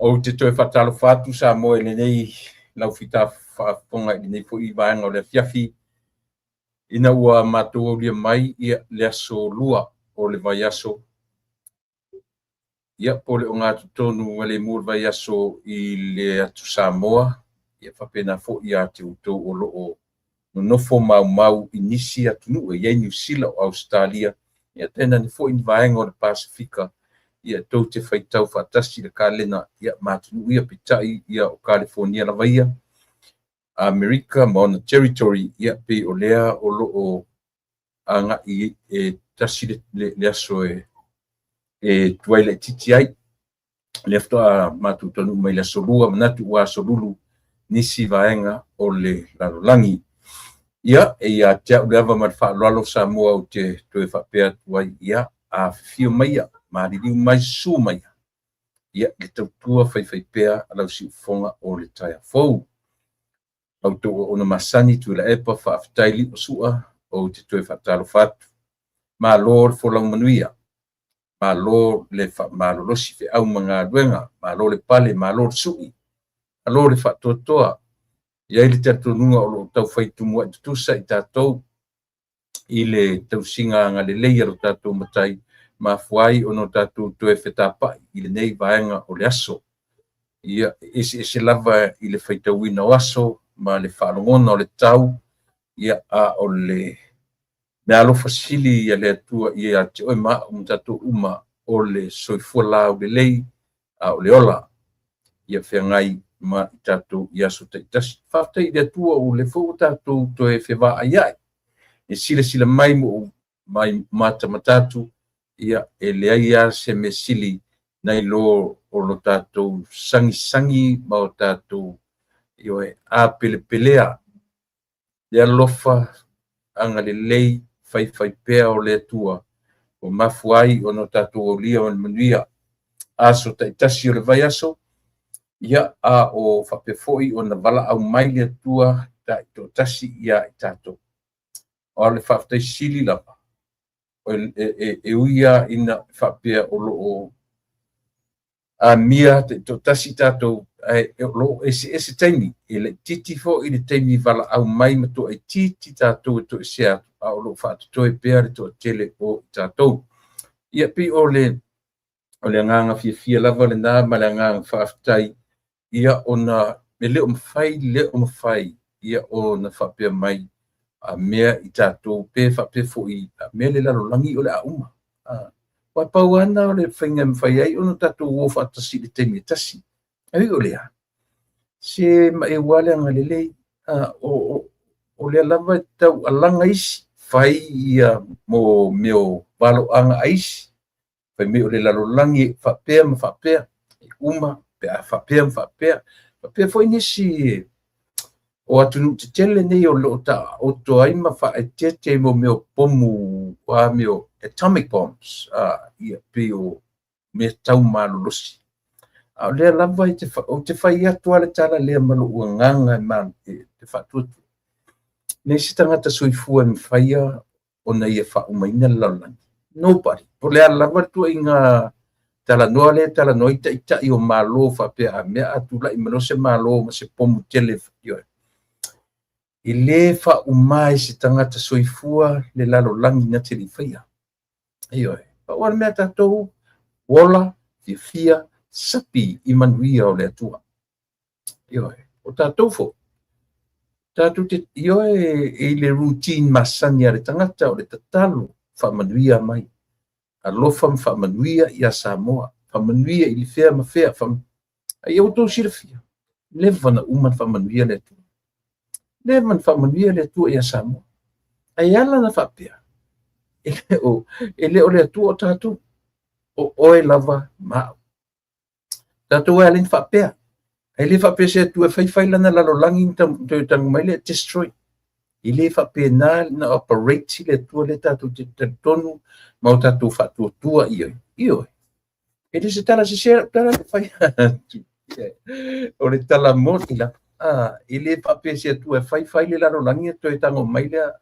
Ou te toe faatalofa atu Samoa i lenei laufita faafofoga i lenei foi vaega o le afiafi, ina ua matou aulia mai le aso 2 o le vaiaso, po o le ogatotonu lemu o le vaiaso i le atu Samoa, faapena foi ia te outou o lo o nonofo maumau i nisi atunuu e i ai Niu Sila, o Ausetalia, tainane foi ni vaega o le Pasefika, tou te faitau faatasi i le kalena ma atunuu ia, peitai o Kalifonia lava ia, Amerika ma ona territory, pei o lea o lo o agai e tasi le aso e tuai laitiiti ai. Lea faatoa matou taunuu mai le aso 2, manatu ua aso lulu nisi vaega o le lalolagi. Ia, e ia te au le ava ma le faaaloalo Samoa ou te toe faapea atu ai, ia, afifio maia, maliliu mai, susu mai, ia, le tautua faifaipea a lau siufofoga o le taeao fou. La outou auauna masani Tuilaepa, faafetai Limasua, ou te toe faatalofa atu. Malo le folau manuia, malo le faamalolosi feau ma galuega, malo le pale, malo le sui, malo le faatoatoa. E i ai le talitonuga o lo o taufai tumuai tutusa i tatou i le tausiga agalelei a lo tatou Matai, mafua ai ona o tatou toe fetapai i lenei vaega o le aso. Ia, e eseese lava i le faitauina o aso ma le faalogona o le tau, ia, a o le meaalofa sili a le Atua ia te oe ma au ma tatou uma, o le soifua laulelei a o le ola, ia feagai ma i tatou i aso taitasi. Faafetai i le Atua o lea foi ua tatou toe fevaaiai, e silasila mai ma ou matamata atu, ia, e leai lava se mea sili nai lo o lo tatou sagisagi ma o tatou apelepelea le alofa agalelei faifaipea o le Atua, ua mafua ai ona o tatou aulia ma le manuia aso taitasi o le vaiaso, ia, a o faapea foi ona valaau mai le Atua taitoatasi ia i tatou. O le faafetai sili lava, e ui lava ina faapea o lo o amia taitoatasi tatou, ae o lo o eseese taimi, e laitiiti foi le taimi valaau mai ma toaitiiti tatou e toesea atu, a o lo o faatotoe pea le toatele o i tatou. Ia, pei o le agaga fiafia lava lena ma le agaga faafetai, ia, ona e le o mafai, le o mafai, ia, ona faapea mai a mea i tatou, pe faapea foi a mea le lalolagi o le a uma. Aua pau lava lena o le faiga e mafai ai ona tatou o faatasi i le taimi e tasi. Ae ui o lea, se maeu lava le agalelei, o lea lava e tau alaga isi, fai ia mo mea o valoaga a isi, fai mai o le lalolagi faapea ma faapea, e uma pe a faapea ma faapea. Faapea foi nisi o atunuu tetele nei o lo o taoto ai ma faaeteete mo mea o pomu, a mea o atomic bombs, ia, pei o mea tau malolosi. A o lea lava ou te fai atu lava le tala lea ma lou agaga e te faatuatua. Leai se tagata soifua e mafaia ona ia faaumaina le lalolagi. Nobody. Po o le a lava le tuuaiga talanoa lea talanoa ai taitai o malo faapea a mea a tulai mai loa se malo ma se pomu tele. E le faauma e se tagata soifua le lalolagi na te le i faia. Ioe. Pau le mea tatou, ola, fiafia, sapi i manuia o le Atua. Ioe. O tatou foi, tatou te, ioe, i le routine masani a le tagata o le tatalo, faamanuia mai. Alofa ma faamanuia ia Samoa. Faamanuia i le fea ma fea. Ai outou silafia, leva na uma na faamanuia le Atua. Leva na faamanuia le Atua ia Samoa. Ae ala na faapea, e le o le Atua o tatou, o oe lava ma au. Tatou e ala ni faapea. Ae le faapea se Atua e faifai lana lalolagi na toe tagu mai lea destroy. E le faapena na operate le Atua lea tatou te talitonu ma o tatou faatuatua i ai. Ioe. E le se tala sese lau tala le fai atu. O le tala moni lava. E le faapea se Atua e faifai le lalolagi e toe tago mai lea.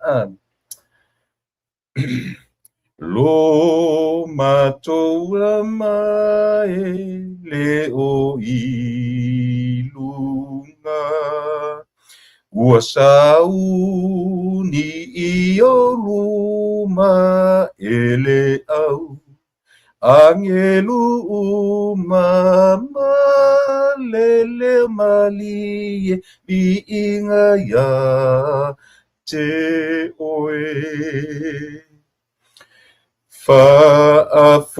Lo matou lama e le o i luga, ua sauni i o luma e le au angelu uma ma le leo malie viiga ia te oe. Faafofoga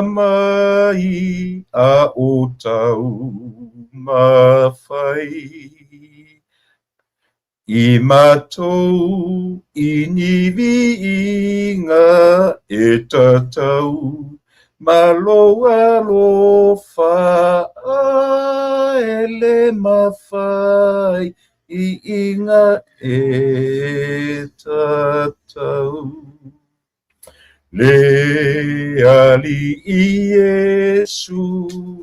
mai a o taumafai i matou i ni viiga e tatau ma lou alofa e le mafai iiga e tatau. Le Alii Iesu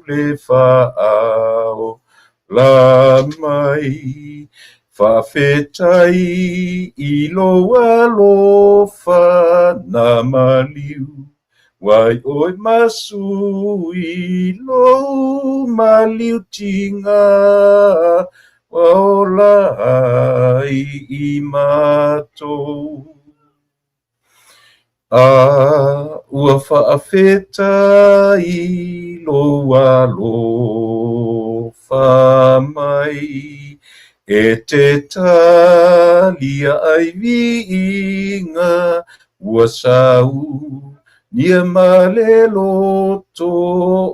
le faaola mai, faafetai i lou alofa na maliu ai oe masui lou maliutiga ua ola ai i matou. A ua faafetai lou alofa mai, e te talia ai viiga ua saunia ma le loto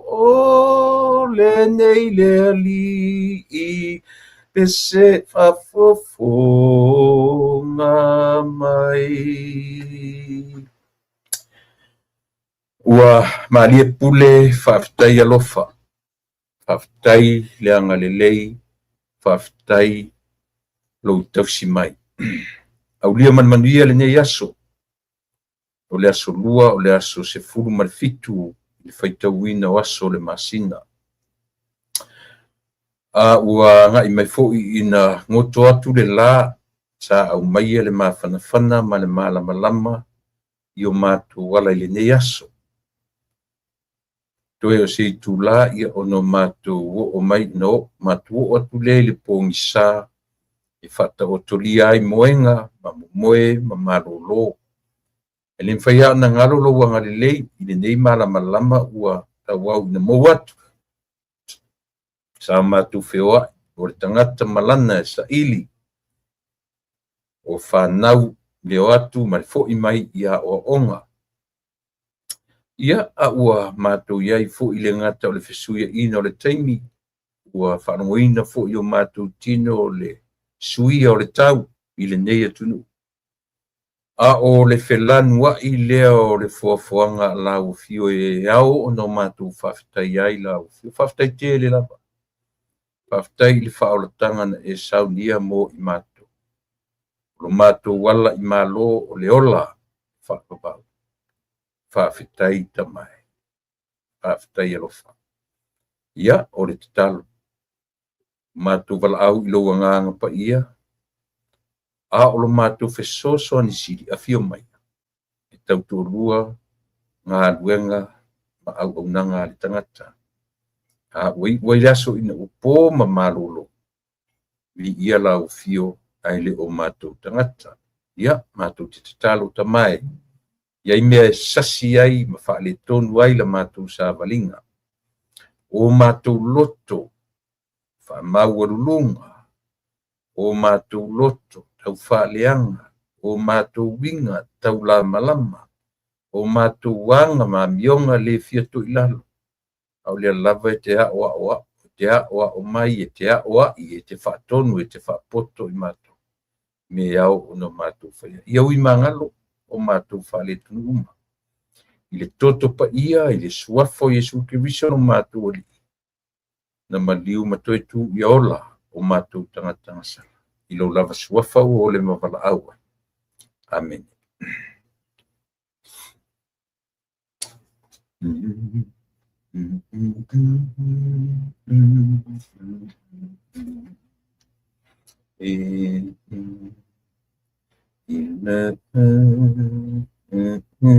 o lenei le Alii pe se faafofoga mai. Ua malie pule faafetai alofa, faafetai le agalelei, faafetai lou tausi mai. Aulia ma le manuia lenei aso, o le aso 2, o le aso 17 i le faitauina o aso o le masina. A ua agai mai foi ina goto atu le la, sa aumaia le mafanafana ma le malamalama i o matou ala i lenei aso. Toe o se itula ia ona matou oo mai na matou oo atu lea i le pogisa e faataotolia ai moega ma momoe ma malolo. E le mafai lava ona galo lou agalelei i lenei malamalama ua tauau ina mou atu. Sa matou feoai o le tagata malana e saili o fanau le o atu ma le foi mai i aoaoga. Ia, a ua matou iai foi le gata o le fesuiaiga o le taimi, ua faalogoina foi o matou tino o le suia o le tau i lenei atunuu. A o le felanuai lea o le foafoaga a lau afio e ao ona matou faafetai ai lau afio. Faafetai tele lava. Faafetai i le faaolataga na e saunia mo i matou. O lo matou ala i malo o le ola faavavau. Faafetai tamae. Faafetai alofa. Ia, o le tatalo. Matou valaau i lou agaga paia, a o lo matou fesoasoani sili afio mai e tautoalua galuega ma auaunaga a le tagata. A ua iu ai le aso ina ua po ma malolo, viia lau afio ae le o matou tagata. Ia, matou te tatalo tamae, iai mea e sasi ai ma faaletonu ai la matou savaliga. O matou loto faamaualuluga, o matou loto taufaaleaga, o matou uiga taulamalama, o matou aga ma amioga le fia toilalo. A o lea lava e te aoao, e te aoao mai, e te aoai, e te faatonu, e te faapoto i matou me ao ona matou faia. Ia ui magalo o matou faaletonu uma. I le toto paia, i le suafa o Iesu Keriso lo matou Alii, na maliu ma toe tu ia ola o matou tagata gasala. I lou lava suafa ua ole ma valaau ai. Amen. Lo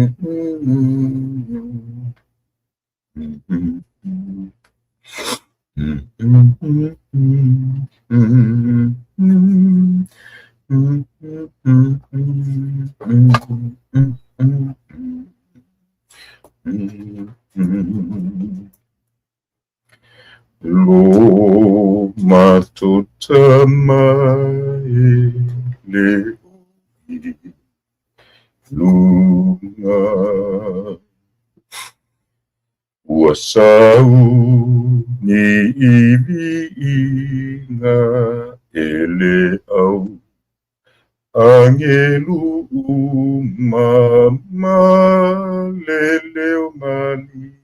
matuta mai le luga Ua sau ni i viiga e le au Angelu uma ma le leo malie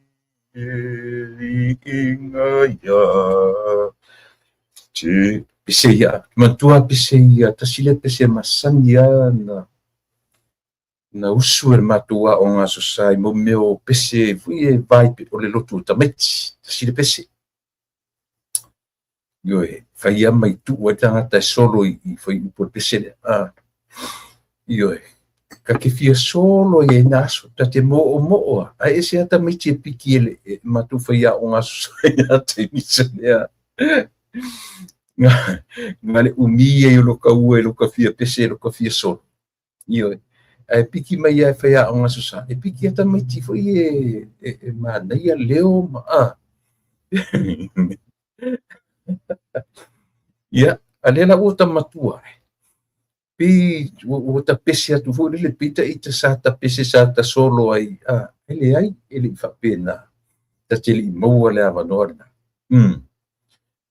viiga ia te pese ia manatua pese ia tasi lea pese masani lava na na usu e le matou aoga Aso Sa i mau mea o pese foi e vai o le lotu o tamaiti, tasi le pese. Ioe, fai lava ma tuu ai le tagata e solo i fuaiupu o le pese lea. Ioe, ta te fia solo ai i na aso, ta te moomoo lava, ae ese lava tamaiti e piki e le e matou faiaoga Aso Sa i na taimi lea. Na le umi ai o lo kaua i lo ka fia pese, lo ka fia solo. Ioe. Ae piki mai lava e faiaoga Aso Sa, e piki lava tamaiti foi e manaia leo ma a. Ia, a lea la ua ta matua ai, pei ua ta pese atu foi lele, pei ta ita sa ta pese sa ta solo ai, a, e leai, e le i faapena, ta te le i maua le avanoa lena.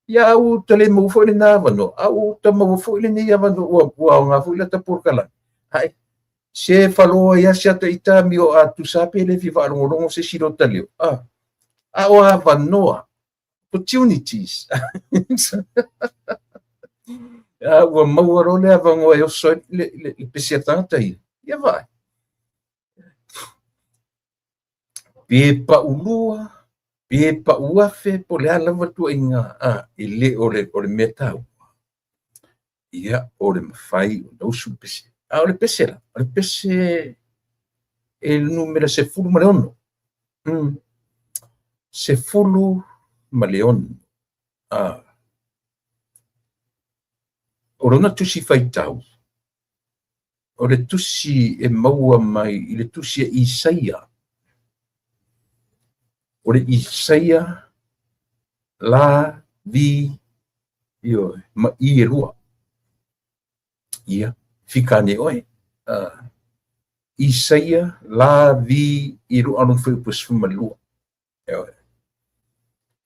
Ia, a ua ta le maua foi lena avanoa, a ua ta maua foi lenei avanoa, ua aoga foi lata polokalame. Ae, se faloa ai lava si ata ita amio a tusa pe le fia faalogologo se isi lota leo. A o avanoa, opportunities. A ua maua loa le avanoa e oso ai le pese a tagata ia. Ia vaai. Pe paulua, pe pauafe, po o le a lava le tuuaiga, e le o le mea taua, ia, o le mafai ona usu le pese. A o le pese la, o le pese e numera 16. 16. O lona tusi faitau, o le tusi e maua mai i le tusi a Isaia. O le Isaia la vi ioe ma i e lua. Ia, fika ane oe. Isaia la vi i lua lona fuaiupu e 12. Ioe.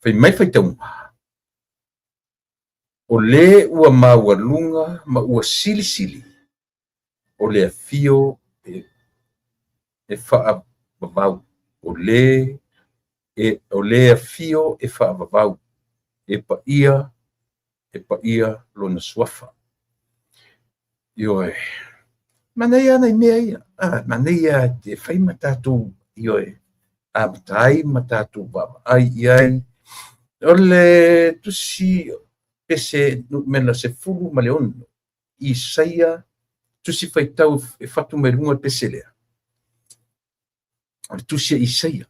Fai mai faitauga. O le ua maualuga ma ua silisili, o le afio e faavavau, o le afio e faavavau, e paia, e paia lona suafa. Ioe, manaia nai mea ia, manaia te fai ma tatou, ioe, amata ai ma tatou vaavaai i ai. O le tusi pese numera 16, Isaia, tusi faitau e fatu mai luga le pese lea. O le tusi a Isaia.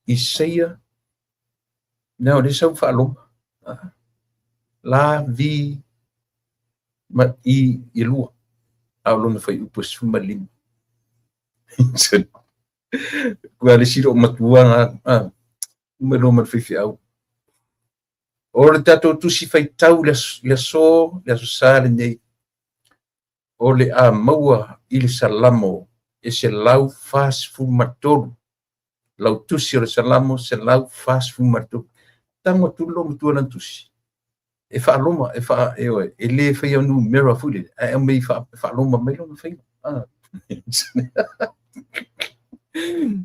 Isaia, na o le sau faaloma. La, vi, ma i, i lua. A o lona fuaiupu e 15. Kua le isi loo matua nga, uma loa ma le faifeau. O le tatou tusi faitau i le aso, le Aso Sa lenei, o le a maua i le Salamo e 143. Lau tusi o le Salamo 143. Tago atu loo matua lana tusi. E faaloma, e faa, e oe, e le faia numera foi lele, ae aumai faaloma mai lona faiga.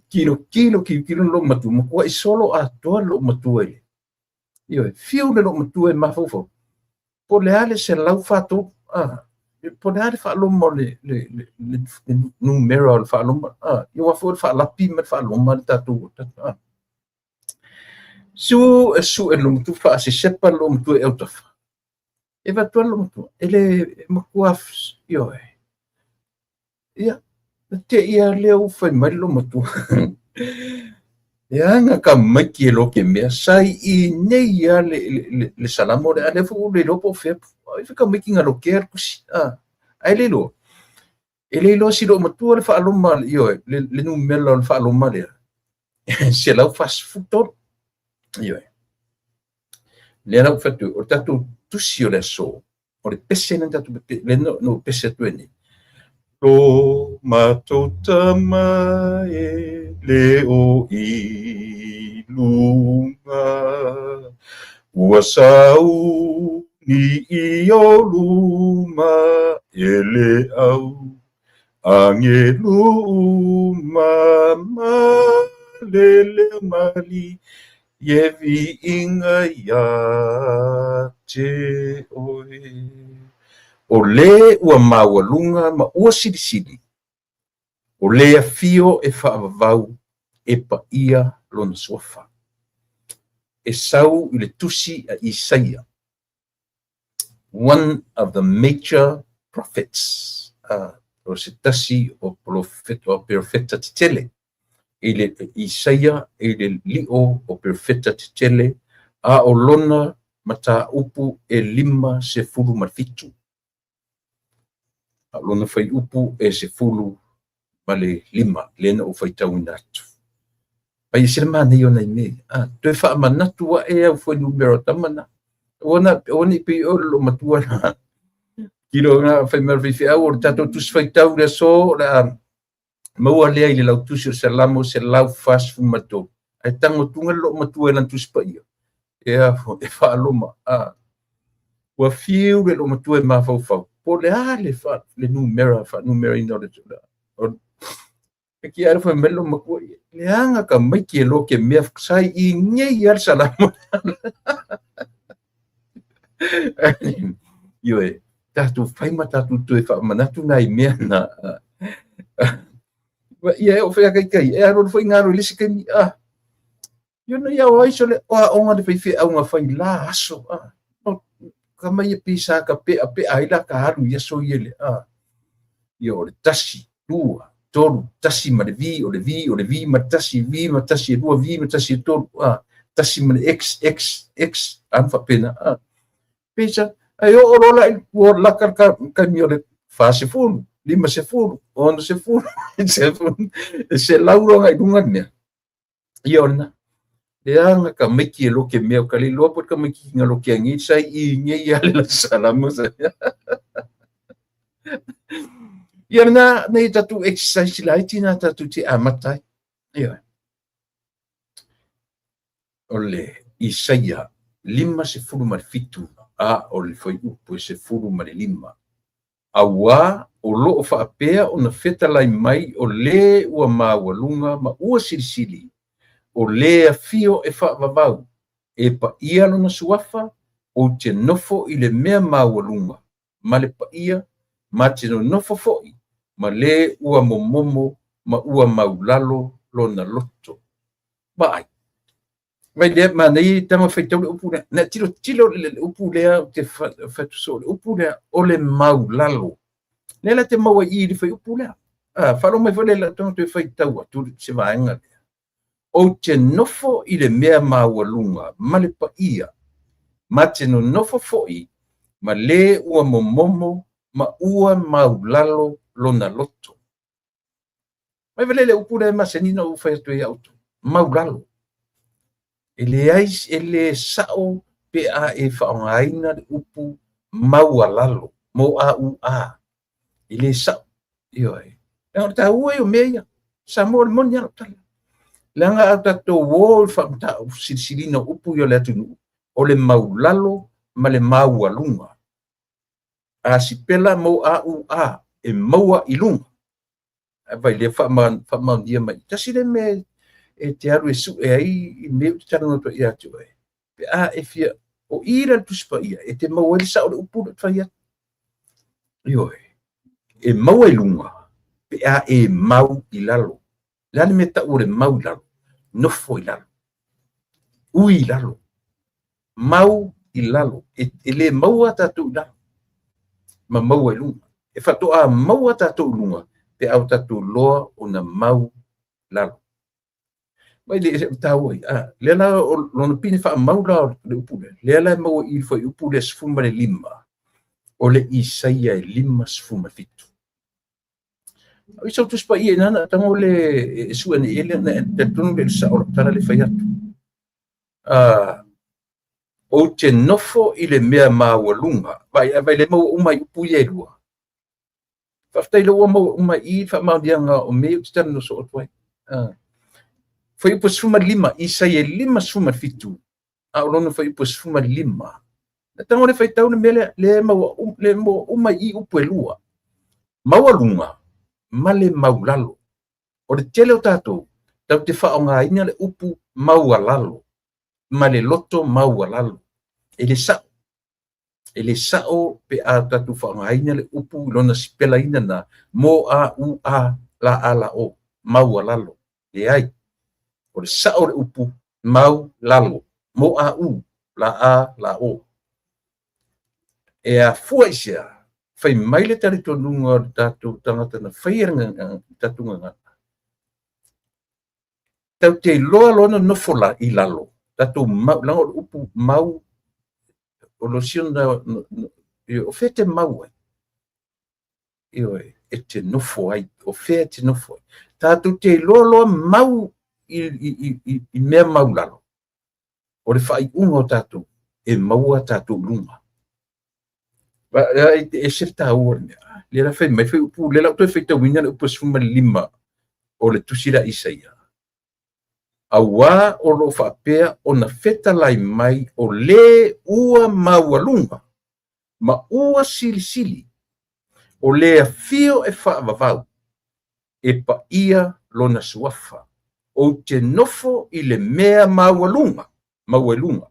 Kilo, kilo, kilo, kilo loo matua, matuai solo atoa loo matua i le. Ioe, fiu le loo matua e mafaufau. Po o le a le 143, po o le a le faaloma o le numera o le faaloma, ia aua foi o le faalapi ma le faaloma le tatou, Su e su e loo matua faasesepa loo matua i autafa. E vaai atu lava loo matua, e le matua, ioe. Ia, Na te ia lea ua fai mai le loomatua. E aga ka maiki e loke mea, sai i nei ia le Salamo le a lea foi ua le iloa po o fea. Ai foi ka maiki nga lokea le tusi. Ai le iloa. E le iloa si loomatua le faaloma, ioe, le numera o le faaloma lea. 143. Ioe. Lea la ua fai atu, o le tatou tusi o le aso, o le pese lena tatou le no pese atu nei. Lo matou tama e le o i luga, ua sauni i o luma e le au angelu uma ma le leo mali ie viiga ia te oe. O le ua maualuga ma ua silisili, o le afio e faavavau e paia lona suafa. E sau i le tusi a Isaia, one of the major prophets, o se tasi o profeta tetele. I le Isaia i le lio o profeta tetele, a o lona mataupu e 57. A o lona fuaiupu e 15, lea na ou faitauina atu. Ai se manaia o nai mea. Toe faamanatu ae au fuainumera o tama na. Ua ni pei o le loomatua na. Tilo na fai mai faifeau o le tatou tusi faitau le aso o le a maua lea i le lautusi o Salamo 143. Ai tango tunga le loomatua e lana tusi paia. E a e faaloma. Ua fiu le loomatua e mafaufau. Po le a le le numera faanumeraina o le o e ki ai fai mai le loomatua le aga ka maiki e loke mea sai i nei a le Salamo. Ioe, tatou fai ma tatou toe faamanatu nai mea na. Ia e o whea kai kai, e aro foi ngaro i le isi kaimi, Ia na ia o aiso le oa onga le whaiwhe au ngā whai la aso, Ka mai e pisa ka pea pea ai la ka alu ia so ia le, Ia o le tasi, lua, tolu, tasi ma le vi, o le vi, o le vi ma tasi, vi ma tasi e lua, vi ma tasi e tolu, Tasi ma le x, x, x, an whapena, Pisa, ai o lola i ua laka ka kaimi o le 40, 50, 60, e se lauro ngai lunga le mea. Ia o lena. Le anga ka maiki e loke mea o ka le iloa po ka maiki nga loke angi sai i nge ia le la Salamo sa. Ia lena nei tatu exercise la iti na tatu te amata ai. Ia. O le Isaia 57 a o le fuaiupu e 15. Auā o loo faapea ona fetalai mai o le ua maualuga ma ua silisili, o le afio e faavavau, e paia lona suafa, ou te nofo i le mea maualuga, ma le paia, ma te nonofo foi, ma le ua momomo ma ua maulalo lona loto. Vaai. Vai lea manaia tama faitau le upu lea. Na tilo tilo le upu lea te fatuso le upu lea o le maulalo. Lea la te maua i le fai upu lea. Whalo mai foi le la tonga toe faitau atu se vaega lea. Ou te nofo i le mea maualuga ma le paia, ma te nonofo foi ma le ua momomo ma ua maulalo lona loto. Mai vale le upu lea masani na ou fai atu ai au maulalo. E le ai e le sao pe a e faaaogaina le upu maualalo, mo a u a. E le sao. Ioe. Leaga o le taua ia o mea ia. Samoa o le moni alo tala. Leaga a tatou o i le faamatau o upu ia o le atunuu, o le maulalo ma le maualuga. A sipela mo a u a e maua i luga. A vai lea faamaonia mai. Tasi le mea e te alu e sue ai i mea o te talanoa atu ia te oe. Pe a e fia o i la le Tusi Paia e te maua ai le sao o le upu le fai atu. Ioe. E maua i luga pe a e mau i lalo. Le a le mea tau o le mau i lalo? Nofo i lalo. Ui i lalo. Mau i lalo. E le maua tatou i lalo. Ma maua i luga. E faatoa maua tatou i luga pe a ua tatou iloa ona mau lalo. Mai le taua ia, lea la o lona pine faamau la o le upu lea, lea la e maua i le fuaiupu lea 15 o le Isaia e 57. O i sau Tusi Paia ina na tago le e sue nei e le na talitonu le sao o lau tala le fai atu. Ou te nofo i le mea maualuga, vaai, vaai le maua uma ai upu ia e lua. Faafetai lea ua maua uma i i le faamaoniaga o mea ia ou te talanoa soo atu ai. Fuaiupu 15, Isaia 57, a o lona fuaiupu 15. Na tago le faitau le mea lea, lea maua, lea maua uma i i upu e lua. Maualuga ma le maulalo. O le tele o tatou, tatou te faaaogaina le upu maualalo ma le loto maualalo. E le sao. E le sao pe a tatou faaaogaina le upu i lona sipelaina na, mo a u a la a la o, maualalo. Leai. O le sao o le upu, mau lalo, mo a u la a la o. E afua i se a? Fai mai le talitonuga o le tatou tagata na faia le tatou gagana. Tatou te iloa lona nofo la, i lalo, tatou mau, leaga o le upu mau, o lo siona, o fea e te mau ai? Ioe, e te nofo ai, o fea e te nofo ai? Tatou te iloa loa mau i mea maulalo, o le faaiuga o tatou, e maua tatou i luga. E ese le taua o le mea. Lea la fai mai, fai upu, lea la ou toe faitauina le upu 15 o le tusi lea a Isaia. Auā o lo o faapea ona fetalai mai o le ua maualuga ma ua silisili, o le afio e faavavau, e paia lona suafa. Ou te nofo i le mea maualuga, maualuga,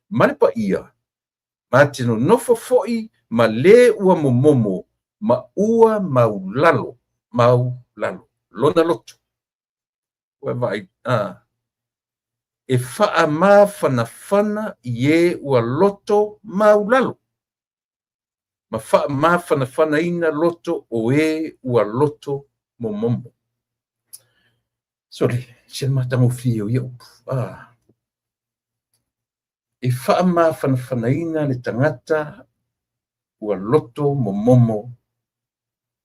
ma le paia, ma te nonofo foi ma le ua momomo ma ua maulalo, maulalo, lona loto. Ua vaai, e faamafanafana i e ua loto maulalo, ma faamafanafanaina loto o e ua loto momomo. Sole, se matagofie o ia upu. E faamafanafanaina le tagata ua loto momomo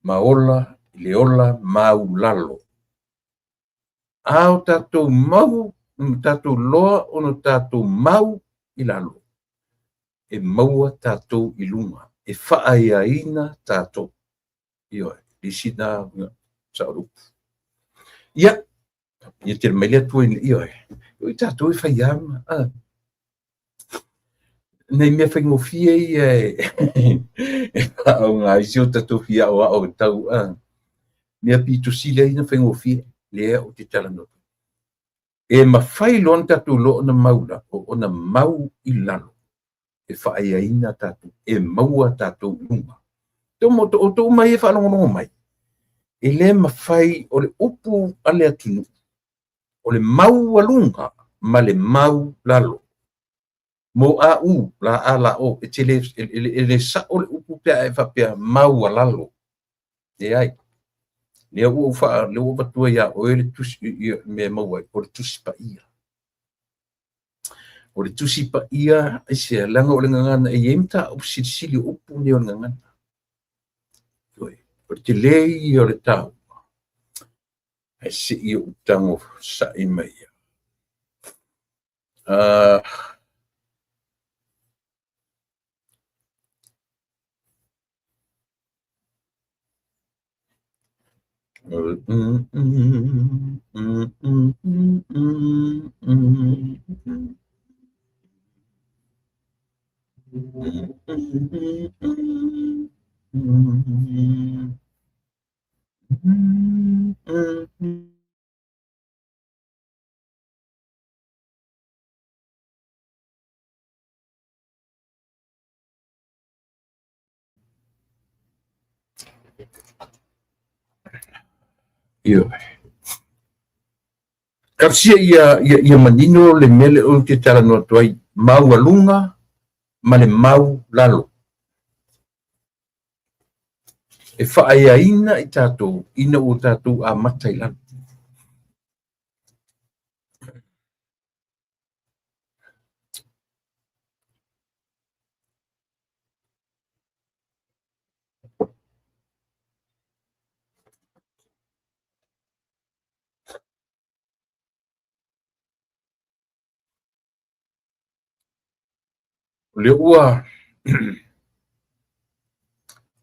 ma ola i le ola maulalo. A o tatou mau, tatou loa ona tatou mau i lalo, e maua tatou i luga, e faaeaina tatou. Ioe, le isi na sao le upu. Ia, ia tele mai le Atua ina, ioe, o i tatou e fai ama, nei mea faigofie ia e faaaoga ai si o tatou fia aoao e tau, mea pito sili ai ona faigofie, lea ou te talanoa. E mafai loa ona tatou iloa ona mau la, ona mau i lalo, e faaeaina tatou, e maua tatou i luga. O outou uma ia e faalogologo mai, e le mafai o le upu a le atunuu, o le maualuga ma le mau lalo. Mo a u, la a la o, e te le, e le sao le upu pe a e faapea maualalo. Leai. Lea ua ou faa, lea ua avatua ia oe le tusi, ia, mea e maua ai, o le Tusi Paia. O le Tusi Paia, aisea, leaga o le gagana, e i ai mataupu silisili o upu nei o le gagana. Ioe, o le tele ia o le taua. Ae se i ou tago sa'i mai ia. Ioe. Talosia ia manino le mea lea ou te talanoa atu ai, maualuga ma le maulalo. E faaeaina i tatou ina ua tatou amata i lalo. O lea ua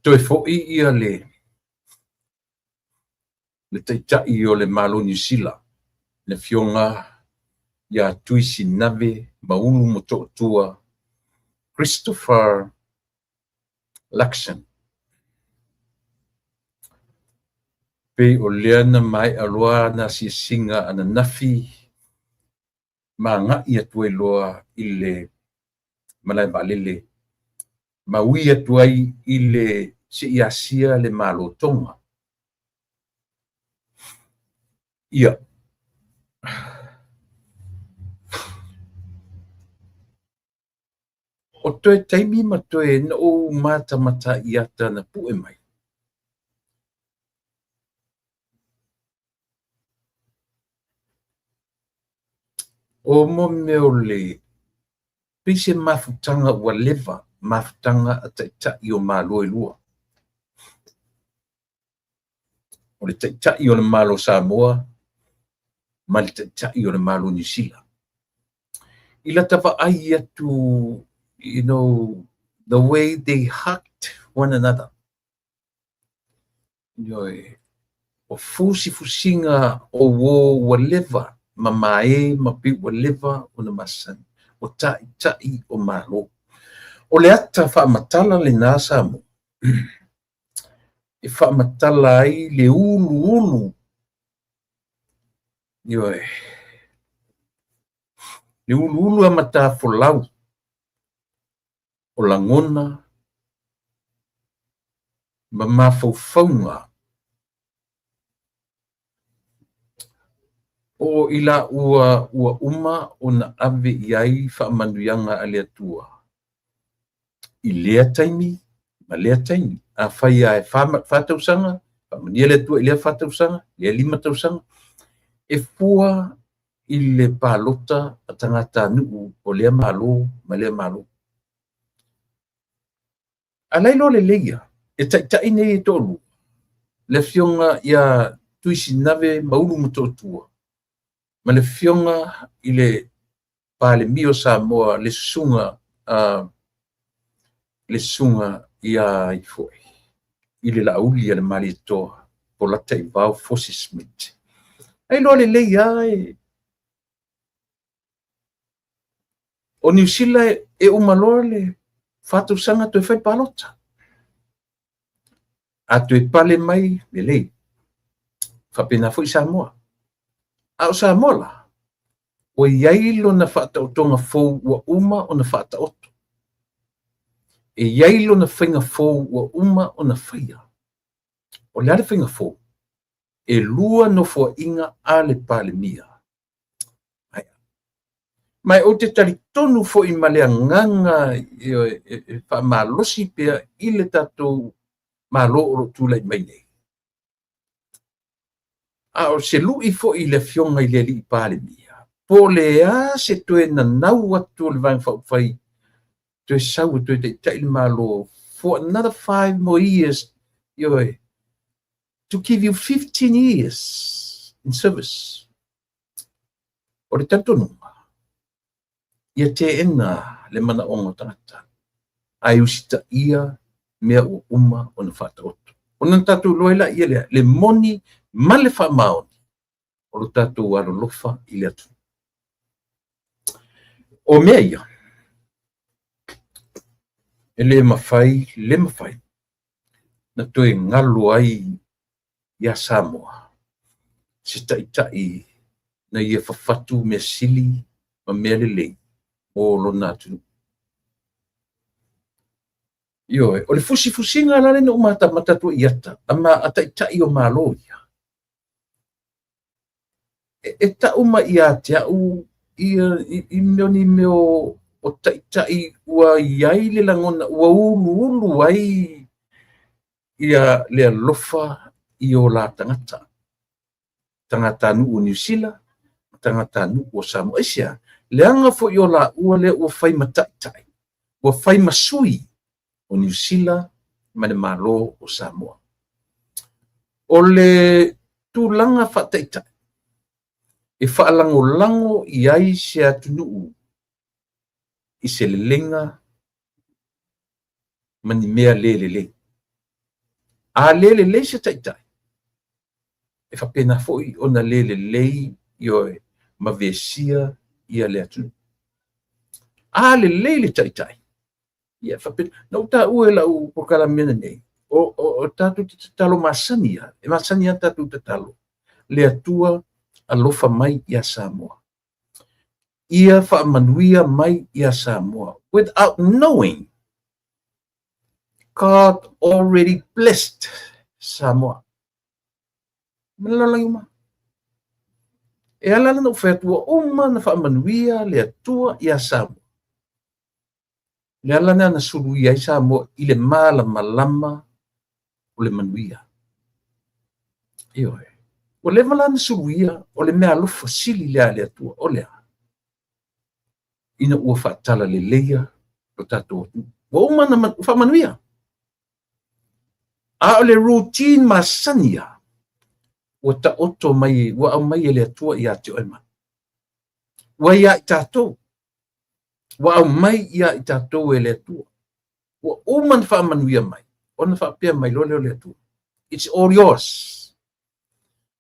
toe foi ia le taitai o le Malo Niu Sila, le afioga ia Tuisinave Maulu Motootua Christopher Luxon. Pei o lea na maea loa ana asiasiga ananafi ma agai atu ai loa i le malae vaalele ma ui atu ai i le se i asia le Malo Tonga. Ia, o toe taimi ma toe na ou matamata i ata na pue mai. O mo mea o le pei se mafutaga ua leva, mafutaga a taitai o Malo e lua. O le taitai o le Malo Samoa ma le taitai o le Malo Niu Sila. I lata vaai atu, the way they hugged one another. O fusifusiga o uō ua leva ma mae ma pei ua leva ona masani o taitai o Malo. O le ata faamatala lenā Samoa e faamatala ai le uluulu, ioe, le uluulu amatafolau o lagona ma mafaufauga o i laua ua uma ona ave i ai faamanuiaga a le Atua i lea taimi ma lea taimi. Afai lava e fa tausaga, faamanuia le Atua i lea 4 tausaga, lea 5 tausaga, e fua i le palota a tagatanuu o lea Malo ma lea Malo. A la e iloa lelei lava, e taitai nei e toalua, le afioga ia Tuisinave Maulu Motootua ma le afioga i le Palemia o Samoa, le susuga ia foi i le Laauli a le Malietoa, Polataivao Fosi Smith. E iloa lelei lava o Niu Sila e uma loa le 4 tausaga toe fai palota. A toe pale mai, lelei. Faapena foi Samoa. A o Samoa la, ua i ai lona faataotoga fou ua uma ona faataoto. E i ai lona faiga fou ua uma ona faia. O le a le faiga fou? E 2 nofoaiga a le Palemia. Ma ou te talitonu foi ma le agaga e faamalosi pea i le tatou Malo o lo o tulai mai nei. A o se lui foi i le afioga i le alii Palemia, po o le a se toe nanau atu o le Vaega Faaupufai toe sau e toe taitai le Malo for another 5 more years, to give you 15 years in service. O le talitonuga, ia teena le manaoga o tagata, ae usitaia mea ua uma ona faataoto. Ona na tatou iloa ai laia lea, le moni ma le faamaoni o lo tatou alolofa i le atunuu. O mea ia, e le mafai, le mafai, na toe galo ai ia Samoa se taitai na ia fafatu mea sili ma mea lelei mo lona atunuu. Ioe, o le fusifusiga la le na ou matamata atu ai i ata a taitai o Malo ia. E tau mai ia te au ia i mea ni mea o taitai ua i ai le lagona ua uluulu ai. ia le alofa i o la tagata. Tagatanuu o Niu Sila, tagatanuu o Samoa. Aisea? Leaga foi o laua lea ua fai ma taitai, ua fai ma sui o Niu Sila ma le Malo o Samoa. O le tulaga faataitai e faalagolago i ai se atunuu i se leleiga ma ni mea le lelei. A le lelei se taitai, e faapena foi ona le lelei ioe ma vesia ia le atunuu. A lelei le taitai, ia faapena. Na ou taua i lau polokalame nei, o tatou te tatalo masani lava, e masani lava tatou tatalo, le Atua alofa mai ia Samoa. Ia faamanuia mai ia Samoa. Without knowing, God already blessed Samoa. Ma le lalolagi uma. E ala la ona ou fai atu, ua uma ona faamanuia le Atua ia Samoa. Le ala lena na suluia ai Samoa i le malamalama o le manuia. Ioe. Ua leva la ona suluia o le mea alofa sili lea a le Atua, o le a? Ina ua faatalaleleia lo tatou atunuu. Ua uma ona faamanuia. A o le routine masani lava, ua taoto mai, ua aumai e le Atua ia te oe ma au. Ua ia i tatou. Ua aumai ia i tatou e le Atua. Ua uma ona faamanuia mai, ona faapea mai loa lea o le Atua, it's all yours.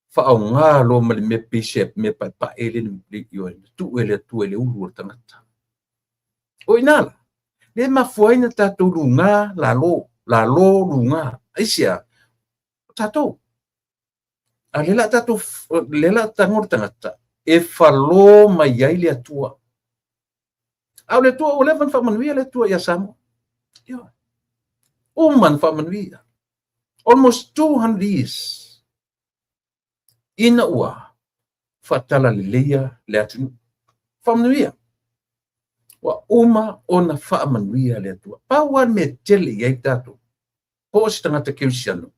Faaaoga loa ma le mea pei se mea paepae le ioe, na tuu e le Atua i le ulu o le tagata. O i ina la, le mafua ai na tatou luga lalo, lalo luga. Aisea? O tatou. A o lea la tatou, lea la tago le tagata e falo mai ai le Atua. A o le Atua ua leva ona faamanuia le Atua ia Samoa. Ioe. Uma ona faamanuia. Almost 200 years. Ina ua faatalaleleia le atunuu. Faamanuia. Ua uma ona faamanuia le Atua. Pau lava le mea tele i ai tatou, po o se tagata kerisiano,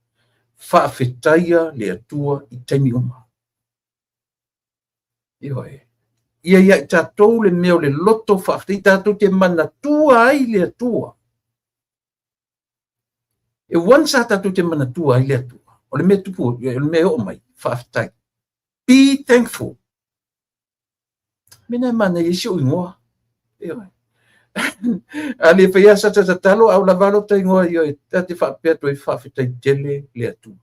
faafetaia le Atua i taimi uma. Ioe. Ia ia i tatou le mea o le loto faafetai, tatou te manatua ai le Atua. E once a tatou te manatua ai le Atua, o le mea tupu, o le mea e oo mai, faafetai. Be thankful. Mena e manaia ai si ou igoa. Ioe. A le faia sa tatalo, a o lava lo ta igoa, ioe, ta te faapea atu ai faafetai tele le Atua.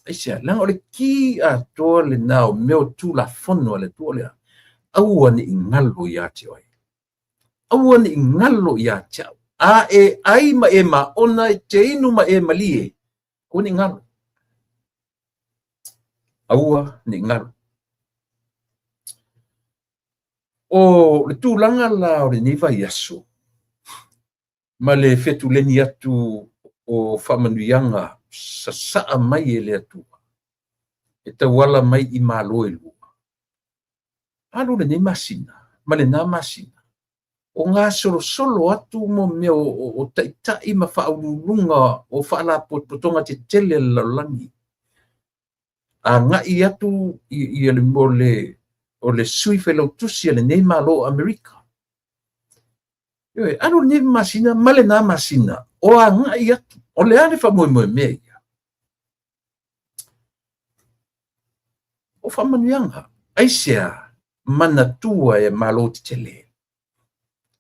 Aisea, leaga o le ki atoa lena o mea o Tulafono a le Atua o le a? Aua ne i galo ia te oe. Aua ne i galo ia te au. A e ai ma e maona, e te inu ma e malie, aua ne i galo. Aua ne i galo. O le tulaga la o lenei vaiaso, ma le fetuleni atu o faamanuiaga sasaa mai e le Atua, e tauala mai i Malo e lua. Alu lenei masina ma lena masina, o gasolosolo atu mo mea o taitai ma faauluuluga o faalapotopotoga tetele a le lalolagi. Agai atu i le mo o le sui failautusi a lenei Malo o Amerika. Ioe, alu lenei masina ma lena masina, o agai atu, o le a le faamoemoe mea ia? O faamanuiaga, aisea manatua e Malo tetele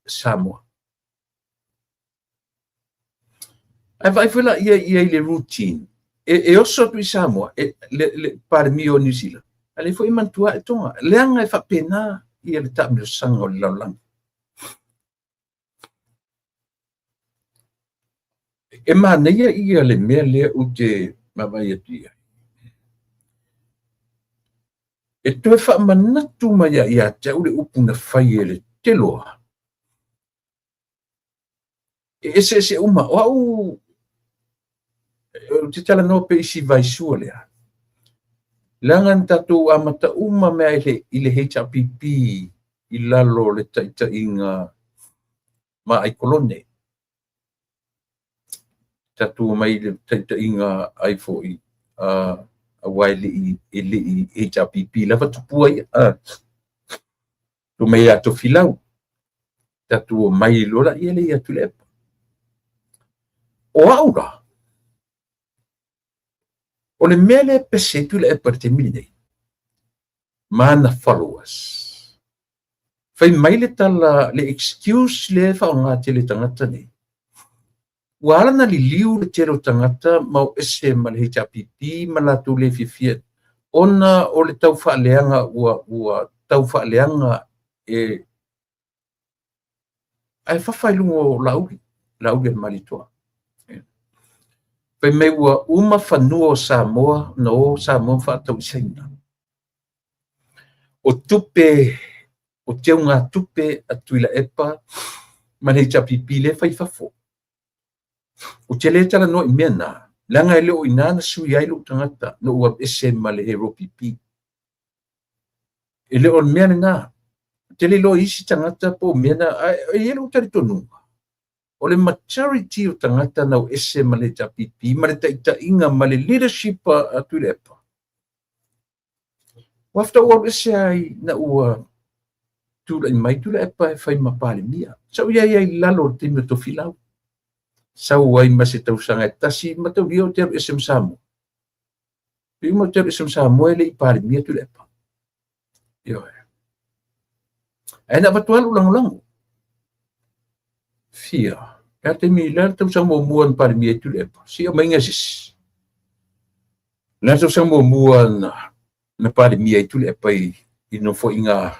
Samoa. Ae vaai foi la ia i le routine, e oso atu i Samoa, le Palemia o Niu Sila, a lea foi e manatua ae Tonga, leaga e faapena ia le taamilosaga o le lalolagi. E manaia ia le mea lea ou te vaavaai atu i ai. E toe faamanatu mai ia te au le upu na fai e le Teloa. E eseese uma. O au, ou te talanoa pea i si vaisua lea. Leaga na tatou amata uma mea i le HRPP i lalo o le taitaiga ma Aikolone. Tatou omai i le taitaiga ai foi aua e le i HRPP lava tupua ia. Tuu mai ia Tofilau, tatou omai loa laia lea ia Tuilaepa. O au la, o le mea lea e pese ai Tuilaepa i le taimi lenei, ma ana followers, fai mai le tala, le excuse lea e faaaoga tele e tagata nei, ua ala ona liliu le tele o tagata ma o ese ma le HRPP ma latou le fiafia ona o le tau faaleaga ua tau faaleaga e ae fafa i luga o Laauli, Laauli a le Malietoa. Fai mai ua uma fanua o Samoa na o Samoa ma faatau i Saina. O tupe, o teugatupe a Tuilaepa ma le HRPP lea e fai i fafo. Ou te le talanoa i mea na, leaga e le o i ina na sui ai lou tagata na ou alu ese ma le HRPP. E le o le mea lena. Ou te le iloa i isi tagata po o mea na, ae e i ai lou talitonuga, o le majority o tagata na o ese ma le HRPP ma le taitaiga ma le leadership a Tuilaepa, ua faatoa ou alu ese ai na ua tulai mai Tuilaepa e fai ma Palemia. Sa ou i ai ai i lalo o le taimi o Tofilau. Sau ai ma se tausaga e tasi, mataulia ou te alu ese ma Samoa. Pe uma ou te alu ese ma Samoa e le i Palemia Tuilaepa. Ioe. Ae na avatu lava lou lagolago. Fia. Le a le taimi, le a le tausaga muamua na Palemia ai Tuilaepa? Se i aumaiga e se isi. Le a le tausaga muamua na Palemia ai Tuilaepa i Nofoaiga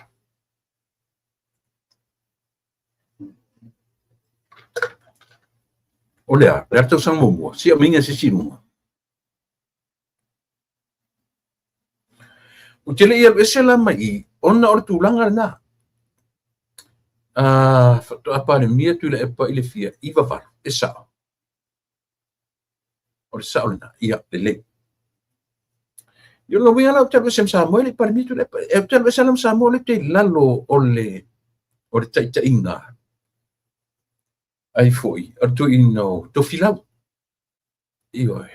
o le a? Le a le tausaga muamua? Se i aumaiga e se isi i luga. Ou te le i alu ese la mai i ona o le tulaga lena. Faatoa Palemia Tuilaepa i le fia 98, e sao. O le sao lena, ia, lelei. Ia o lona uiga la ou te alu ese ma Samoa e le i Palemia Tuilaepa. Ou te alu ese la ma Samoa o lea ou te i lalo o le taitaiga ai foi o le toeaina o Tofilau. Ioe.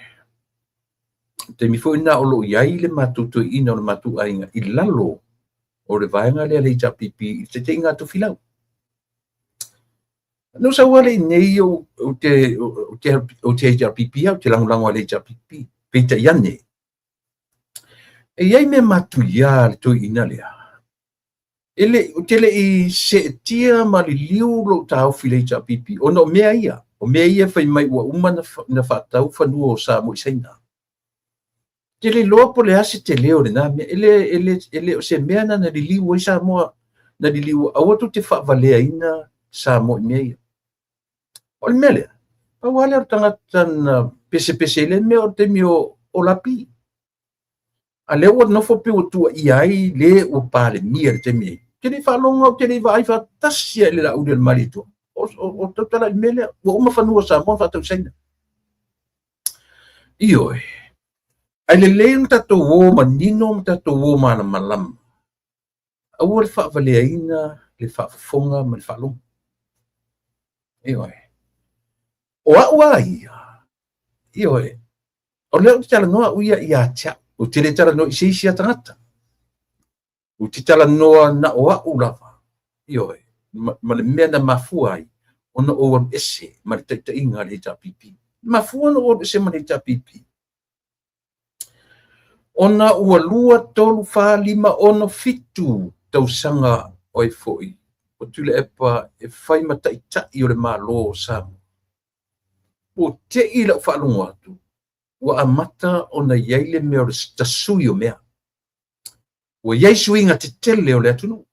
Taimi foi lena o lo o i ai le matou toeaina o le matou aiga i lalo o le vaega lea a le HRPP i le taitaiga a Tofilau. Na ou sau lava i inei ou te HRPP lava, ou te lagolago lava i le HRPP. Peitai ane, e i ai mea matuia a le toeaina lea, E le, ou te le i seetia ma liliu lou taofi i le HRPP ona o mea ia, o mea ia e fai mai ua uma na faatau fanua o Samoa i Saina. Ou te le iloa po o le a se tele o lena mea. E le, e le, e le o se mea na na liliu ai Samoa, na liliu, aua tou te faavaleaina Samoa i mea ia. O le mea lea, pau lava lea o le tagata na pesepese i lea mea o le taimi o Lapi. A lea ua nofo pei ua tuuaia ai le ua Palemia i le taimi nei. Ou te le i faalogo, ou te le i vaai faatasi lava i le Laauli a le Malietoa. O tautala i le mea lea, ua uma fanua o Samoa na faatau i Saina. Ioe, ae lelei ona tatou o manino ma tatou o malamalama. Aua le faavaleaina le faafofoga ma le faalogo. Ioe. O au lava ia, ioe, o lea ou te talanoa au ia ia te au. Ou te le talanoa i se isi lava tagata. Ou te talanoa na o au lava, ioe, ma le mea na mafua ai ona ou alu ese ma le taitaiga a le HRPP. Na mafua ona ou alu ese ma le HRPP ona ua 2, 3, 4, 5, 6, 7 tausaga o ai foi o Tuilaepa e fai ma taitai o le Malo o Samoa. Ua te i lau faalogo atu, ua amata ona i ai le mea o le tasui o mea. Ua i ai suiga tetele o le atunuu.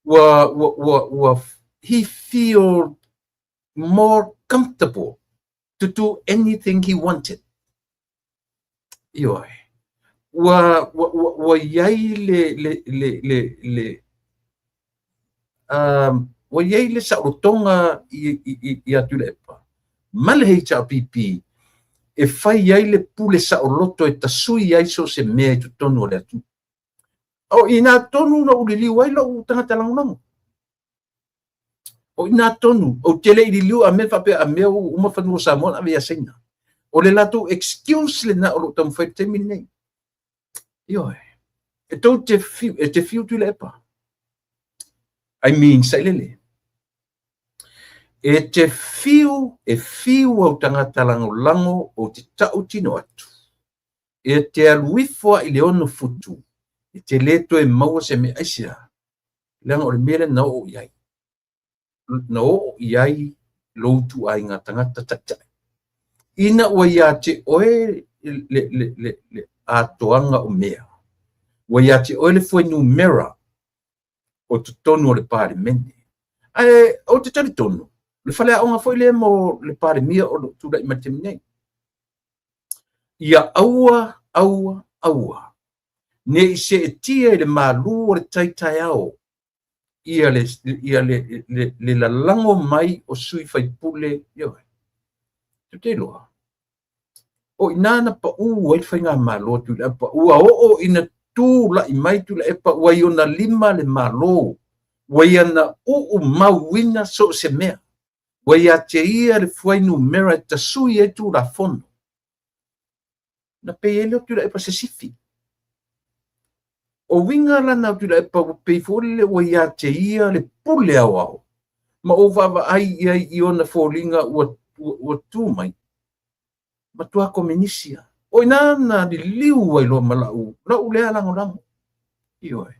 Ua he feel more comfortable to do anything he wanted. Ioe. Ua i ai le ua i ai le saolotoga ia Tuilaepa ma le HRPP e fai ai le pule saoloto e tasui ai so o se mea i totonu o le atunuu. O i ina tonu na ou liliu ai lou tagata lagolago. O i ina tonu, ou te le i liliu a mea faapea a mea ua uma fanua o Samoa na ave ia Saina. O le latou excuse lena o lo o taumafai i le taimi lenei. Ioe. E tou te fiu, e te fiu Tuilaepa. I mean, Sailele. E te fiu, e fiu au tagata lagolago ou te tautino atu. E te alu ifo lava i le 6 futu, e te le toe maua se mea. Aisea? Leaga o le mea lea na oo i ai. Na oo i ai lou ituaiga tagata taitai. Ina ua ia te oe le, le, le, le atoaga o mea, ua ia te oe le fuainumera o totonu o le Palemene. Ae ou te talitonu, le faleaoga foi lea mo le Palemia o lo o tulai mai i le taimi nei. Ia aua, aua, aua ne i seetia i le malu o le tai taeao ia le, ia le, le, le lalago mai o sui faipule, ioe. Tou te iloa, o i ina na pau ai le faigamalo a Tuilaepa, ua oo ina tulai mai Tuilaepa ua i ona lima le Malo, ua ia na uumauina so o se mea, ua ia te ia le fuainumera e tasui ai Tulafono. Na pei ai lea o Tuilaepa se sifi. O uiga la na o Tuilaepa ua pei foi lele ua ia te ia le pule aoao, ma ou vaavaai i ai i ona foliga ua, ua, ua tu mai, matua komenisi lava. O i ina na liliu ai loa ma lau, lau lea lagolago. Ioe.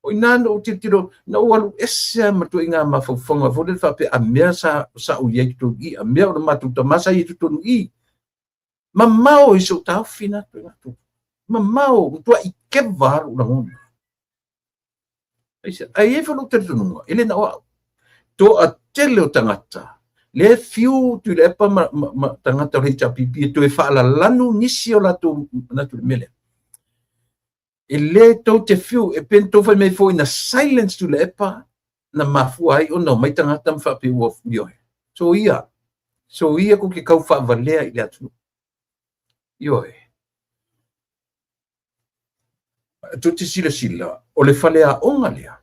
O i ina na ou tilotilo, na ou alu ese lava ma ituaiga mafaufauga foi lele faapea a mea sa, sa ou i ai i totonu i i, a mea o le matou tama sa i ai i totonu i i. Mamao i sou taofi na ituaiga tulaga. Mamao, matuai keva lava lou lagona. Ae i ai foi lou talitonuga, e le na o au. Toatele o tagata, lea e fiu Tuilaepa ma, ma, ma tagata o le HRPP e toe faalalanu nisi o latou manatu i le mea lea. E le tou te fiu, e pei ona tou fai mai foi na silence Tuilaepa na mafua ai ona omai tagata ma faapea ua ioe. Soia, soia tou te tau faavalea i le atunuu. Ioe. Tou te silasila, o le faleaoga lea,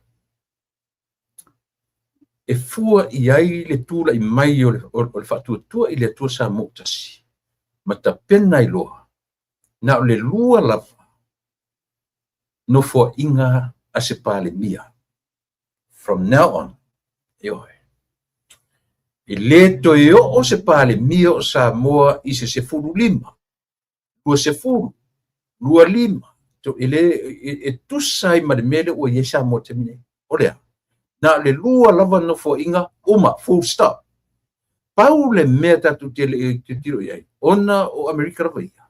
e fua i ai le tulai mai o le, o le faatuatua i le Atua Samoa ua tasi, ma tapena ai loa, na o le lua lava nofoaiga a se Palemia. From now on, ioe. E le toe oo se Palemia o Samoa i se 15 20, 25, e, le, e, e tusa ai ma le mea lea ua i ai Samoa i le taimi nei. O le a? Na o le lua lava nofoaiga uma, full stop. Pau le mea tatou te le i tilotilo i ai, ona o Amerika lava ia,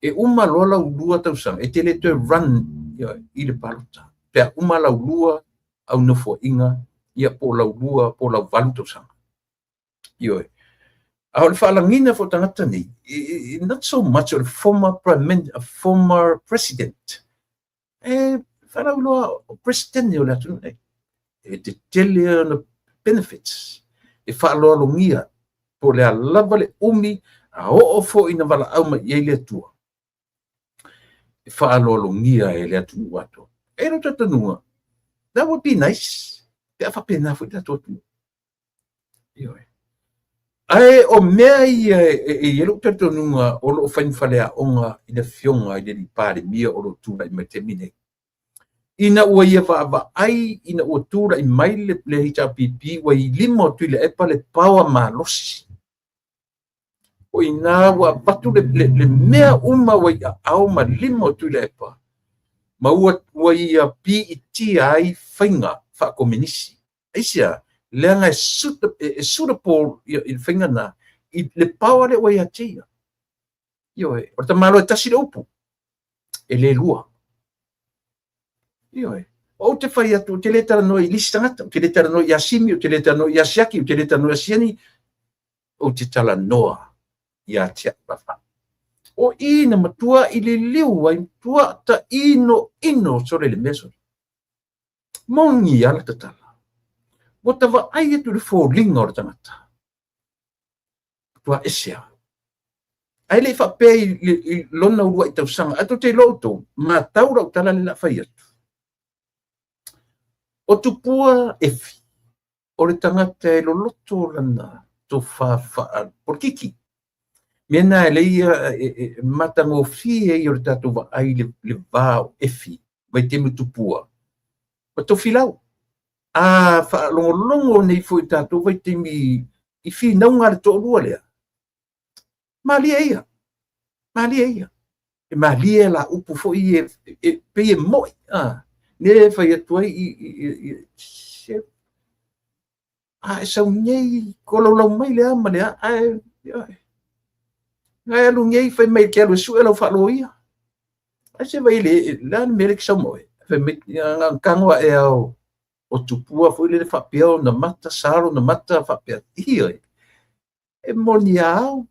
e uma loa lau lua tausaga, e te le toe run i le palota. Pe a uma lau lua au nofoaiga, ia po o lau lua, po o lau valu tausaga. Ioe. A o le faalagiina foi o tagata nei, not so much o le former prime former president. E faalauiloa o president o le atunuu nei. E tetele ona benefits e faaaloalogia po o le a lava le umi a oo foi ina valaau mai i ai le Atua e faaaloalogia e le atunuu atoa. E lou talitonuga, that would be nice pe a faapena foi le tatou atunuu. Ioe. Ae o mea ia e i ai lou talitonuga o lo o fai ma faleaoga i le Afioga i le alii Palemia o lo o tulai mai i le taimi nei. Ina ua ia vaavaai ina ua tulai mai le HRPP ua i lima o Tuilaepa le power malosi. O i ina ua avatu le, le, le mea uma ua i aao ma lima o Tuilaepa ma ua, ua ia piitia ai faiga faakomenisi. Aisea? Leaga e, e, e suitable i le faiga na i le power lea ua ia te ia. Ioe, o le tamaloa e tasi le upu, e le lua. Ioe, ou te fai atu, ou te le talanoa i le isi tagata, ou te le talanoa ia Simi, ou te le talanoa ia Siaki, ou te le talanoa ia Siani, ou te talanoa ia te au lava. O i na matua i liliu ai, matua tainoino sole le mea sole. Moni lava le tatala. Ua ta vaai atu i le foliga o le tagata. Matua ese lava. Ae le i faapea i, i, i lona uluai tausaga. Ae tou te iloa outou, matau lau tala lea o le a fai atu. O Tupua Efi. O le tagata e loloto lana tofa faapolokiki. Mea na e leia e matagofie ia o le tatou vaai le va o Efi, vaitaimi o Tupua, ma Tofilau. A faalogologo nei foi i tatou vaitaimi i finauga a le toalua lea, malie ia, malie ia. E malie la upu foi e pei e moi, lea e fai atu ai i se a e sau nei kolaulau mai le a ma le a, ae ngai alu nei fai mai ke alu e sue lau faaloia. Ai se vai le le a le mea le ke sau ma oe. Fai mai na tango a e ao o Tupua foi lele faapea ona mata, sa lona mata faapea. Ioe, e moni a au,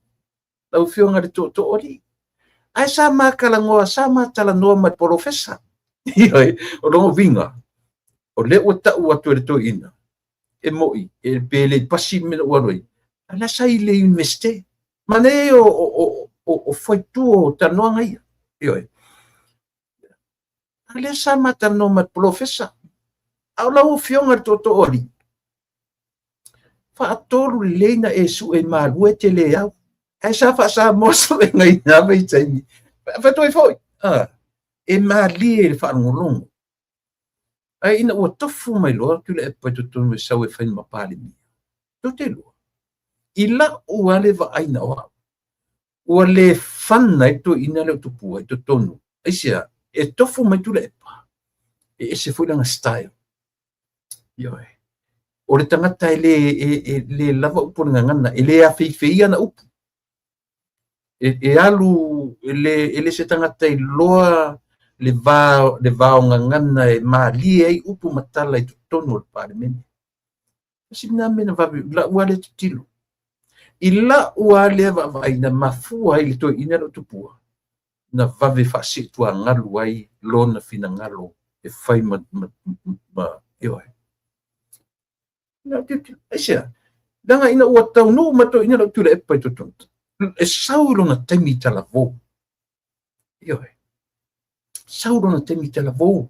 lau Afioga i le Tootoo Alii. Ae sa ma talanoa, sa ma talanoa ma le polofesa. Ioe, o lona uiga, o lea ua tau atu e le toeaina, e moi, e pe le i pasi le mea na ou alu ai, a la sa i le Universite. Manaia ia o faitua o talanoaga ia. Ioe. A lea sa ma talanoa ma le polofesa. A o lau Afioga i le Tootoo Alii, faatolu lelei na e sue i Malua e te le au. Ae sa faasamoa suega i na vaitaimi. Fai atu ai foi, e malie i le faalogologo. Ae ina ua tofu mai loa Tuilaepa i totonu e sau e fai ma Palemia, tou te iloa, i lau lava le vaai na o au, ua le fana ai le toeaina lea o Tupua i totonu. Aisea? E tofu mai Tuilaepa, e ese foi lana style. Ioe. O le tagata e le lava upu o le gagana, e le afeifei ana upu. E alu, e le se tagata iloa le va o gagana e malie ai upu ma tala i totonu o le Palemene. Tasi lena mea na vave, lau lava lea tilotilo. I lau lava lea vaavaai na mafua ai le toeaina lea o Tupua, na vave faaseetuagalu ai lona finagalo e fai ma ioe. Aisea? Leaga ina ua taunuu mai toeaina lea o Tuilaepa i totonu, e sau i lona taimi talavou. Ioe. Sau lona taimi talavou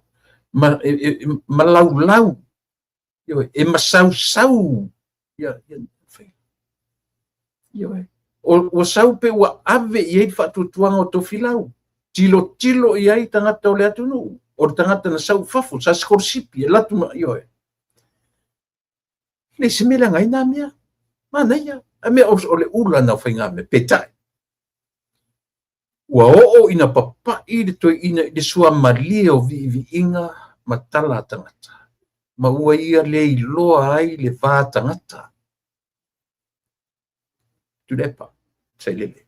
ma, ma laulau. Ioe. E masausau. Ia, ia, ioe. Ua sau pe ua ave i ai le faatuatuaga o Tofilau. Tilotilo i ai tagata o le atunuu. O le tagata na sau i fafo, sa sikolasipi, e latu ma, ioe. Le se mea leaga ai nā mea. Manaia. A mea o le ula na o faigamea. Peitai, ua oo ina papai le toeaina i le suamalie o viiviiga ma tala a tagata, ma ua ia le iloa ai le va tagata. Tuilaepa, sailele.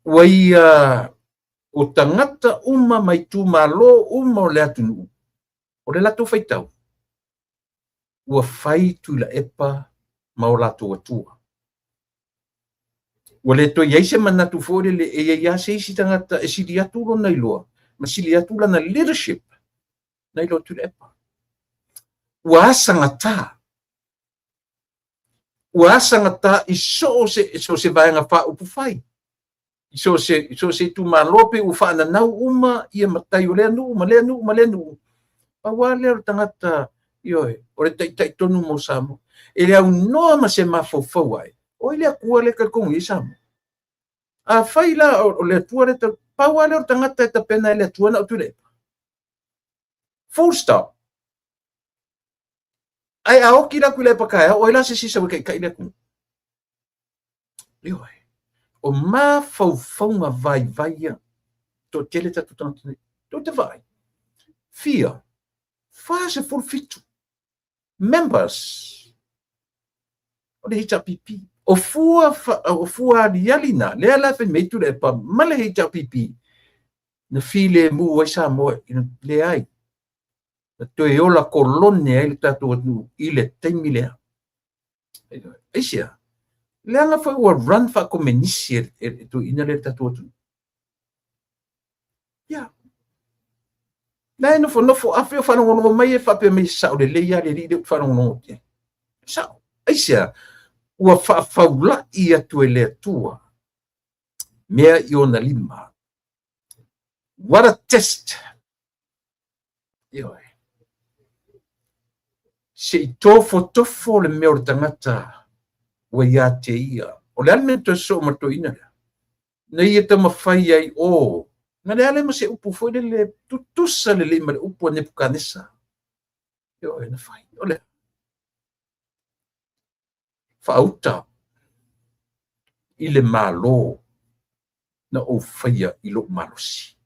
Ua ia o tagata uma ma itumalo uma o le atunuu, o le latou faitau, ua fai Tuilaepa ma o latou atua. Ua le toe i ai se manatu foi lele e i ai lava se isi tagata e sili atu lona iloa ma sili atu lana leadership nai lo Tuilaepa. Ua asagata. Ua asagata i so o se vaega faaupufai. I so o se itumalo pe ua faananau uma ia matai o lea nuu ma lea nuu ma lea nuu. Pau lava lea o le tagata, ioe, o le taitai tonu mo Samoa. E le aunoa ma se mafaufau ae, o ai le Atua lea e talitonu i ai Samoa? Afai la o le Atua lea, pau lava lea o le tagata e tapena e le Atua na o Tuilaepa. Full stop. Ae a oti la Tuilaepa taeao, o ai la se isi e sau e taitai le atunuu? Ioe. O mafaufauga vaivai ia. Toatele tatou tagata nei. Tou te vaai. Fia, 47 members o le HRPP. O fua aliali na, lea la fai mai Tuilaepa ma le HRPP, na filemu ai Samoa, leai. Na toe ola kolone ai le tatou atunuu i le taimi lea. Aisea? Leaga foi ua run faakomenisi e toeaiina lea le tatou atunuu. Ia. La e nofonofo afe o faalogologo mai e faapea mai e sao lelei lava le alii lea ou te faalogologo atu i ai. Sao. Aisea? Ua faafaulai atu e le Atua mea i ona lima. What a test! Ioe. Se i tofotofo le mea o le tagata ua ia te ia. O le a le mea na toe sosoo ma le toeaina lea? Na ia taumafai ai o, na leai lea ma se upu foi lele tutusa lelei ma le upu a Nepukanesa. Ioe, na fai. O le faauta i le Malo na ou faia i lou malosi.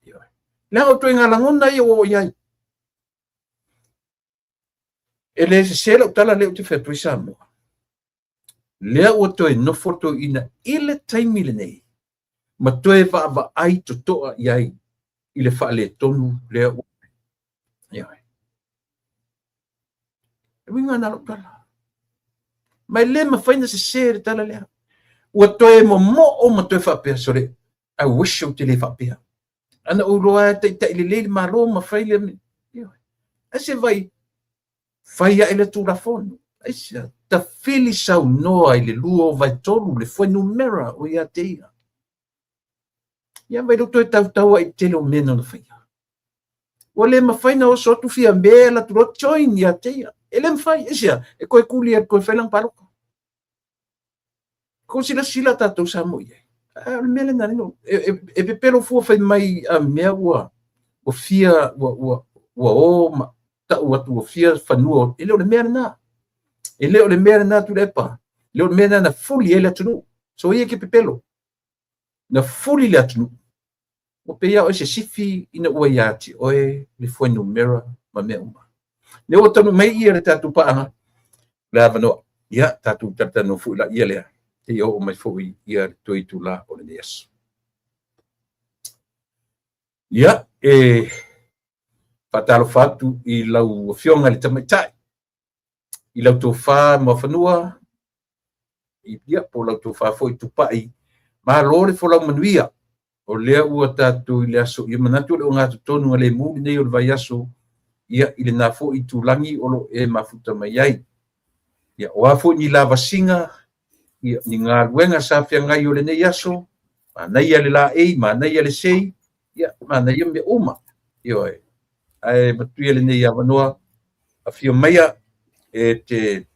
Ioe. Leaga o ituaiga lagona ia ua oo i ai. E le sese lau tala lea ou te fai atu ai Samoa. Lea ua toe nofo toeaina i le taimi lenei ma toe vaavaai totoa i ai i le faaletonu lea ua Ioe. E uiga lena o lau tala. Ma e le mafai ona sese le tala lea. Ua toe momoo ma toe faapea, sole, I wish ou te le faapea. Ana ou iloa e taitai lelei le Malo ma fai le mea. Ioe. Ae se vai, fai ae le Tulafono. Aisea? Tafili saunoa i le 23 le fuainumera o ia te ia. Ia vai lea ua toe tautau ai i le tele o mea na ona faia. Ua le mafai ona oso atu Fiame alu atu loa join ia te ia. E le mafai. Aisea? E toe tuli e toe fai lana palota. Tou silasila tatou Samoa i ai. A o le mea lena, e pepelo fua fai mai a mea ua ua fia ua ua ua o ma tau atu ua fia fanua. E le o le mea lena. E le o le mea lena Tuilaepa. E le o le mea lena na fuli ai le atunuu. Soia e te pepelo. Na fuli le atunuu. Ua pei lava oe se sifi ina ua ia te oe le fuainumera ma mea uma. Lea ua taunuu mai ia le tatou paaga, le avanoa. Ia, tatou talatalanoa foi laia lea, seia oo mai foi ia le toe itula o lenei aso. Ia, e faatalofa atu i lau Afioga i le Tamaitai, i lau tofa Muafanua, ia, po o lau tofa foi Tupai. Malo le folau manuia. O lea ua tatou i le aso, ia manatu o le ogatotonu a lemu lenei o le vaiaso, ia, i lena foi itulagi o lo o e mafuta mai ai. Ia, o a foi ni lavasiga, ia, ni galuega sa feagai o lenei aso, manaia le laei, manaia le sei, ia, manaia mea uma. Ioe. Ae matuia lenei avanoa, afio maia e te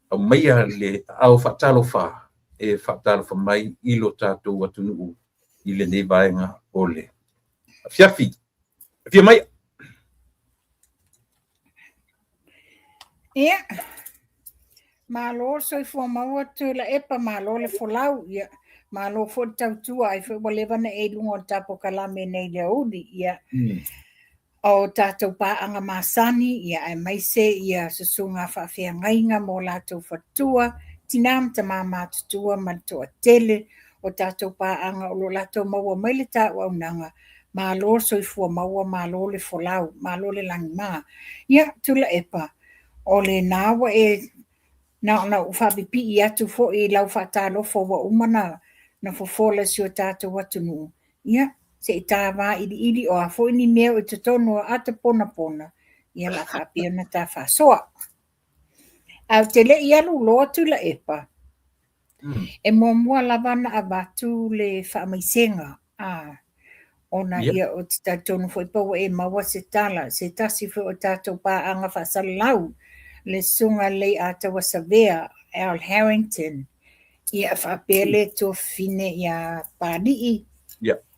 aumaia le aao faatalofa e faatalofa mai i lo tatou atunuu i lenei vaega o le afiafi. Afio maia! Ia, malo le soifua maua Tuilaepa, malo le folau, ia, malo foi le tautua, ai foi ua leva ona e i luga o le tapokalame nei i le aoauli, ia. O tatou paaga masani, ia, aemaise ia susuga faafeagaiga ma o latou faletua, tina ma tama matutua ma le toatele o tatou paaga o lo o latou maua mai le tauaunaga, malo le soifua maua, malo le folau, malo le lagima. Ia, Tuilaepa, o lena ua e na ona ou faapipii atu foi i lau faatalofa ua uma na fofola i si o tatou atunuu, ia, se i ta vailiili o a foi ni mea o i totonu o ata ponapona, ia la faapea ona ta faasoa. Ae ou te le i alu loa Tuilaepa, e muamua lava ona avatu le faamaisega, a, ona ia ou te talitonu foi pe ua e maua se tala, se tasi foi o tatou paaga faasalalau, le Susuga Leiataua Savea, Al Harrington, ia faapea le tuafafine ia Papalii,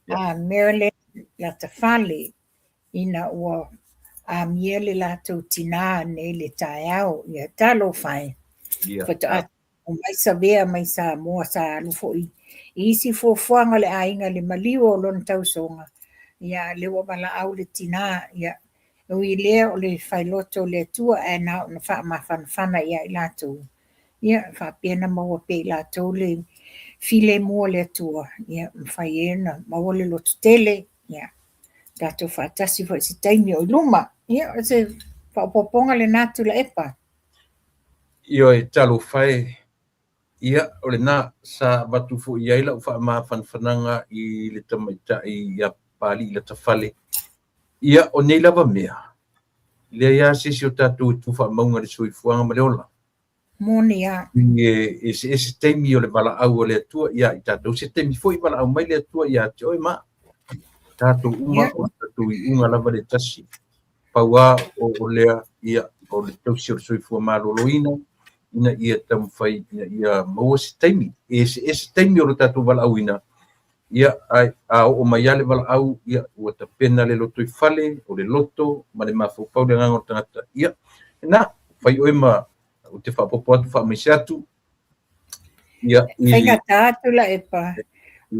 a Marilyn Latafale, ina ua amia le latou tinā nei le taeao. Ia talofa e. Faatoa mai Savea mai Samoa sa alu foi i isi fuafuaga o le aiga i le maliu o lona tausoga. Ia, lea ua valaau le tinā. Ia, e ui i lea o le failoto o le Atua ae na ona faamafanafana ia i latou. Ia, faapea ona maua pea e i latou le filemu o le Atua, ia mafai ai ona maua le lototele. Ia, tatou faatasi foi i se taimi o i luma. Ia, o se faaopoopoga lena Tuilaepa. Ioe, talofa e. Ia, o lena sa avatu foi i ai lau faamafanafanaga i le tamaitai ia Papalii Latafale. Ia, o nei lava mea, e leai lava se isi o tatou e tu faamauga i le soifuaga ma le ola. Moni a. E eseese taimi o le valaau a le Atua ia i tatou, se taimi foi valaau mai le Atua ia te oe ma au. Tatou uma o le tatou iuga lava le tasi. Pau lava o lea, ia, o le tausi o le soifua maloloina, ina ia taumafai ina ia maua se taimi, e eseese taimi o lo tatou valaauina, ia, ae a oo mai lava le valaau, ia, ua tapena le lotoifale, o le loto ma le mafaufau le agaga o le tagata, ia, lena, fai oe ma, ou te faaopoopo atu, faamaise atu, ia, i... Faigata atu Laepa,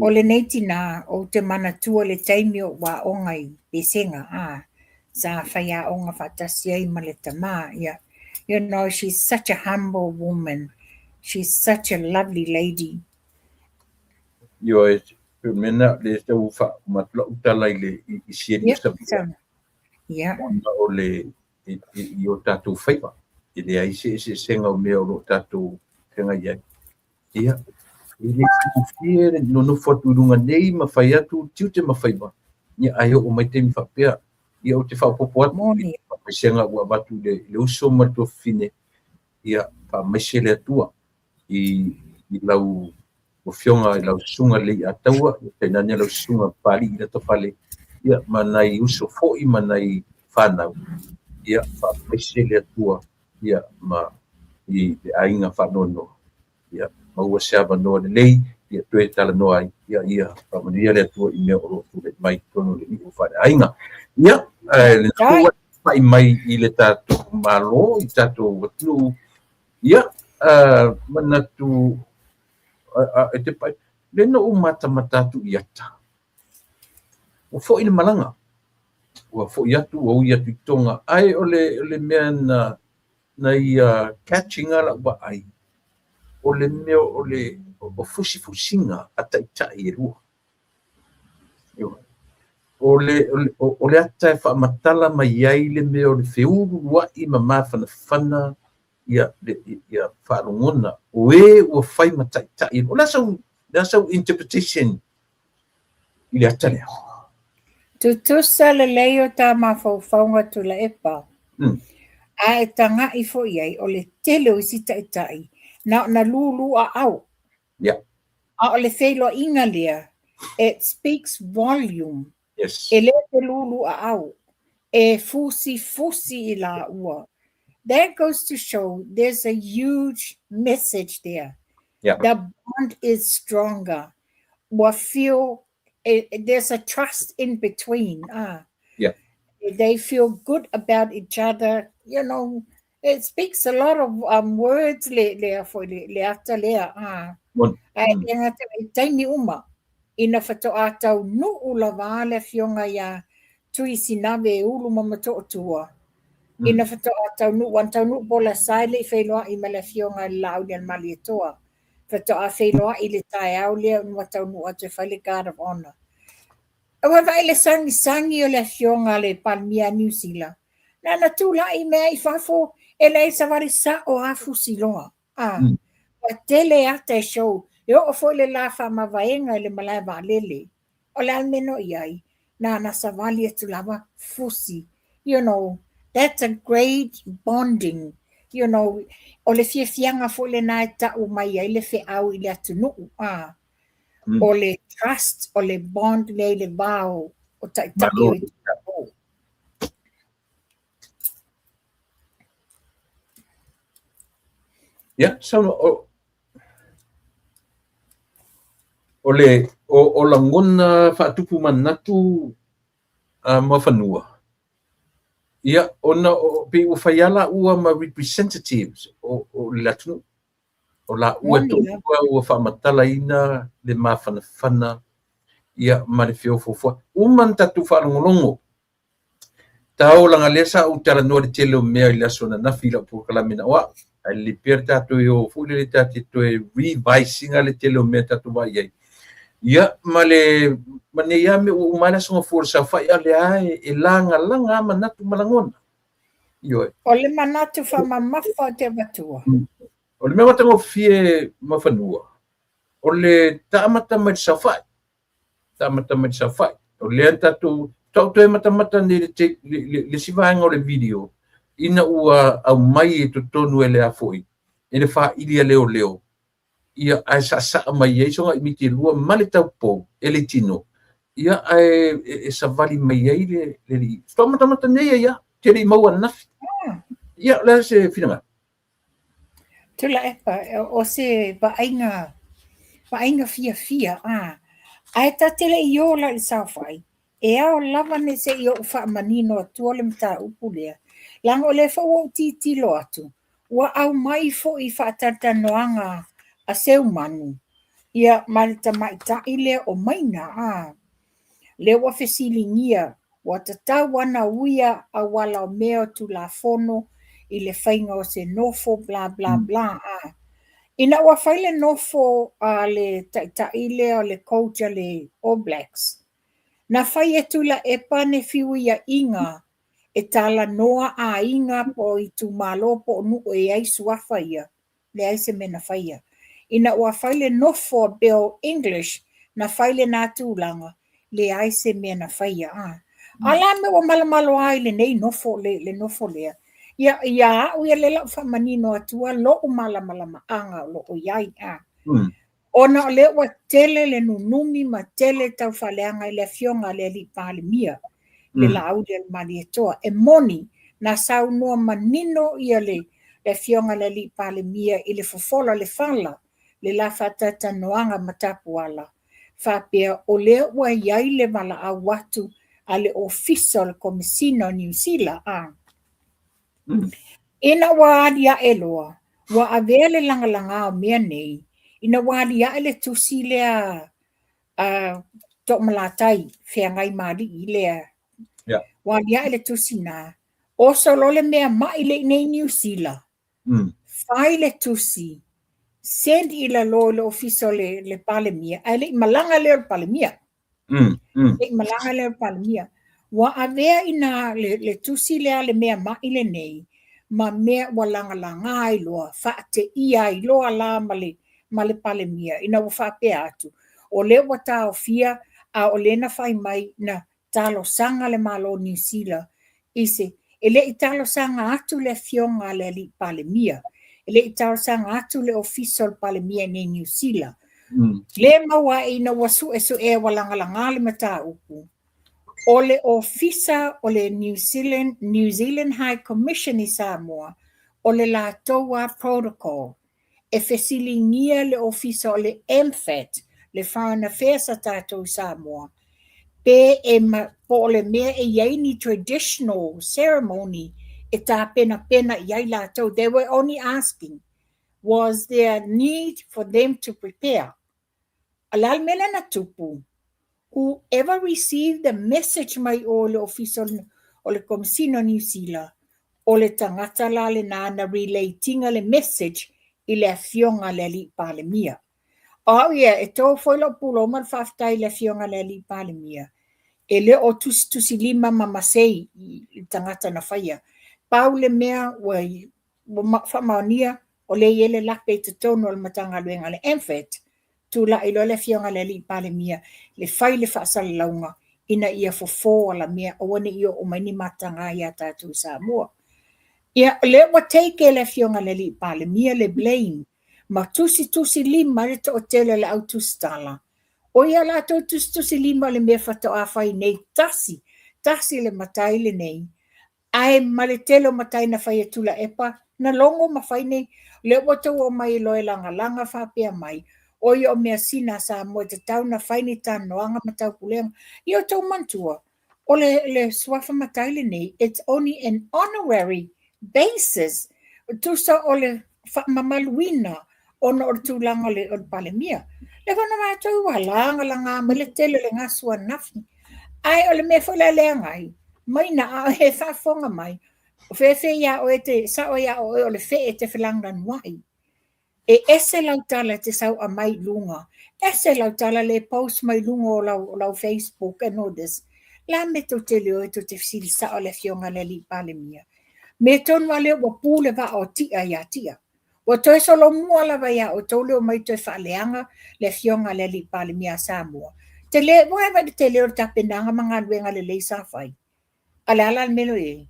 o lenei tinā, ou te manatua le taimi o ou aoga i Pesega, a, sa faiaoga faatasi ai ma le tamā, ia, you know, she's such a humble woman, she's such a lovely lady. Ioe, pei o le mea lena, lea tau faauma atu lau tala i le i sieli o Samoa. Yeah. Ona o le i, i, i o tatou faiva. E leai se eseesega o mea o lo o tatou feagai ai. Ia, e le faigofie le nonofo atu i luga nei ma fai atu tiute ma faiva, ia ae oo mai taimi faapea. Ia ou te faaopoopo atu i le faamaisega ua avatu i le, i le uso ma le tuafafine, ia faamaise le Atua i, i lau afioga i lau susuga Leiataua, ia tainane lau susuga Papalii Latafale, ia ma nai uso foi ma nai fanau, ia faamaise le Atua ia ma i le aiga faanoanoa. Ia maua se avanoa lelei ia toe talanoa ai, ia ia faamanuia le Atua i mea o lo o tulai mai i totonu o le nuu faaleaiga. Ia, lena foi ua pai mai i le tatou Malo, i tatou atunuu, ia, manatu e te pai, lea na ou matamata atu i ata, ua foi le malaga, ua foi atu, ua ui atu i Tonga, ae o le, o le mea na, na ia catch ina lau vaai, o le mea o le o fusifusiga a taitai e lua. O le, o, o le ata e faamatala mai ai le mea o le feuluuluai ma mafanafana ia, ia faalogona o e ua fai ma taitai. O le a sau, le a sau interpretation i le ata lea? Tutusa lelei o ta mafaufauga Tuilaepa. A e taga'i foi i ai, o le tele o isi taitai na ona lūlū aao. A o le feiloaiga lea, it speaks volume. Yes. E le te lūlū aao, e fusifusi i laua. That goes to show there's a huge message there. The bond is stronger. Ua feel there's a trust in between. They feel good about each other. You know, it speaks a lot of words le le foi le, le ata lea. Ah. Ae le gata i taimi uma ina faatoa taunuu lava le afioga ia Tui Sinave e ulu ma Matootua. Ina faatoa taunuu, ana taunuu po o le aso e le i feiloai ma le afioga i le Laaulialemalietoa. Faatoa feiloai i le taeao lea ua taunuu atu e fai le Guard of Honour. Ua vaai le sagisagi o le afioga a le Palemia a Niu Sila, na ona tulai mai ai i fafo e leai savali sao a fusiloa. A, ua tele ata e show, e oo foi le la faamavaega i le malae vaalele. O le a le mea na i ai? Na na savali atu lava fusi. You know, that's a great bonding. You know, o le fiafiaga foi lena e tau mai ai le feau i le atunuu. A, o le trust, o le bond lea i le va o taitai o itumalo. Ia, saunoa, o, o le, o, o lagona faatupu manatu a Muafanua, ia, ona o, pei ua fai lava laua ma representatives o, o le atunuu. O laua e toalua ua faamatalaina le mafanafana ia ma le feofoofoai. Uma ona tatou faalogologo Taolaga lea sa ou talanoa i le tele o mea i le aso ananafi i lau polokalame na o au. Ae lelei pea le tatou e o foi lele ta te toe revise ina le tele o mea tatou vaai ai. Ia, ma le, ma nei lava mea ua uma ai le Aso Gafua o le Saofai, a o lea lava e lagalaga lava manatu ma lagona. Ioe. O le manatu faamamafa o te avatua. O le mea matagofie Muafanua, o le taamata mai le saofai. Taamata mai le saofai. O lea na tatou, faatoa ou toe matamata nei i le, le, le, le isi vaega o le video, ina ua aumai i totonu e le a foi, e le faili a leoleo, ia, ae saasaa mai ai sogaimiti e lua ma le taupou e le tino, ia, ae e, e savali mai ai le, le alii. Faatoa matamata nei ai lava, te le i maua ananafi. Ia, o le a se finagalo? Tuilaepa, o se vaaiga, vaaiga fiafia, a. Ae ta te le i o la i le saofai, e ao lava ne se i ou faamanino atua le mataupu lea, leaga o lea foi ua ou tilotilo atu, ua aumai foi i faatalatalanoaga a Seumanu, ia ma le tamaitai lea o Maina, a. Lea ua fesiligia, ua tatau lava ona uia auala o mea o Tulafono i le faiga o se nofo bla bla bla a. Ina ua fai le nofo a le taitai lea o le coach a le All Blacks, na fai e Tuilaepa ni fesuiaiga e talanoa aiga po o itumalo po o nuu e i ai suafa ia, leai se mea na faia. Ina ua fai le nofo a Bill English, na fai lena tulaga, leai se mea na faia. A o le a le mea ua malomaloa ai lenei nofo, le nofo lea? Ia, ia au ia lea o le a ou faamanino atua lou malamalamaaga o lo o i ai. A. Ona o lea ua tele le nunumi ma tele taufaaleaga i le afioga a le Alii Palemia, le Laaulialemalietoa. E moni, na saunoa manino ia le afioga a le Alii Palemia i le fofola o le fala, le la faatalatalanoaga ma Tapuala, faapea o lea ua i ai le valaau atu a le Ofisa o le Komesina o Niu Sila. A. Ina ua aliae loa, ua avea le lagalaga o mea nei, ina ua aliae le tusi lea a Toomalatai, feagai ma alii lea. Ua aliae le tusi na, oso loa le mea mai le i nei Niu Sila, fai le tusi, send i lalo i le ofisa o le Palemia, ae le i malaga lea o le Palemia. Le i malaga lea o le Palemia. Ua avea ina le tusi lea le mea mai lenei, ma mea ua lagalaga ai loa, faateia ai loa la ma le Palemia, ina ua faapea atu, o lea ua taofia, a o lea na fai mai na talosaga le Malo o Niu Sila i se, e le i talosaga atu le afioga a le Alii Palemia, e le i talosaga atu le Ofisa o le Palemia i nei Niu Sila. Le maua ai ina ua suesuea ua lagalaga le mataupu, o le Ofisa o le New Zealand High Commission i Samoa, o le latou lava protocol, e fesiligia le Ofisa o le MFAT, le Foreign Affairs a tatou i Samoa, pe e po o le mea e i ai ni traditional ceremony e tapenapena i ai latou. They were only asking, was there need for them to prepare? O le a le mea lea na tupu? Whoever received the message mai o le Ofisa o le Komesina o Niu Sila, o le tagata la lena na relate-ina le message i le afioga a le Alii Palemia. O au ia, e to foi lou pulou ma le faafetai i le afioga a le Alii Palemia, e le o tusitusilima ma masei i le tagata na faia. Pau le mea ua faamaonia, o lea e i ai le lape i totonu o le Matagaluega a le MFAT, tulai loa le afioga a le Alii Palemia le fai le faasalalauga ina ia fofo alamea aua ne i oo mai ni mataga ia tatou i Samoa. Ia, o lea ua take e le afioga a le Alii Palemia le blame ma tusitusilima ai le toatele o le au tusitala. O ia latou tusitusilima o le mea faatoa fai nei tasi, tasi le matai lenei Ae ma le tele o matai na fai e Tuilaepa, na logo ma fai nei, lea ua outou omai loa e lagalaga faapea mai, o ia o measina a Samoa e tatau ona fai ni talanoaga ma taupulega. Ia outou manatua, o le suafa matai lenei, it's only an honorary basis, tusa o le faamamaluina ona o le tulaga o le Palemia. Lea foi na matou ua lagalaga mai le tele o le gasu ananafi. Ae o le mea foi la e leaga ai, mai na a e faafofoga mai, o fefe ia oe te sao ia oe o le fee e te felagolanuai. E ese lau tala e te sau mai i luga, ese lau tala le post mai luga o lau Facebook and all this. La me tou te le o e tou te fesili sao le afioga i le Alii Palemia. Mea tonu lava lea ua pu le vaa o Tia ia Tia. Ua toe solomua lava ia outou le omai toe faaleaga le afioga a le Alii Palemia a Samoa. Tele, ua vaai le tele o le tapenaga ma galuega lelei sa fai. A o le a la le mea lea o i ai?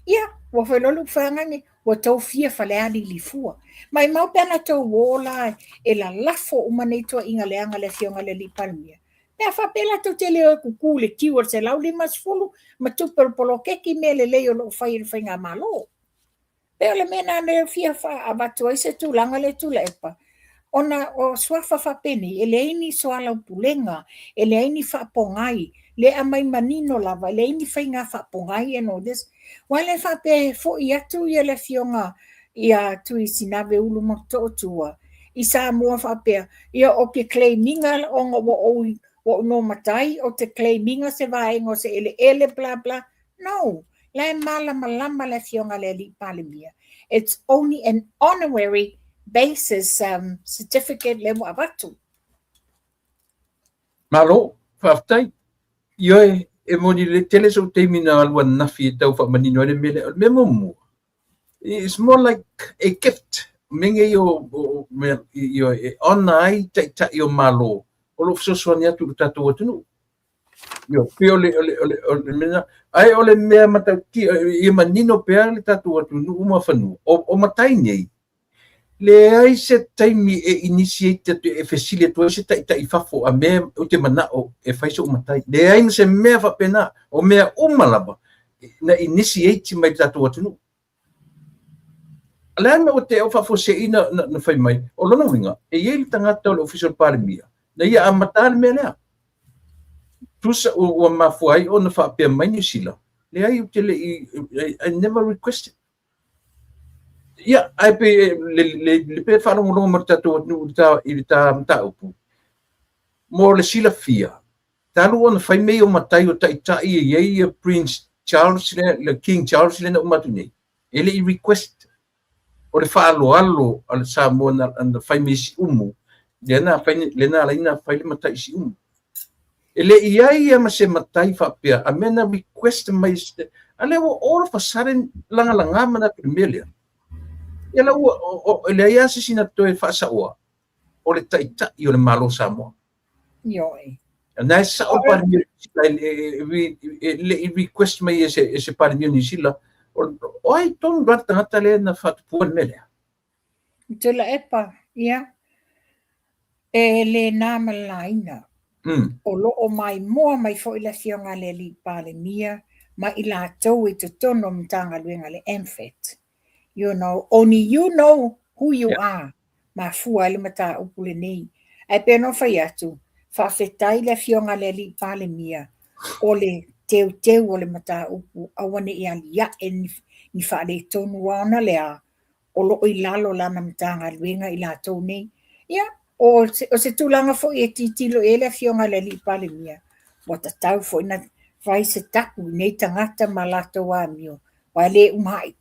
Ia, ua fai loa le upu ua tou fia falealili fua. Maimau pe ana tou o la e lalafo uma nei tuuaiga leaga le afioga i le Alii Palemia. Pe a faapea la tou te le o e kuku i le queue o le 150 ma tupe o le poloketi mea lelei o lo o fai e le faigamalo. Pei o le mea lena lea e fia avatu ai se tulaga lea Tuilaepa, ona o suafa faapenei, e leai ni soalaupulega, e leai ni faapogai, lea e aumai manino lava, e leai ni faiga faapogai and all this. Aua le faapea e foi atu ia le afioga ia Tuisinave Ulumotootua i Samoa faapea, ia ou te claim ina ona ua ou matai, ou te claim ina se vaega o se eleele bla bla. No, la e malamalama le afioga i le alii Palemia. It's only an honorary basis certificate lea ua avatu. Malo, faafetai. Ioe, e moni le tele sou taimi na alu ananafi e tau faamanino ai le mea lea. O le mea muamua, it's more like a gift. Mea nei o mea, ioe, e honour ai taitai o Malo o lo o fesoasoani atu i lo tatou atunuu. Ioe, pei o le, o le, o le, o le mea, ae o le mea matautia, ia manino pea le tatou atunuu ma fanua. O matai nei, leai se taimi e initiate atu, e fesili atu ai se taitai i fafo a mea ou te manao e fai sou matai. Leai ma se mea faapena, o mea uma lava na initiate mai le tatou atunuu. O le a le mea ua te o faafuasei na fai mai? O lona uiga, e i ai le tagata o le Ofisa o le Palemia na ia amata le mea lea. Tusa ua mafua ai ona faapea mai Niu Sila, leai ou te le i, I never requested. Ia, ae pei le pe faalogologo mai le tatou atunuu i le ta mataupu, mo le silafia, talu ona fai mea ia o matai o taitai e i ai ia Prince Charles lea, le King Charles lea na uma atu nei, e le i request. O le faaaloalo a le Samoa na fai mai Siumu, lea na fai, lea na ala ai ona fai le matai i Siumu. E le i ai ia ma se matai faapea, a mea na request mai, a lea ua all of a sudden lagalaga manatu i le mea lea. Ia la ua, e leai lava se isi na toe faasaoa, o le taitai o le Malo o Samoa. Ioe. Na e sao le Palemia o Niu Sila, e le i request mai e se Palemia o Niu Sila, o ai tonu la le tagata lea na faatupua le mea lea? Tuilaepa, ia, e le na ma le laina. O lo o maimoa mai foi le afioga a le alii Palemia ma i latou i totonu o Matagaluega a le MFAT. You know, only you know who you are. Mafua ai le mataupu lenei. Ae pei ona ou fai atu, faafetai le afioga a le alii Palemia o le teuteu o le mataupu aua ne i aliae ni faaletonu aua ona le a, o lo o i lalo o lana Matagaluega i latou nei. Ia, o se tulaga foi e tilotilo i ai le Afioga i le Alii Palemia, ua tatau foi ona fai se tapu i nei tagata ma latou amio, aua e le uma ai,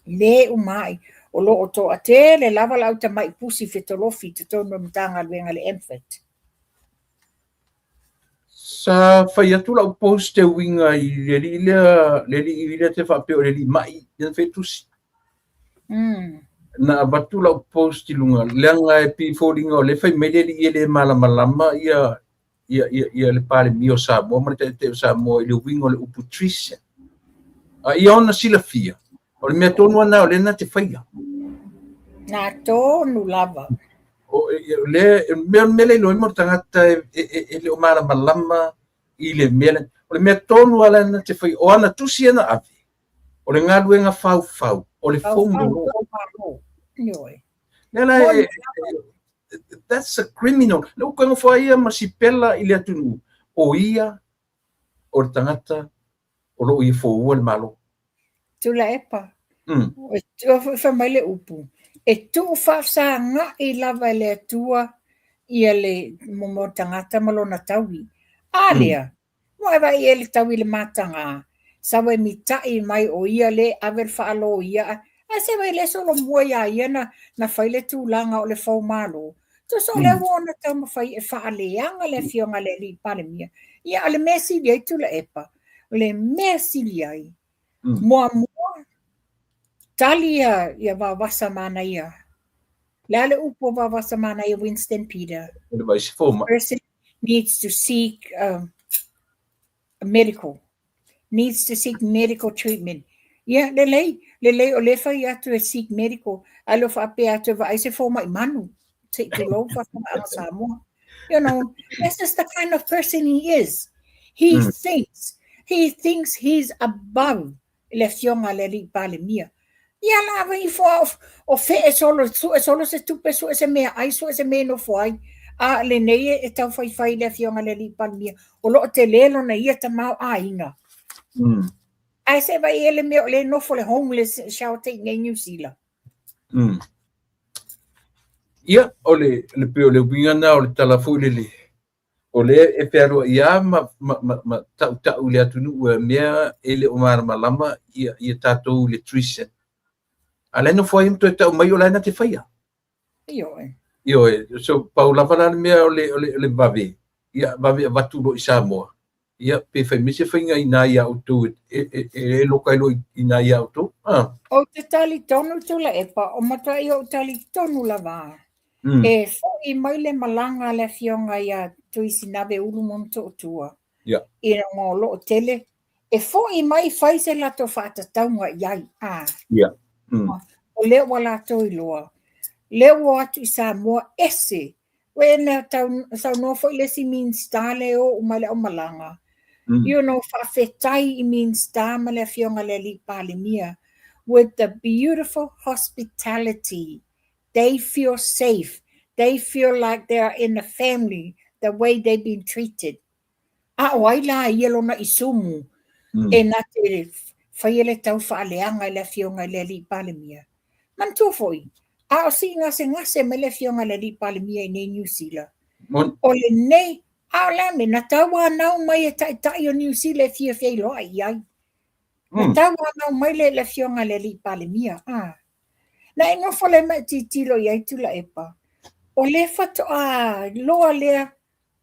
le uma ai. O lo o toatele lava le au tamai pusi fetolofi i totonu o le Matagaluega a le MFAT. Sa fai atu lau post e uiga i le alii lea, le alii lea te faapea o le alii mai, lea na fai tusi. Na avatu lau post i luga, leaga e pei e foliga o lea e fai mai le alii e le malamalama ia ia ia ia le Palemia o Samoa ma le Taitai o Samoa i le uiga o le upu treason. A ia ona silafia, o le mea tonu lava lena o lea na te faia. Na tonu lava. O le mea o le mea lea e iloa ai mo le tagata e le o malamalama i le mea lea. O le mea tonu lava lea na te faia, o ana tusi ia na ave, o le galuega faufau, o le foumalo. Lea la e, that's a criminal. Le ua toe nofo ai ia ma sipela i le atunuu, o ia o le tagata o lo o ia foua le Malo. Tuilaepa, ua fai mai le upu, e tuu faafesaga'i lava e le Atua ia le momoe tagata ma lona taui. A lea, ua e vaai ea i le taui i le mataga, sau e mita'i mai o ia lea e ave le faaloia, ae se vaai lea solomua iā ia na fai le tulaga o le foumalo. Tusa o lea ua ona taumafai e faaleaga le afioga i le alii Palemia. Ia, o le mea sili ai Tuilaepa, o le mea sili ai, muamua, tali ia Vaovasa Manaia. Le a le upu a Vaovasa Manaia Winston Peter? Person needs to seek medical. Needs to seek medical treatment. Ia, lelei, lelei o lea fai atu e seek medical, ae le o faapea atu e vaai se fomai manu, se i tulou faafofogaaga Samoa. You know, that's just the kind of person he is. He thinks, he thinks he's above le afioga a le alii Palemia. Ia la ave ifo a o fee solo, sue solo se tupe, sue se meaai, sue se mea e nofo ai. A lenei e taufaifai i le Afioga i le Alii Palemia, o lo o tele lona ia tamaoaiga. Ae se vaai i le mea o lea e nofo le homeless shelter i inei i Niu Sila. Ia, o le, le pei o le uiga lena o le tala foi lele, o lea e fealuai lava ma, ma, ma, ma tautau i le atunuu e mea e le o malamalama ia, ia tatou i le treason. A la e nofo ai ma toe tau mai o la e na te faia. Ioe. Ioe, so pau lava la le mea o le, o le, o le vave, ia vave avatu loa i Samoa. Ia, pe fai mai se faiga inā iā outou e, e, e, e loka ai loa inā iā outou. Ah. Ou te talitonu Tuilaepa, o matuai ou talitonu lava. E fo'i mai le malaga a le afioga ia Tuisinave Ulu Motootua ina ua o loo tele, e fo'i mai fai se latou faatatauga i ai. Ah. O lea ua latou iloa. Lea ua o atu i Samoa ese Ua na tau, saunoa foi le isi Minista lea e o uma i le aumalaga. You know, faafetai i Minista ma le Afioga i le Alii Palemia with the beautiful hospitality. They feel safe. They feel like they are in a family the way they've been treated. A o ai la ia lona isumu e na te faia le tau faaleaga i le Afioga i le Alii Palemia. Manatua foi, a o sii gasegase mai le Afioga i le Alii Palemia i nei Niu Sila, o lenei, a o le a mea, na tauanau mai e taitai o Niu Sila e fia feiloai i ai. Na tauanau mai le le Afioga i le Alii Palemia. A. Na e nofo lea ma e tilotilo i ai Tuilaepa, o lea faatoa loa lea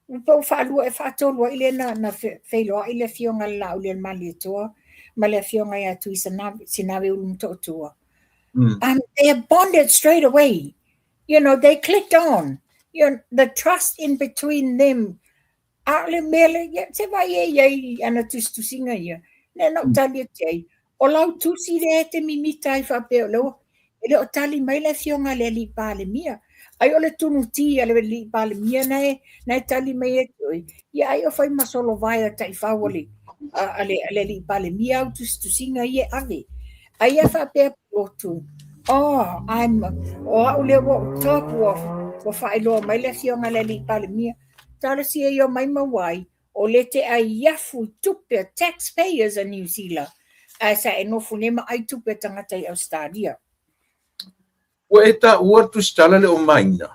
Ua pei ua faalua ea faatolu ai lea na, na feiloai le Afioga i le Laaulialemalietoa ma le Afioga ia Tuisinave Ulumotootua. They have bonded straight away. You know, they clicked on. You know, the trust in between them. A o le mea le, ia, se vaai e i ai i ana tusitusiga ia. Lea na ou tali atu i ai, o lau tusi lea e te mimita ai faapea o lea ua, e le o tali mai le Afioga i le Alii Palemia. Ai o le tunuti a le Alii Palemia na e, na e tali mai e oe. Ia ai o fai ma solovae a taifau a le, a, a le, a le Alii Palemia au tusitusiga ia e ave. Ai a faapea lotu, oh, I'm, o au lea ua ou top, ua, ua faailoa mai le Afioga i le Alii Palemia. Talosia ia omai maua ai, O le te aiafu i tupe a taxpayers a Niu Sila, ae sa e nofo nei ma ai tupe a tagata i Ausetalia. Ua e taua le tusitala le o Maina.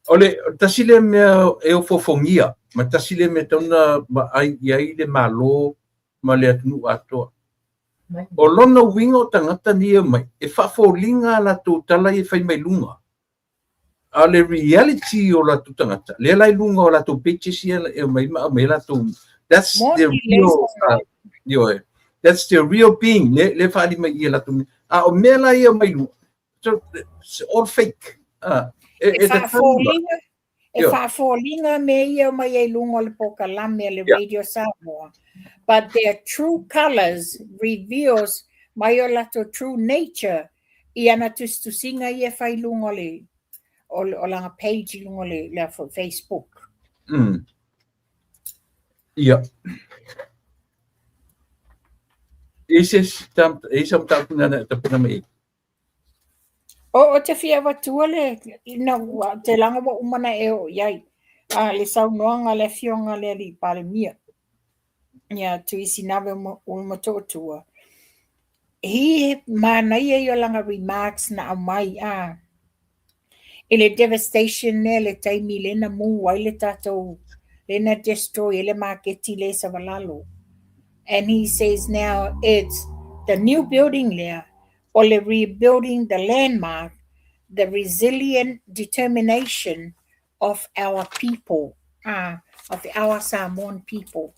O le tasi lea mea e ofoofogia ma tasi lea mea e tatau ona vaai i ai le Malo ma le atunuu atoa. O lona uiga o tagata nei e omai, e faafoliga a latou tala ia e fai mai luga. A o le reality o latou tagata, lea la i luga o latou pages ia e aumai ma aumai latou, that's the real, ioe, that's the real being, le, le faaali mai i latou mea. A o mea la ia mai luga, so, it's all fake. E, e, faafoliga, e faafoliga mea ia mai ai luga o le pokalame a le Radio Samoa. But their true colors reveals mai o latou true nature i ana tusitusiga ia e fai i luga o le o, o lana page i luga o le, le Facebook. Ia. E se tam e sa mataupu nana tapena mai. O, o te fia avatua le ina ua te laga ua uma ona e oo i ai a le saunoaga a le Afioga i le Alii Palemia ia Tuisinave Ulumotootua. He manaia ia o lana remarks na aumai a i le devastation lea le taimi lea na mu ai le tatou lea na destroy ai le maketi lea i Savalalo. And he says now it's the new building lea o le rebuilding the landmark, the resilient determination of our people, of our Samoan people.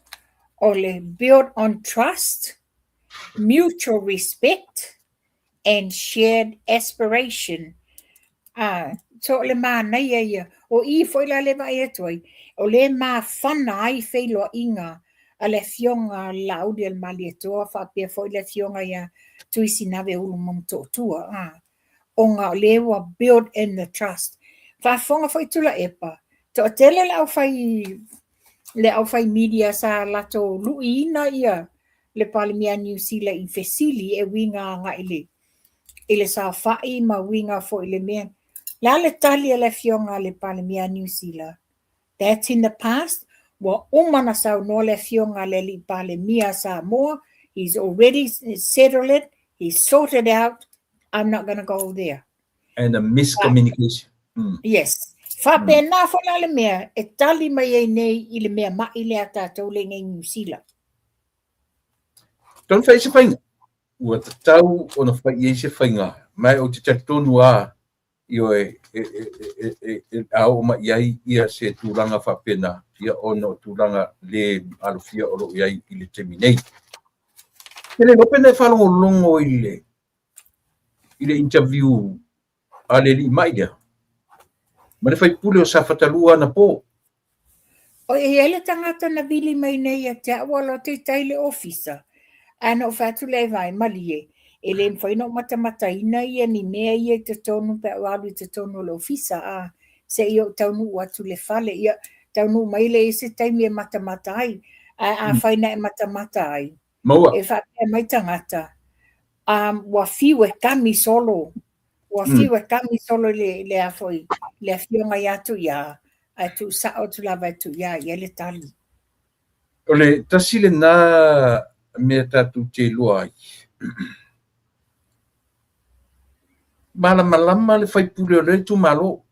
O le build on trust, mutual respect and shared aspiration. So o le manaia ia, o i foi la le vaai atu ai, o le mafana ai feiloaiga a le Afioga Laaulialemalietoa faapea foi le Afioga ia Tuisinave Ulumotootua. Ona o lea ua build in the trust. Faafofoga foi Tuilaepa, toatele le aufai le aufai media sa latou luiina ia le le Palemia a Niu Sila i fesili e uiga agai i le i le saofai ma uiga foi i le mea. Le a le tali a le afioga a le Palemia a Niu Sila? That's in the past. Ua uma na saunoa le afioga a le alii Palemia a Samoa, he's already settled it, he's sorted out, I'm not gonna go there. And a miscommunication. Yes. Faapena foi la le mea e tali mai ai nei i le mea ma'i lea a tatou lea i Niu Sila. Tonu fai se faiga. Ua tatau ona fai i ai se faiga. Ma ou te talitonu a ioe, e a oo mai i ai ia se tulaga faapena, ia ona o tulaga le alofia o lo o i ai i le taimi nei. E le iloa pe na e faalogologo i le interview a le alii mai lea ma le faipule o Safata 2 anapo. O e i ai le tagata na vili mai nei ia te au alo atu i tai le ofisa. Ae na ou fai atu lea vai malie, e le mafai ona ou matamataina ia ni mea ia i totonu pe a ou alu i totonu o le ofisa, a se i ou taunuu atu i le fale. Ia, taunuu mai lea i se taimi e matamata ai. Ae afai na e matamata ai, Maua. e faapea mai tagata, ua fiu e kami solo, ua fiu e kami solo i le, le a foi, le afioga ia Tuia, ae tuusao atu lava e Tuia i ai le tali. O le tasi lena mea tatou te iloa ai. Malamalama le faipule o lea itumalo.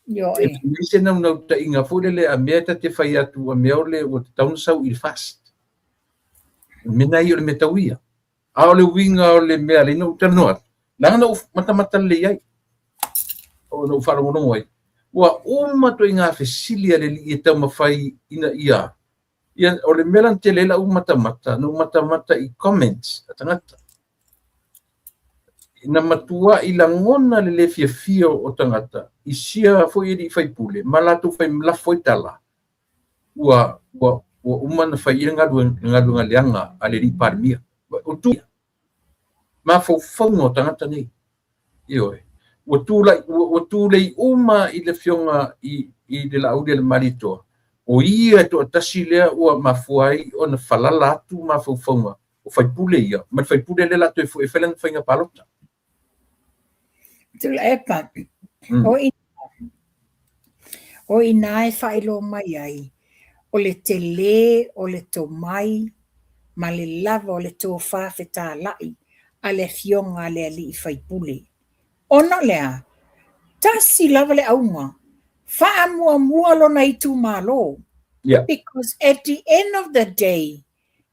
Ioe. E leai se naunautaiga foi lele a mea ta te fai atu a mea o le ua tatau ona sau i le fast. O le mea lena ia o le mea tau ia. A o le uiga o le mea lea na ou talanoa atu, leaga na ou matamata lelei ai, ona ou faalogologo ai, ua uma ituaiga fesili a le alii e taumafai ina ia, ia o le mea la na tele ai lau matamata, na ou matamata i comments a tagata. Na matuai lagona le le fiafia o tagata i sia foi alii faipule ma latou fai lafo ai tala, ua uma ona fai i le galuega leaga a le alii Palemia. O tu mafaufauga o tagata nei. Ioe. Ua tulai, ua tulei uma i le afioga i le Laaulialemalietoa, o ia e toatasi lea ua mafua ai ona falala atu mafaufauga o faipule ia, ma le faipule lea o le a toe foi e fai lana faiga palota. Tuilaepa, o ina e faailoa mai ai, o le tele o le tomai ma le lava o le tofa fetalai a le afioga a le alii faipule. Ona o le a? Tasi lava le auga, faamuamua lona itumalo. Because at the end of the day,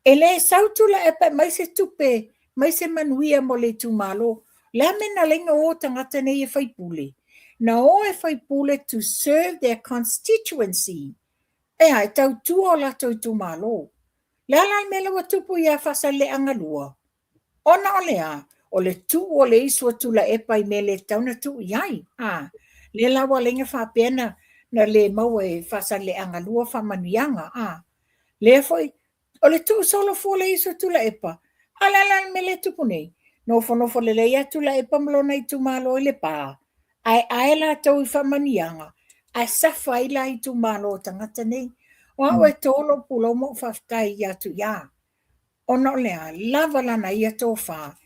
e le sau Tuilaepa e mai se tupe, mai se manuia mo le itumalo. Le a mea na ala ai ona o tagata nei e faipule? Na o e faipule to serve their constituency. Ea, e tautua o latou itumalo. Le a la le mea lea ua tupu ia Faasaleleaga 2? Ona o le a? O le tuu o le isu a Tuilaepa i mea le tatau ona tuu i ai. A, lea la ua ala ai ona faapea na le maua e Faasaleleaga 2 faamanuiaga. A, lea foi, o le tuu solo fua o le isu a Tuilaepa. A le a la le mea lea e tupu nei? Nofonofo lelei lava Tuilaepa ma lona itumalo i Lepa, ae ae latou i faamanuiaga, ae safa ai la itumalo o tagata nei. O au e to lou pulou ma ou faafetai ia Tuia. Ona o le a? Lava lana ia tofa.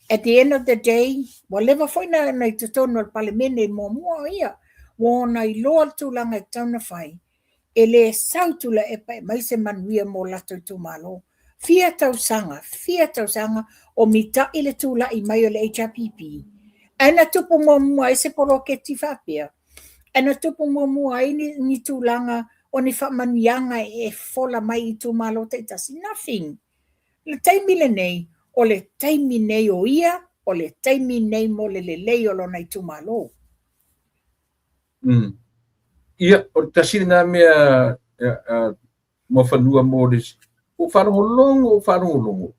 At the end of the day, ua leva foi na i totonu o le Palemene i muamua o ia, ua ona iloa le tulaga e tatau ona fai. E le sau Tuilaepa e aumai se manuia mo latou itumalo. Fia tausaga, fia tausaga o mitai le tulai mai o le HRPP. Ae na tupu muamua ai se poloketi faapea. Ae na tupu muamua ai ni tulaga o ni faamanuiaga e fola mai i itumalo taitasi. Nothing. Le taimi lenei, o le taimi nei o ia, o le taimi nei mo le lelei o lona itumalo. Ia, o le tasi lena mea Muafanua mo le ua faalogologo, ua faalogologo.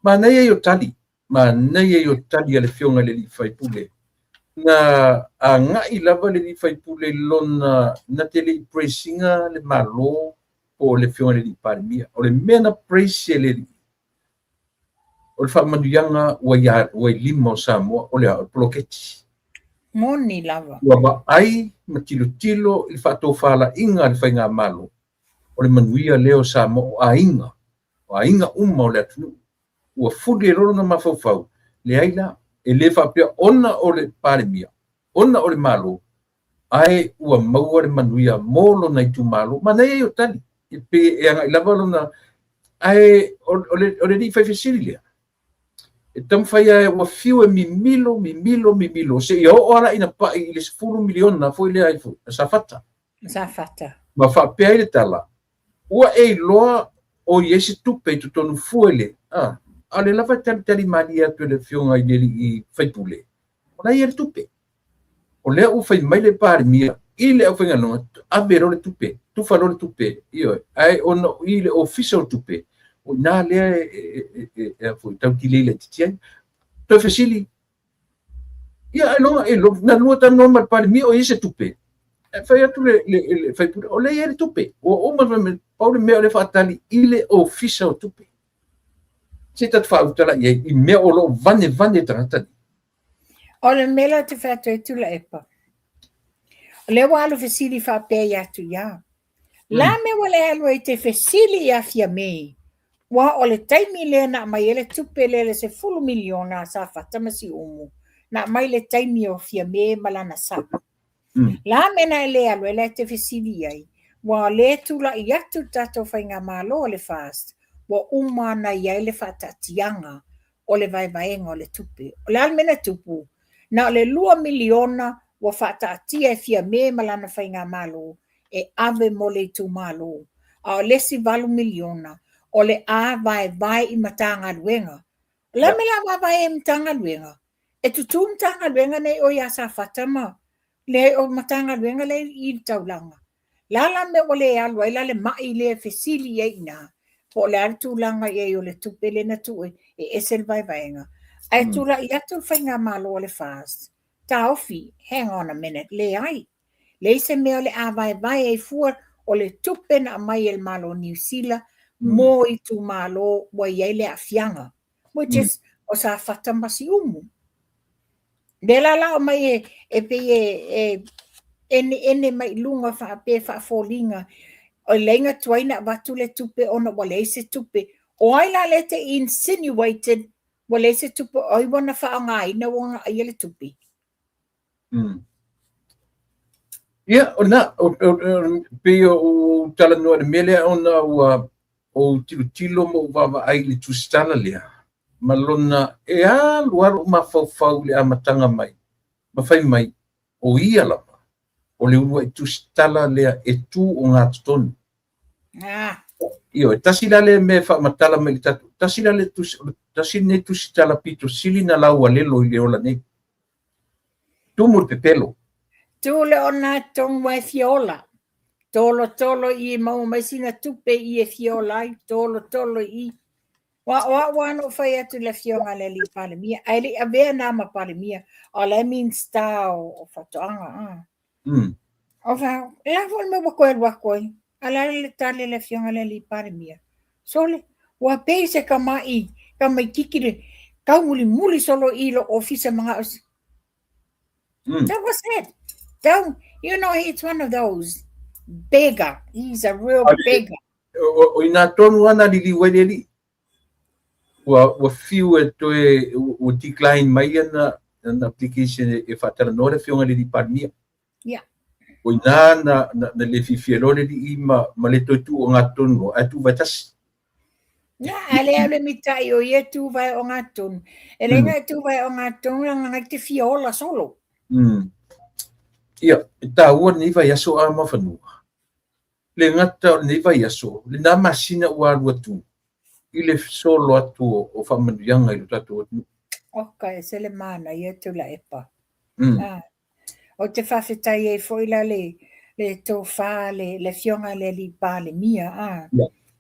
Manaia ia o tali, manaia ia o tali a le afioga i le alii faipule. Na agai lava le alii faipule i lona, na te le i praise ina le Malo po o le afioga i le alii Palemia. O le mea na praise e le alii, o le faamanuiaga ua i lima o Samoa, o le a? O le poloketi. Moni lava. Ua vaai ma tilotilo i le faatofalaiga a le faigamalo, o le manuia lea o Samoa, o aiga. o aiga uma o le atunuu. Ua fuli ai loa lona mafaufau, leai la, e le faapea ona o le Palemia, ona o le Malo, ae ua maua le manuia mo lona itumalo. Manaia ia o tali, e pei e agai lava lona, ae o le alii faifesili lea, e taumafai lava ua fiu e mimilo, mimilo, mimilo, seia oo lava la ina pai i le $10 miliona foi lea a Safata. Safata. Ma faapea ai le tala, ua e iloa o i ai se tupe i totonu fua i le, a, a o lea lava e talitali malie atu e le Afioga i le alii faipule, o la e i ai le tupe. O lea ua fai mai le Palemia i le aufaigaluega, ave loa le tupe, tufa loa le tupe, ioe, ae ona o i le Ofisa o Tupe, o i ina lea e tau delay laitiiti ai. Toe fesili, ia ailoga, na lua talanoa ma le Palemia o i ai se tupe. E fai atu le faipule, o lea e i ai le tupe. Ua uma ona fai mai, pau le mea o lea e faatali i le Ofisa o Tupe. Se i tatou faautala i ai i mea o lo o vanevane tagata nei. O le mea lea ou te fai atu ai Tuilaepa, o lea ua alu fesili faapea ia Tuia. La mea ua le alu ai te fesili ia Fiame, ua o le taimi lea na aumai ai le tupe lea le $10 miliona a Safata ma Siumu, na aumai le taimi o Fiame ma lana sao. La mea na e le alu ai la e te fesili i ai, ua o lea e tulai atu le tatou faigamalo a le FAST, ua uma ona i ai le faataatiaga o le vaevaega o le tupe. O le a le mea na tupu? Na o le $2 miliona ua faataatia e Fiame ma lana faigamalo e ave mo le itumalo, a o le isi $8 miliona o le a vaevae i Matagaluega. O le a le mea o le a vaevae ai i Matagaluega? E tutū Matagaluega nei o ia Safata ma le o Matagaluega lea i le taulaga. La la mea ua le alu ai la le mai lea e fesili i ai i ina, po o le a le tulaga i ai o le tupe lea na tuu e ese le vaevaega. Ae tulai atu le faigamalo a le FAST, taofi, hang on a minute, leai. Leai se mea o le a vaevae ai fua o le tupe na aumai e le Malo o Niu Sila mo itumalo ua i ai le aafiaga, which is o Safata ma Siumu. Lea la la aumai e, e pei e, e eneene mai i luga faapea faafoliga, o leai tuai na avatu le tupe ona ua leai se tupe. O ai la lea te insinuated ua leai se tupe, o ai ua na faaaogaina ua na aia le tupe? Ia, o lena, pei o ou talanoa i le mea lea ona ua ou tilotilo ma ou vaavaai i le tusitala lea, ma lona e alu alu mafaufau i le amataga mai, ma fai mai, o ia lava, o le uluai tusitala lea e tu ogatotonu. Ioe, tasi la lea mea e faamatala mai i le tatou, tasi la le tusi, tasi lenei tusitala pito sili na laualelo i le ola nei. Tumu le pepelo. Tu le ogatotonu e fia ola. Tolo tolo i maua mai sina tupe i e fia ola ai, tolo tolo i. Wa o au lava na ou fai atu i le afioga a le alii Palemia, ae le i avea na ma Palemia, o la e Minista o Faatoaga. O fa, e a foi le mea ua toe alu atu ai, a o le a le tali a le afioga a le alii Palemia? Sole, ua pei se tama'i tamaititi le taumulimuli solo i lou ofisa mana'o. That was it. Tau, you know, he's one of those beggar. He's a real beggar. O ina tonu ana liliu ai le alii. Ua fiu e toe, ua decline mai ana application e faatalanoa le afioga i le alii Palemia. O ina na le fiafia loa le alii ma le toe tuu ogatotonu loa, ae tuu vaetasi. Na, a le au le mitai o ia tu vae ogatotonu. E le ngai tu vae ogatotonu leaga ngai te fia ola solo. Ia, e taua lenei vaiaso a Mafanua. Le gata o lenei vaiaso, lena masina ua alu atu i le solo atu o faamanuiaga i lo tatou atunuu. Oka, e se le manaia Tuilaepa. Ou te faafetai ai foi la le le tofa le le afioga i le alii Palemia a.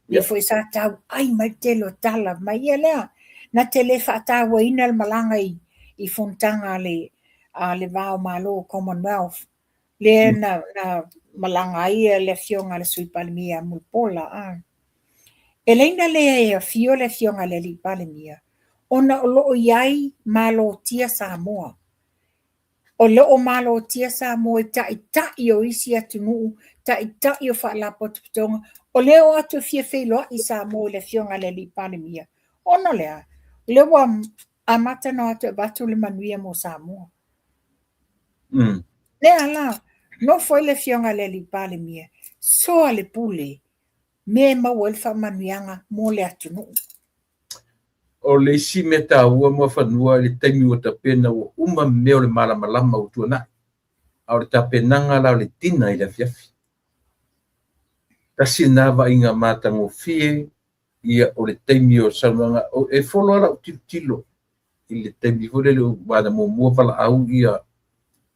Lea foi sa tauai mai le tele o tala mai ia lea na te le faatauaina le malaga i i fonotaga a le a le Va o Malo Commonwealth lea na na malaga ai le afioga i le Sui Palemia ia Mulipola a. E leai na le afio le afioga i le alii Palemia ona o lo o i ai malotia Samoa. O lo o malotia Samoa i ta'ita'i o isi atunuu, ta'ita'i o faalapotopotoga, o lea o atu e fia feiloa'i Samoa i le Afioga i le Alii Palemia. Ona o le a? O lea ua amata ona o atu e avatu le manuia mo Samoa. Lea la, nofo ai le Afioga i le Alii Palemia, soa le pule, mea e maua ai le faamanuiaga mo le atunuu. O le isi mea taua Muafanua i le taimi ua tapena ua uma mea o le malamalama ua tuanai, a o le tapenaga la o le dinner i le afiafi. Tasi lena vaaiga matagofie ia o le taimi o saunoaga e folo lava lau tilotilo i le taimi foi lele aua na muamua valaau ia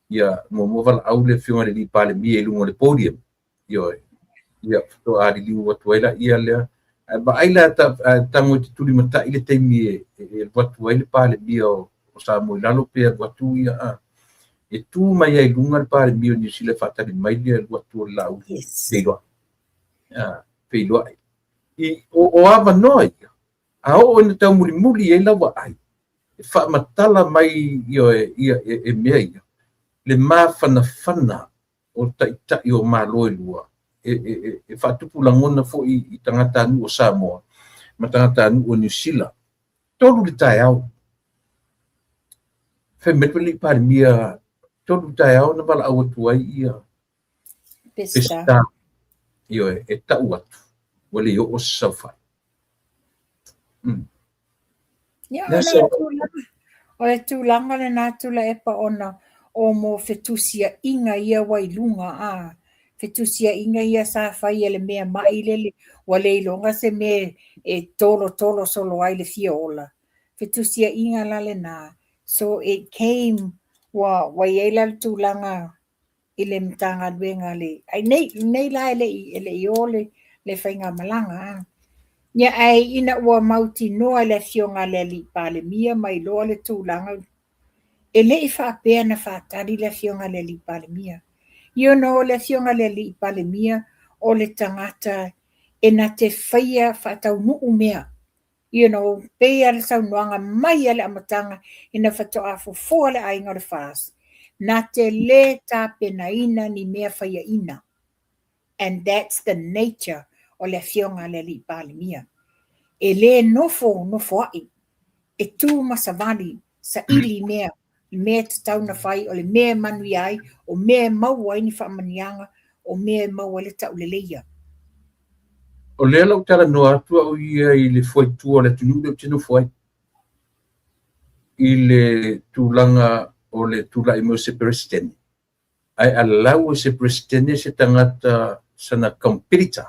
ia muamua valaau le Afioga i le Alii Palemia i luga o le podium. Ioe. Ia, faatoa liliu atu ai laia lea. Ae vaai la tago e te tulimatai le taimi e alu atu ai le Palemia o Samoa i lalo pe alu atu ia a. E tu mai ai i luga le Palemia o Niu Sila e faatali mai le alu atu o le Laauli. Yes. Feiloai. Feiloai. I, o avanoa ia, a oo ina taumulimuli ai lau vaai, e faamatala mai ioe, ia, e mea ia, le mafanafana o taitai o Malo e lua, e faatupu lagona foi i tagatanuu o Samoa ma tagatanuu o Niu Sila. 3 le taeao. Fai mai le Alii Palemia, 3 le taeao na valaau atu ai ia Peseta. Ioe, e tau atu, ua le oo se saofai. Ia, o le tulaga lena Tuilaepa ona o mo fetusiaiga ia ua i luga a fetusiaiga ia sa fai e le mea mai lele ua le iloga se mea e tolotolo solo ai le fia ola. Fetusiaiga la lena. So it came ua ua i ai la le tulaga i le Matagaluega le ai nei nei la e le i o le le faigamalaga a. Ia ae ina ua mautinoa e le Afioga a le Alii Palemia ma iloa le tulaga e le i faapea na faatali le Afioga a le Alii Palemia. You know, le Afioga a le Alii Palemia o le tagata e na te faia faataunuu mea. You know, pei lava le saunoaga mai lava le amataga ina faatoa fofoa le aiga o le FAST, na te lē tapenaina ni mea faiaina. And that's the nature o le Afioga a le Alii Palemia. E lē nofo nofoa'i, e tu ma savali, saili mea, le mea e tatau ona fai, o le mea e manuia ai, o mea e maua ai ni faamanuiaga, o mea e maua ai le tauleleia. O lea la ou talanoa atu au ia i le fuaitua o le atunuu lea ou te nofo ai, i le tulaga o le tulai mai o se Peresetene, ae allow e se Peresetene se tagata sana competitor,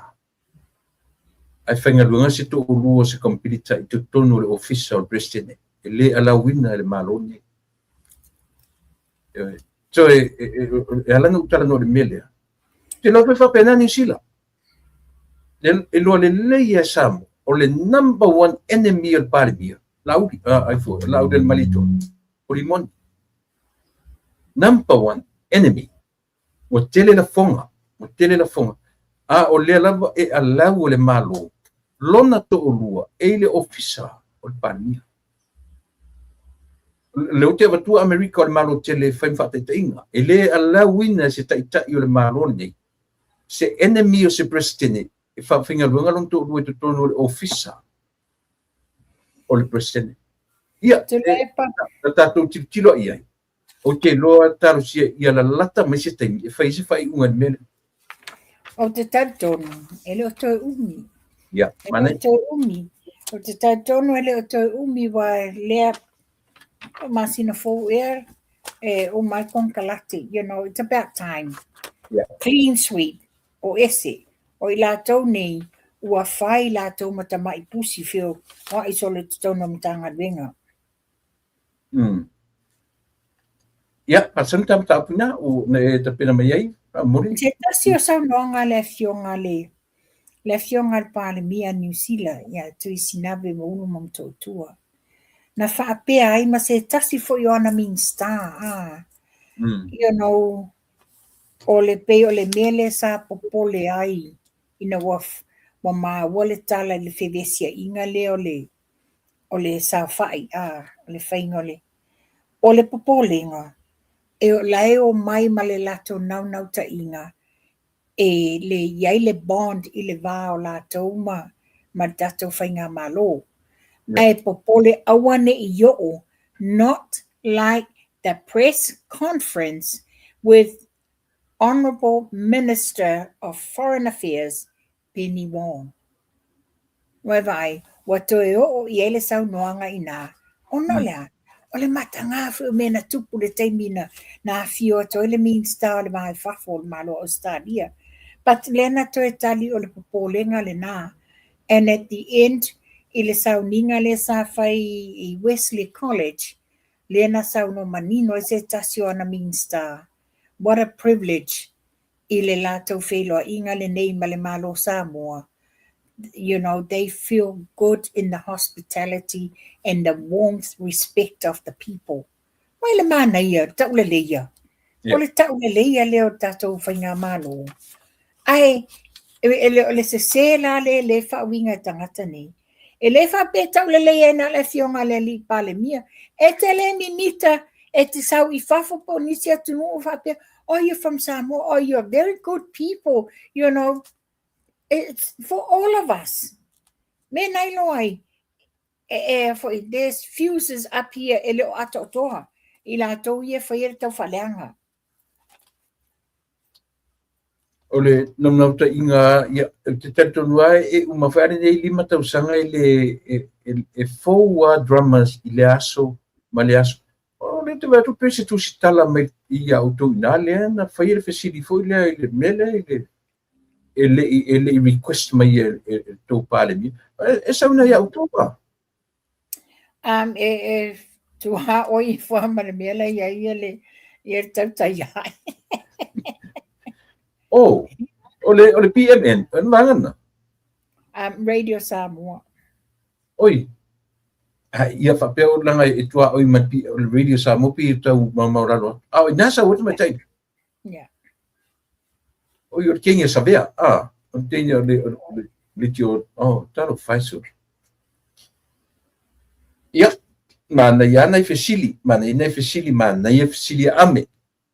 ae faigaluega se toalua o se competitor i totonu o le ofisa o le Peresetene, e le allowina e le Malo lenei. So e ala ona ou talanoa i le mea lea, ou te iloa foi e faapena Niu Sila. E iloa lelei e Samoa, o le number one enemy o le Palemia, Laauli, ai foi, Laauli o le Malietoa, o Rimoni. Number one enemy. Ua tele lafoga, ua tele lafoga. A o lea lava e allow e le Malo lona toalua e i le ofisa o le Palemia. Lea ou te avatua Amerika o le Malo tele e fai ma faataitaiga. E le allowina e se taitai o le Malo lenei se enemy o se Peresetene e faafaigaluega lona toalua i totonu o le ofisa o le Peresetene. Ia, e tatou tilotilo i ai, ou te iloa talosia ia lalata mai se taimi e fai ai se faaiuga i le mea lea. Ou te talitonu, e le o toe umi. Ia, E le o toe umi. Ou te talitonu e le o toe umi aua lea masina fou ea e uma ai konekarate. You know, it's about time. Yeah. Clean sweep, o ese. O i latou nei, ua fai latou ma tamai pusi feoai solo i totonu o Matagaluega. Ia, pasana ta mataupu ina o na e tapena mai ai, faamolemole. Se tasi o saunoaga a le afioga a le le afioga a le Palemia a Niu Sila ia Tuisinave Maulu ma Motootua, na faapea ai ma se tasi foi o ana Minisita, a, you know, o le pei o le mea lea sa popole ai ina ua ua maua le tala i le fevesiaiga lea o le o le saofai, a, o le faiga o le, o le popolega. E o la e omai ma le latou naunautaiga e le i ai le bond i le va o latou ma ma le tatou faigamalo. Ae popole aua ne i oo, not like the press conference with Honourable Minister of Foreign Affairs Penny Wong. Ua e vaai, ua toe oo i ai le saunoaga inā, ona o le a? O le matagā foi o mea na tupu i le taimi na, na afio atu ai le Minista o le Va i Fafo o le Malo o Ausetalia. But lea na toe tali o le popolega lenā. And at the end, i le sauniga lea sa fai i Wesley College, lea na saunoa manino ai se tasi o ana Minista, what a privilege i le latou feiloaiga lenei ma le Malo o Samoa, you know, they feel good in the hospitality and the warmth respect of the people. Mai le manaia, tauleleia. O le tauleleia lea o le tatou faigamalo. Ae, e le o le sese la lea e le faauiga e tagata nei. E le faapea e taulelei ai na o le afioga a le alii Palemia. E te le mimita e te sau i fafo po o nisi atunuu faapea, oh, you're from Samoa, oh, you're very good people, you know. It's for all of us. Me na iloa ai, e, e foi, there's fuses up here e le o atoatoa i latou ia e faia le taufaaleaga. O le naunautaiga, ia, ou te talitonu lava e uma foi lava lenei 5 tausaga e le, e, e, e fou lava drummers i le aso ma le aso. O lea ou te vaai atu pei se tusitala mai ia outou i ina lea na faia le fesili foi lea i le mea lea i le e le i, e le i request mai e, e, e le tou Palemia. E, e sau ina ia outou a? Um, e, e tuaoi ifo lava ma le mea la i ai ia le, ia le tautai ai. Oh, o le, o le PMN, o le vaega lena? Radio Samoa. Oi, a, ia faapea o langa e tuaoi ma le o le Radio Samoa pi e tau maumau lalo atu. A o ina sau atu mai tai. Yeah. Oi, o le Kenya Savea, a, o le Kenya o le, o le, le tio, oh, talo faiso. Ia, manaia ana i fesili, manaia ana i fesili, manaia fesili a Ame.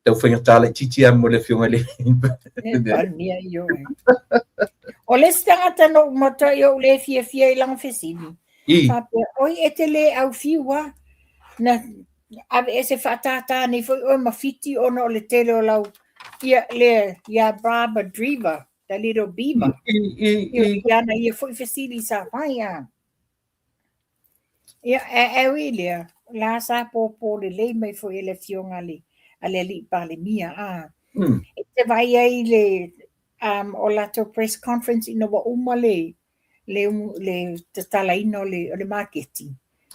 Tau faigata laitiiti lava mo le afioga i le Palemia ioe. O le isi tagata na ou matuai ou le fiafia i lana fesili. I. Faapea, oi e te le aufiu a. Na aveese faatātā nei foi oe ma Fiti ona o le tele o lau, ia, le, ia Barbara Dreaver, the little beaver. I, i, i. I ana ia foi fesili sa fai a. Ia, e, e ui lea, la sa pōpō lelei mai foi e le afioga a le, a le alii Palemia, a. E te vaai ai le, um, o latou press conference ina ua uma le, le, le tatalaina o le, o le maketi.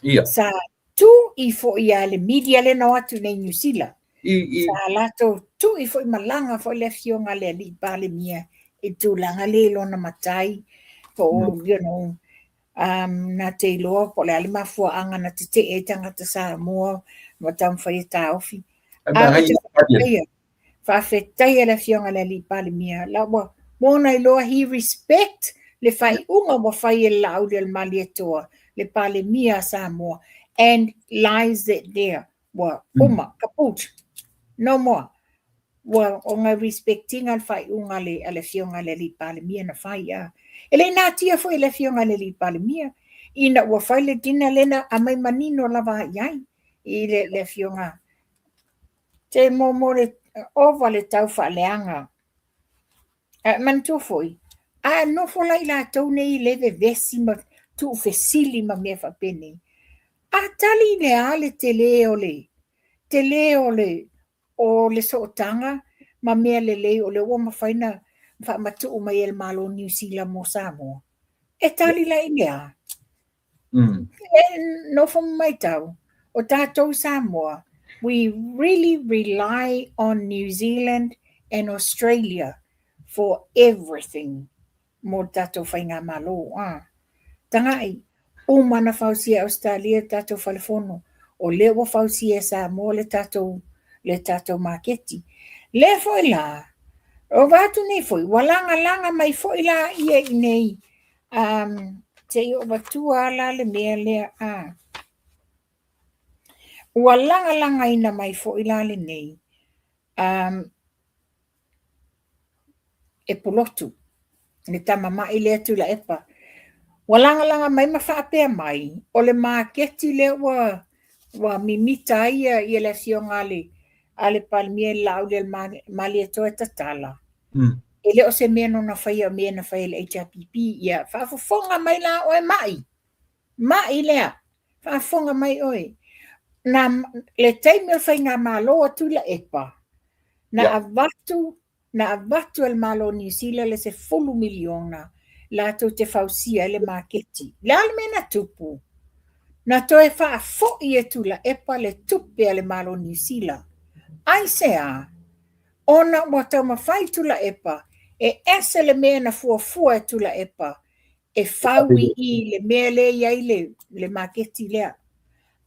Ia. Sa tui foi a le media lea na o atu nei i Niu Sila. I, i. Sa latou tui foi malaga foi le afioga a le alii Palemia i tulaga lea i lona matai, po o, you know, um, na te iloa po o le a le mafuaaga na tetee ai tagata Samoa ma taumafai e taofi. A ou te faafetaia, faafetaia le afioga i le alii Palemia, la ua ona iloa he respect le faaiuga ua fai e le Laaulialemalietoa, le Palemia a Samoa, and lies it there. Ua uma, kaput, no more. Ua ona respect ina le faaiuga a le, a le afioga i le alii Palemia na fai a. E le i natia foi e le afioga i le alii Palemia, ina ua fai le dinner lea na aumai manino lava i ai i le, le afioga. Te mo mo le ova le tau faaleaga. Ae manatua foi, a nofo la i latou nei i le vevesi ma tuufesili ma mea faapenei, a tali i le a le tele o le tele o le o le sootaga ma mea lelei o lea ua mafai ona faamatuu mai e le Malo o Niu Sila mo Samoa? E tali la i le a? E nofo ma matau, o tatou Samoa, we really rely on New Zealand and Australia for everything mo le tatou faigamalo. A. Taga'i, uma na fausia e Ausetalia le tatou fale fono, o lea ua fausia e Samoa le tatou, le tatou maketi. Lea foi la, o va atu nei foi, ua lagalaga mai foi la ia i nei Um, se i ou avatua la le mea lea a. Ua lagalagaina mai foi la lenei. Um, e Pulotu, le tama ma'i lea Tuilaepa. Ua lagalaga mai ma faapea mai, o le maketi lea ua ua mimita ai ia, ia le afioga a le, a le Palemia i le Laauli a le Malietoa e tatala. E le o se mea nona faia o mea na fai e le HRPP. Ia faafofoga mai la oe Ma'i, Ma'i lea, faafofoga mai oe. Na, le taimi o le faigamalo a Tuilaepa, na avatu na avatu e le Malo o Niu Sila le 10 miliona latou te fausia ai le maketi. Le a le mea na tupu? Na toe faafoi e Tuilaepa le tupe a le Malo o Niu Sila. Aisea? Ona ua taumafai Tuilaepa e ese le mea na fuafua e Tuilaepa e fau i i le mea lea e i ai le, le maketi lea.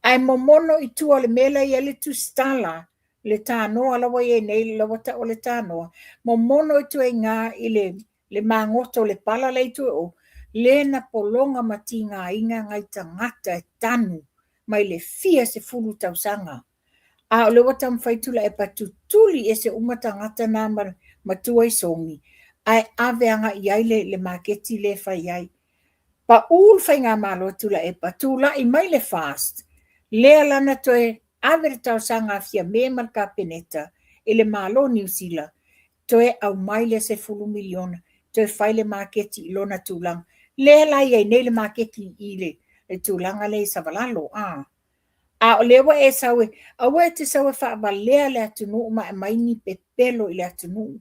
Ae momono i tua o le mea lea e i ai le tusitala, le tanoa la ua i ai nei, la ua tau o le tanoa, momono i tua iina i le, le magoto o le pala la i tua o, le na pologa ma tigaina nai tagata e tanu mai le fia 10 tausaga. A o lea ua taumafai Tuilaepa e tutuli ese uma tagata na ma, ma tua i Sogi, ae ave agai i ai le, le maketi lea e fai ai. Pau le faigamalo a Tuilaepa, tulai mai le FAST, lea la na toe ave le talosaga a Fiame ma le Kapeneta i le Malo o Niu Sila, toe aumai le 10 miliona, toe fai le maketi i lona tulaga. Lea la i ai nei le maketi i le, le tulaga lea i Savalalo. A. A o lea ua e sau e, aua e te sau e faavalea le atunuu ma aumai ni pepelo i le atunuu.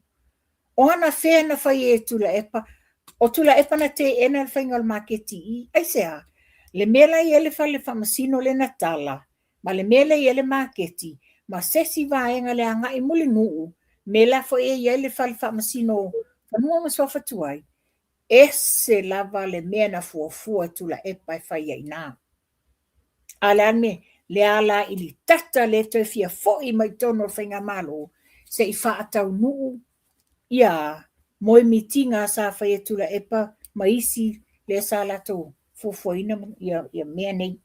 O anafea na fai ai e Tuilaepa? O Tuilaepa na teena le faiga o le maketi i i. Aisea? Le mea la e i ai le fale faamasino lea na tala, ma le mea lea e i ai le maketi, ma se isi vaega le agai Mulinuu, mea la foi e i ai le fale faamasino fanua ma suafa tuai, ese lava le mea na fuafua e Tuilaepa e fai ai i ina. A o le a le mea? Lea la i litata lea toe fia foi mai totonu o le faigamalo se i faataunuu ia moemitiga sa fai e Tuilaepa ma isi lea sa latou fuafuaina ia, ia mea nei.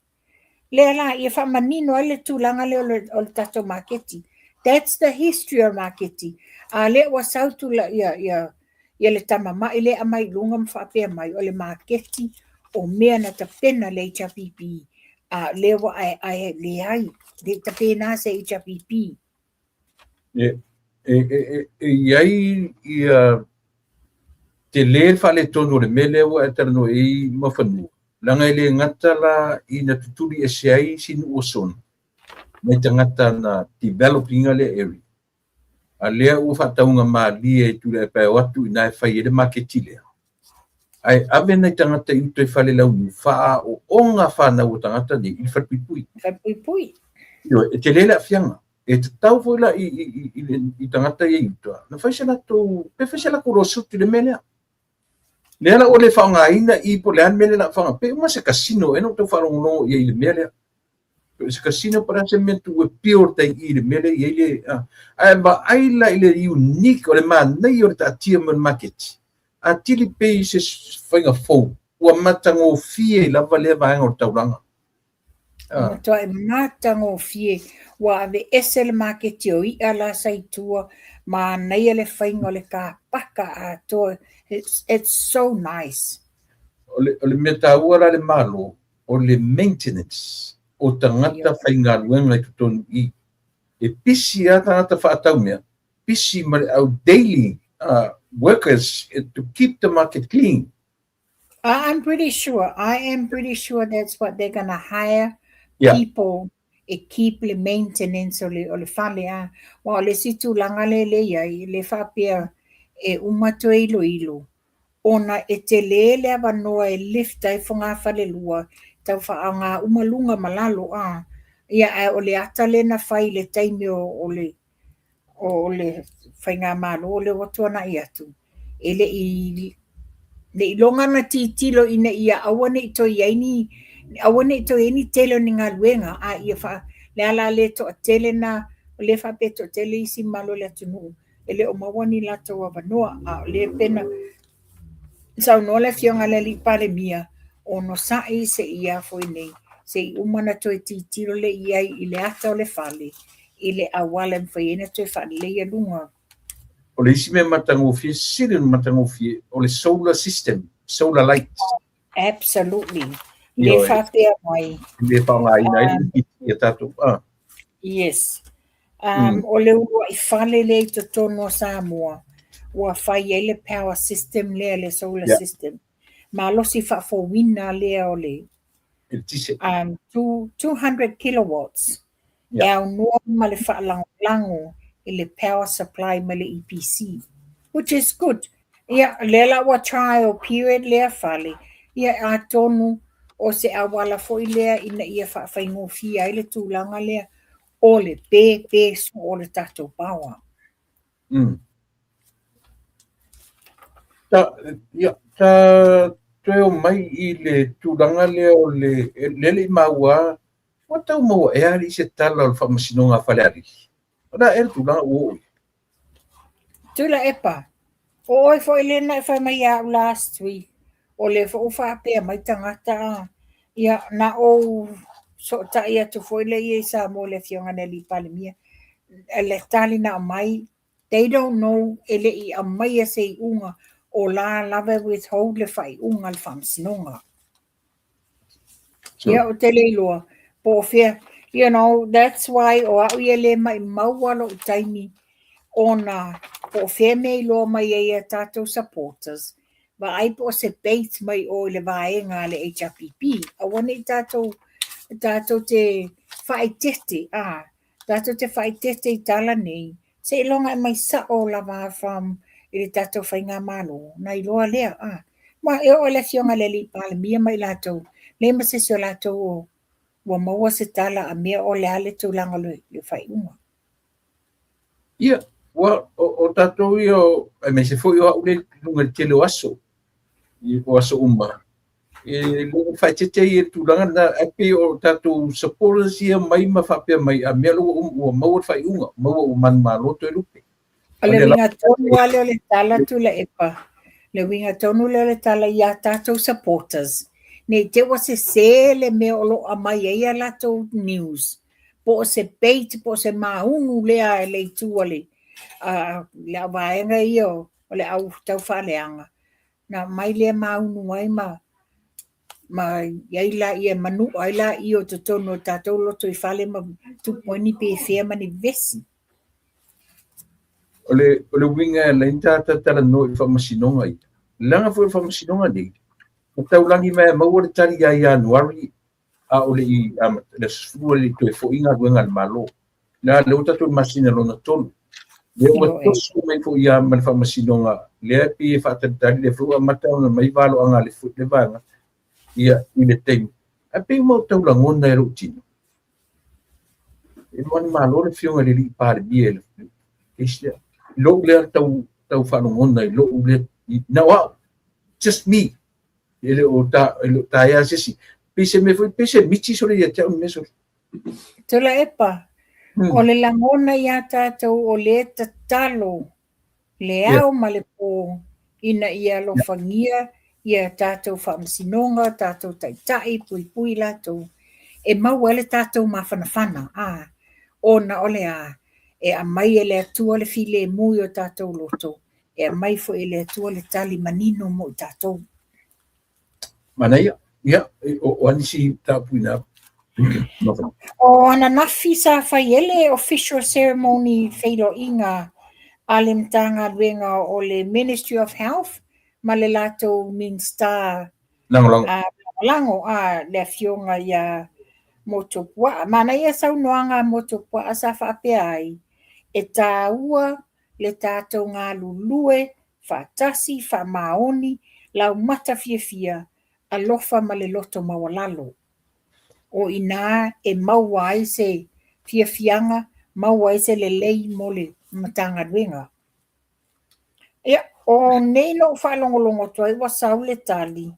Lea la ia faamanino ai le tulaga lea o le, o le tatou maketi. That's the history o le maketi. A lea ua sau tula, ia, ia, ia le tama ma'i lea aumai i luga ma faapea mai, o le maketi o mea na tapena le HRPP, a lea ua aeae leai, le i tapena se HRPP. E, e, e, e, e i ai ia tele le faaletonu o le mea lea ua e talanoa i ai Mafanua, leaga e le gata la ina tutuli ese ai si nuu o Soni mai tagata na develop ina lea area, a lea ua faatauga malie e Tuilaepa e o atu i ina e fai ai le maketi lea. Ae ave nai tagata i uta i Falelauniu, faaooga fanau a tagata nei i le falepuipui. Falepuipui. Ioe, e tele le aafiaga. E tatau foi la i, i, i, i, i tagata ia i uta, na fai se latou, pe fai se latou lawsuit i le mea lea. Lea la ua le faaaogaina i po o le a le mea lea o le a faaaoga. Pe uma se casino ea na ou tau faalogologo i ai i le mea lea. Pe o se casino po o le a se mea tuu e pure tai i le mea lea e i ai le... Ae vaai la i le unique o le manaia o le taatia mai o le maketi. Atili pei se faiga fou ua matagofie lava lea vaega o le taulaga. Ua matuai matagofie, ua aveese le maketi o i'a la sa i tua, manaia le faiga o le kapaka atoa, it's, it's so nice. O le, o le mea taua la le Malo, o le maintenance o tagata faigaluega i totonu i. E pisi lava tagata faatau mea, pisi ma le au daily workers to keep the market clean. I'm pretty sure, I am pretty sure that's what they're gonna hire people e keep le maintenance o le, o le fale a. Aua o le isi tulaga lea le i ai, le faapea e uma toe iloilo, ona e tele le avanoa e lift ai fogafalelua, tau faaaoga uma luga ma lalo a. Ia ae o le ata lea na fai i le taimi o, o le o le faigamalo lea ua tuanai atu, e le i le i loga na tilotilo ina ia aua ne i toe i ai ni aua ne i toe i ai ni tele o ni galuega, a ia faa, le a la le toatele na, o lea faapea e toatele isi malo o le atunuu e le o maua ni latou avanoa, a o lea pei ona saunoa le Afioga i le Alii Palemia, onosai se i a foi nei, se i uma ona toe tilotilo lea i ai i le ata o le fale, i le auala e mafai ai ona toe faaleleia luga. O le isi mea matagofie, sili ona matagofie, o le solar system, solar light. Absolutely. Le faapea mai. Le faaaogaina ai le ia tatou. Ah. Yes. O le uluai fale lea i totonu o Samoa, ua fai ai le power system lea, le solar system. Malosi faafouina lea o le 200 kilowatts e aunoa ma le faalagolago i le power supply mai le EPC, which is good. Ia, lea la ua trial period lea fale, ia atonu o se auala foi lea ina ia faafaigofie ai le tulaga lea o le pēpē soo o le tatou power. Ta, ia, ta toe o mai i le tulaga lea o le, lea le i maua, ua tau maua ea alii se tala o le faamasinoga a Falealili? O le a ea le tulaga ua oo i ai? Tuilaepa, o oe foi lea na e fai mai ia au last week, o lea foi ua faapea mai tagata a, ia, na ou sootai atu foi lea i Samoa i le afioga i le alii Palemia, le tali na aumai, they don't know, e le i aumaia se iuga, o la lava e withhold le faaiuga a le faamasinoga. Ia, ou te le iloa, po o fea, you know, that's why o au ia le maumau lou taimi ona po o fea mea iloa mai ai a tatou supporters, vaai po o se bait mai o i le vaega a le HRPP. Aua nei tatou, tatou te faaeteete, tatou te faaeteete i tala nei, seiloga e mai sao lava from i le tatou faigamalo, na iloa lea. Ma e oo i le afioga i le alii Palemia ma i latou, leai ma se isi o latou ua maua se tala a mea o le a le tulaga o le faaiuga. Ia, ua, o tatou ia, aemaise foi o au lea i luga i le tele o aso, o aso uma, e le faaeteete ai i le tulaga lena, ae pei o tatou supporters ia mai ma faapea mai, a mea ua maua le faaiuga, maua ua manumalo Toelupe. O le uiga tonu lava lea o le tala Tuilaepa, le uiga tonu lea o le tala ia tatou supporters, ne i te i ua sese le mea o lo o aumai ai a latou news, po o se bait, po o se maunu lea e le itu a le au vaega ia o le au taufaaleaga, na aumai lea maunu ai ma i ai laia, manua ai laia o totonu o tatou lotoifale ma tupu ai ni pefea ma ni vevesi. O le uiga e ala ai ona tatou talanoa i faamasinoga ia, leaga foi o le faamasinoga nei, na taulagi mai e maua le tali ia Ianuari, a o le i le aso 10 e le i toe foi galuega a le Malo. La lea ua tatou i le masina lona 3. Lea ua toso mai foi ia ma le faamasinoga, lea e pei e faatalitali, lea foi ua amata ona mai valoaga a le vaega ia i le taimi. Ae pei ua ou tau lagona e lou tino, e manumalo le afioga i le alii Palemia i le case lea. I lou lea tau faalogona i lou lea, na o au, just me, e le o taea se isi. Pei se mea foi, pei se miti sole ia te au le mea sole. Tuilaepa, o le lagona ia tatou o lea tatalo le ao ma le po ina ia alofagia ia tatou faamasinoga, tatou taitai, puipui latou, e maua ai le tatou mafanafana, ona o le a, e aumai e le Atua le filemu i o tatou loto, e aumai foi e le Atua le tali manino mo i tatou. Manaia, ia, o a nisi mataupu ina. O ananafi sa fai ai le official ceremony feiloaiga a le Matagaluega o le Ministry of Health ma le latou Minisita Lagolago, lagolago le afioga ia Motuopuaa. Manaia saunoaga a Motuopuaa sa faapea ai, e taua le tatou galulue faatasi, faamaoni, laumata fiafia, alofa ma le loto maualalo. O ina e maua ai se fiafiaga, maua ai se lelei mo le Matagaluega. Ia, o nei na ou faalogologo atu ai ua sau le tali,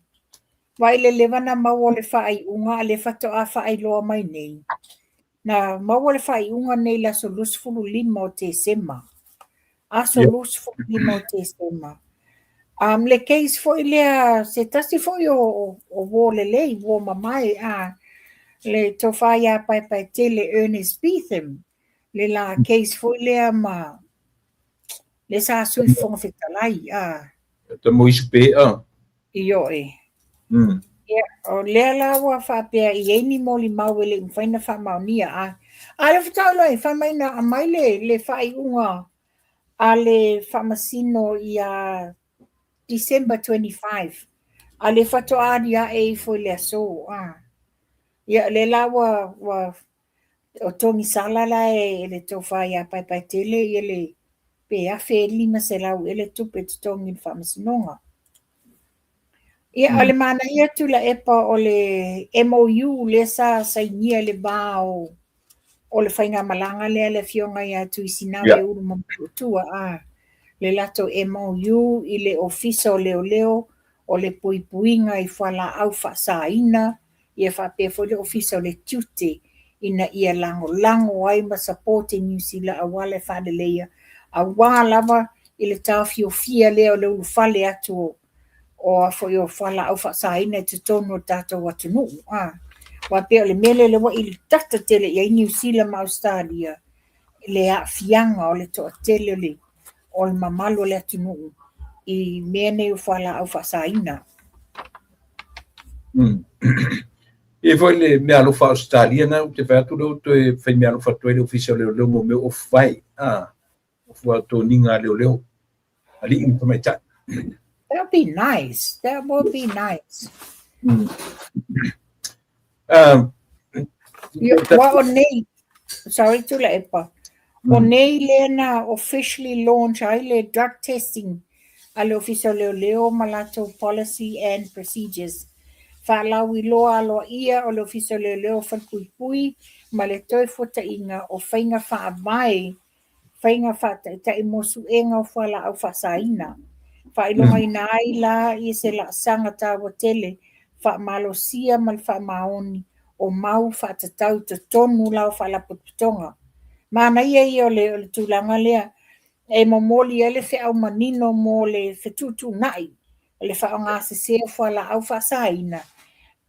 vaai le leva na maua o le faaiuga a lea faatoa faailoa mai nei. Na maua le faaiuga nei i le aso 25 o Tesema. Aso 25 o Tesema. Le case foi lea, se tasi foi o uo lelei, uo mamae, le tofa ia Paepaetele Ernest Betham, Le la case foi lea ma le sa Sui Fofoga Fetalai, a. Ta Moise Pe'a. Ioe. Ia, o lea la ua faapea i ai ni molimau e le i mafai ona faamaonia, a. A o lea faatoa ou iloa ai, fai mai na aumai le, le faaiuga a le Faamasino ia December 25, a o lea faatoa aliae ifo i le aso, a. Ia, o lea la ua, ua o togisala la e le tofa ia Paepaetele ia le pe $1,500 ea le tupe totogi i le faamasinoga. Ia, o le manaia Tuilaepa o le MOU lea sa sainia i le va o le faigamalaga lea a le afioga ia Tuisinau Ulu Mamaluatua, a le latou MOU i le Ofisa o Leoleo o le Puipuiga i Fualaau Faasaina ia faapea foi le Ofisa o le Tiute ina ia lagolago ai ma support e Niu Sila auala e faaleleia aua lava i le taofiofia lea o le ulufale atu o a foi o fualaau faasaina i totonu o le tatou atunuu. A, aua pei o le mea lea ua ilitata tele i ai Niu Sila ma Ausetalia le aafiaga o le toatele o le o le mamalu o le atunuu i mea nei o fualaau faasaina. E foi le meaalofa a Ausetalia na ou te fai atu lea ua toe fai meaalofa atu ai le Ofisa o Leoleo mo mea o ofu vae, a, ofu a toniga a leoleo, alii ma tamaitai. That would be nice. That would be nice. Ua o nei, sorry Tuilaepa, o nei lea na officially launch ai le drug testing a le Ofisa o Leoleo ma latou policy and procedures. Faalauiloa aloaia o le Ofisa o Leoleo Falepuipui ma le Toefuataiga o Faiga Faavae Faiga Faataitai mo Suega o Fualaau Faasaina. Faailogaina ai la i se laasaga taua tele faamalosia ma le faamaoni o mau faatatau i totonu la o faalapotopotoga. Manaia ia o le tulaga lea e momoli ai le feau manino mo le fetuutuunai o le faaaogasese o fualaau faasaina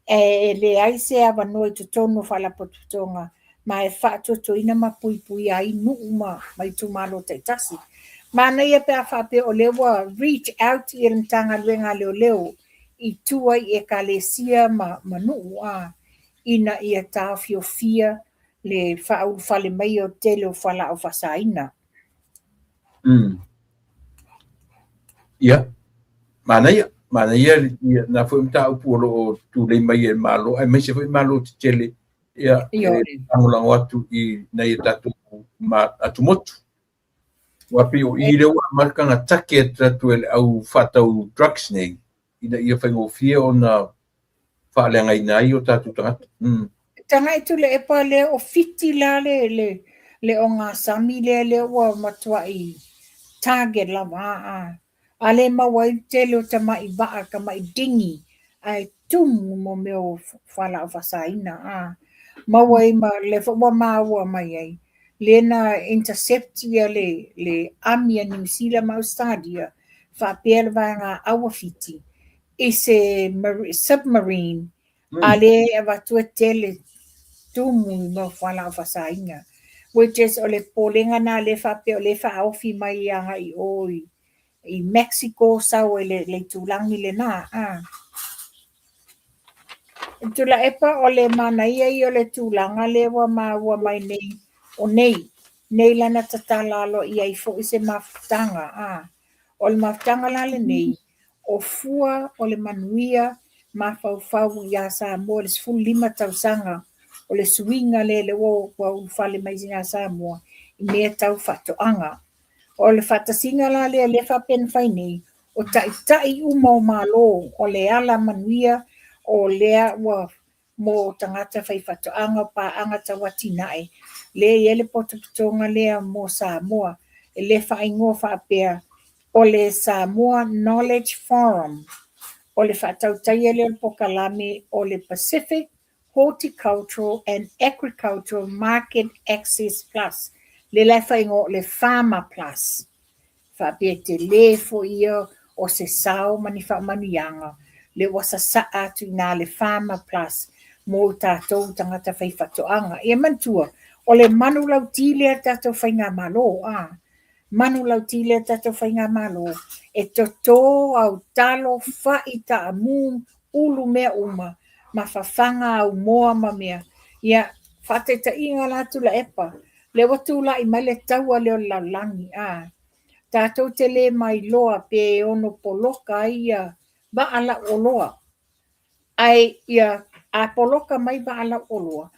e leai se avanoa i totonu o faalapotopotoga ma e faatuatuaina ma puipuia ai nuu ma itumalo taitasi. Manaia pe a faapea o lea ua reach out ia le Matagaluega a Leoleo i tua i ekalesia ma nuu a ina ia taofiofia le faaulufale mai o tele o fualaau faasaina. Ia, manaia, manaia ia na foi mataupu o lo o tulei mai e le Malo, aemaise foi Malo tetele, ia, e lagolago atu i nai o tatou atumotu. Aua pei o i lea ua amata ona take atu e le au faatau drugs nei, ina ia faigofie ona faaleagaina ai o tatou tagata. Tagai Tuilaepa lea o Fiti la le le le ogasami lea lea ua matuai target lava a a le maua ai le tele o tamai vaa tamai dinghy ae tumu mo mea o fualaau faasaina a maua ai ma lea foi ua maua mai ai lea na intercept ia le le army a Niu Sila ma Australia faapea le vaega aua Fiti i se submarine a lea e avatu e tele tumu i mea o fualaau faasaina which is o le popolega na lea faapea o lea e faaofi mai agai i o i Mexico sau ai le itulagi lena a. Tuilaepa o le manaia ia o le tulaga lea ua maua mai nei o nei, nei lana tatala aloaia ai foi se mafutaga a. O le mafutaga la lenei, o fua o le manuia mafaufau ia Samoa i le 15 tausaga o le suiga lea lea ua ulufale mai ia Samoa i mea tau faatoaga. O le faatasiga la lea lea faapea na fai nei, o taitai uma o Malo o le ala manuia o lea ua mo tagata faifaatoaga o paaga tau atinae, lea e i ai le potopotoga lea mo Samoa, e le faaigoa faapea o le Samoa Knowledge Forum, o le faatautaia lea o le polokalame o le Pacific Horticultural and Agricultural Market Access Plus, lea la e faaigoa o le FAMA Plus. Faapea tele foi ia o se sao ma ni faamanuiaga lea ua sasaa atu i ina le FAMA Plus mo tatou tagata faifaatoaga. Ia manatua, O le manulauti lea a le tatou faigamalo, a, manulauti lea a le tatou faigamalo, e toto au talo, fai, taamu, ulu mea uma, ma fafaga au moa ma mea. Ia, faataitaiga la Tuilaepa, lea ua tulai mai le taua lea o le lalolagi, a, tatou te le mailoa pe ono poloka ai ia vaa lauoloa. Ae ia, a poloka mai vaa lauoloa,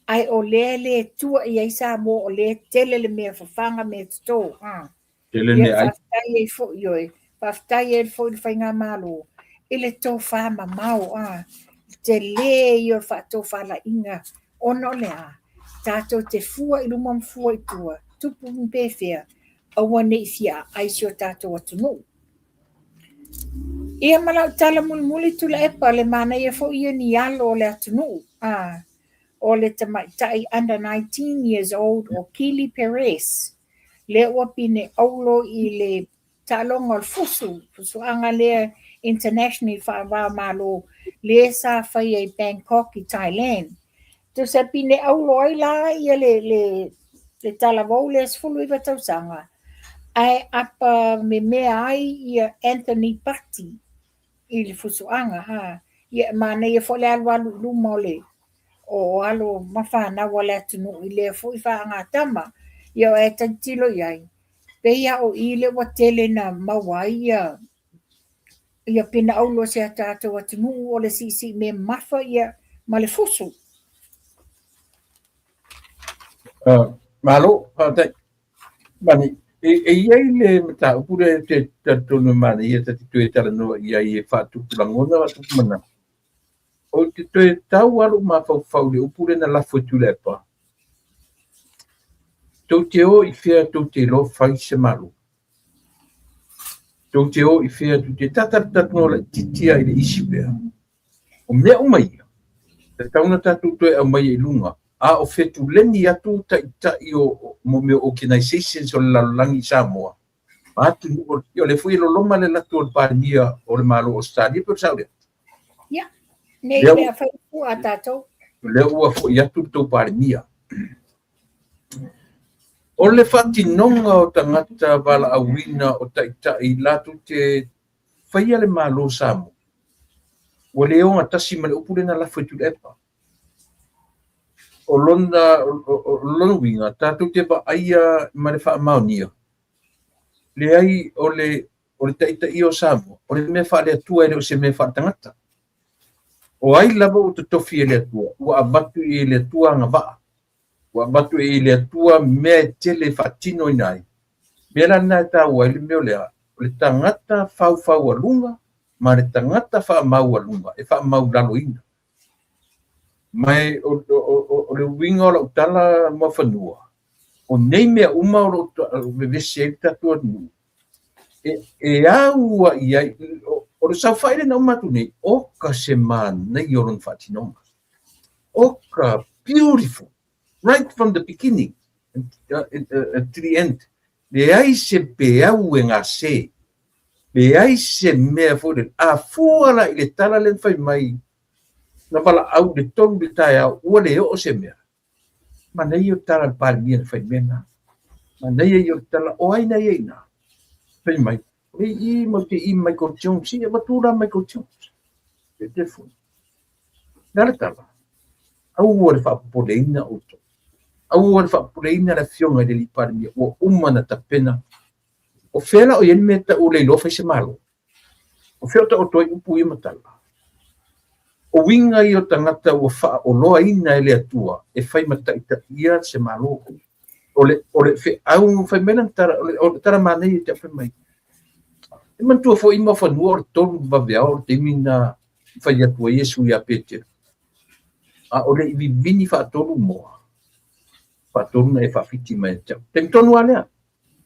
ae o lea e le tua i ai Samoa, o lea e tele le mea fafaga mea toto. A. Tele Ia, mea ai. faafetai ai foi, ioe, faafetai ai foi i le faigamalo i le tofa mamao, a, le tele ia o le faatofalaiga, ona o le a? Tatou te fua i luma ma fua i tua, tupu ma pefea, aua ne i fia aai si o tatou atunuu. Ia ma lau tala mulimuli Tuilaepa, le manaia foi ia ni alo o le atunuu, a, o le tamaitai under 19 years old o Kili Perez, lea ua pine auro i le taaloga o le fusu, fusuaga lea internationally faava-o-Malo, lea sa faia i Bangkok i Thailand. Tusa pine auro ai la ia le, le, le talavou lea 19 tausaga, ae apa memea ai ia Anthony Pati i le fusuaga. Ha. Ia e manaia foi le alualu i luma o le o alo ma fanau a le atunuu i lea foi faagatama. Ia o e tilotilo i ai, pei lava o i lea ua tele na maua ai ia ia pine auro a si a tatou atunuu o le siisii mea mamafa ia ma le fusu. Malo, faafetai. Mani, e i ai le mataupu lea e talitonu e manaia ta te toe talanoa i ai e faatupu lagona, faatupu manatu. Ou te toe tau lava lou mafaufau i le upu lea na lafo e Tuilaepa, tou te o i fea tou te iloa fai se Malo? Tou te o i fea tou te talanoa laitiiti lava i le isi mea. O mea uma ia, tatau ona tatou toe aumaia i luga, a o fetuleni atu taitai o mo mea o organizations o le lalolagi i Samoa, ma atunuu o le, o lea foi e loloma le alu atu o le Palemia o le Malo o Ausetalia, pe o le sao lea? Ia, nei mea fai fua a tatou. O lea ua foi atu le tou Palemia. O le faatinoga o tagata valaauina o taitai latou te faia le Malo o Samoa, ua le ogatasi ma le upu lea na lafo e Tuilaepa. O lona, o lona uiga, tatou te vaaia ma le faamaonia, leai o le, o le taitaia o Samoa, o le mea faale-Atua e le o se mea faaletagata. O ai lava ua totofi e le Atua, ua avatu i le Atua agavaa, ua avatu i le Atua mea e tele e faatinoina ai. Mea la lena e taua ai le mea o lea, o le tagata faufaualuga ma le tagata faamaualuga e faamaulaloina. Ma e o le uiga o lau tala Muafanua, o nei mea uma o lo o vevesi ai le tatou atunuu, e au ai i ai, o le saofai lea na uma atu nei, oka se manaia o lona faatinoga. Oka, beautiful, right from the beginning to the end. Leai se peau e gase, leai se mea foi lele. A fua la i le tala lea na fai mai, na valaau i le 3 i le taeao, ua le oo se mea. Manaia o le tala a le Palemia na fai mea na. Manaia ia o le tala, o ai na ia i ina? Fai mai, o le i mau te i Michael Jones, ia avatu la Michael Jones. Le telefoni. Le a le tala? Aua le faapopoleina outou. Aua le faapopoleina le afioga i le alii Palemia, ua uma na tapena. O fea la o i ai le mea e tau o le iloa fai se Malo? O fea o taoto ai upu ia ma tala? O uiga ia o tagata ua faaoloaina e le Atua e fai ma taitaia se Malo. O le, o le feau, fai mai lana tala, o le tala manaia te au fai mai. E manatua foi Muafanua o le 3 vaveao o le taimi na fai atu ai Iesu ia Petero. A o le i vivini faatolu moa, faatolu na e faafiti mai ia te au. Taimi tonu lava lea.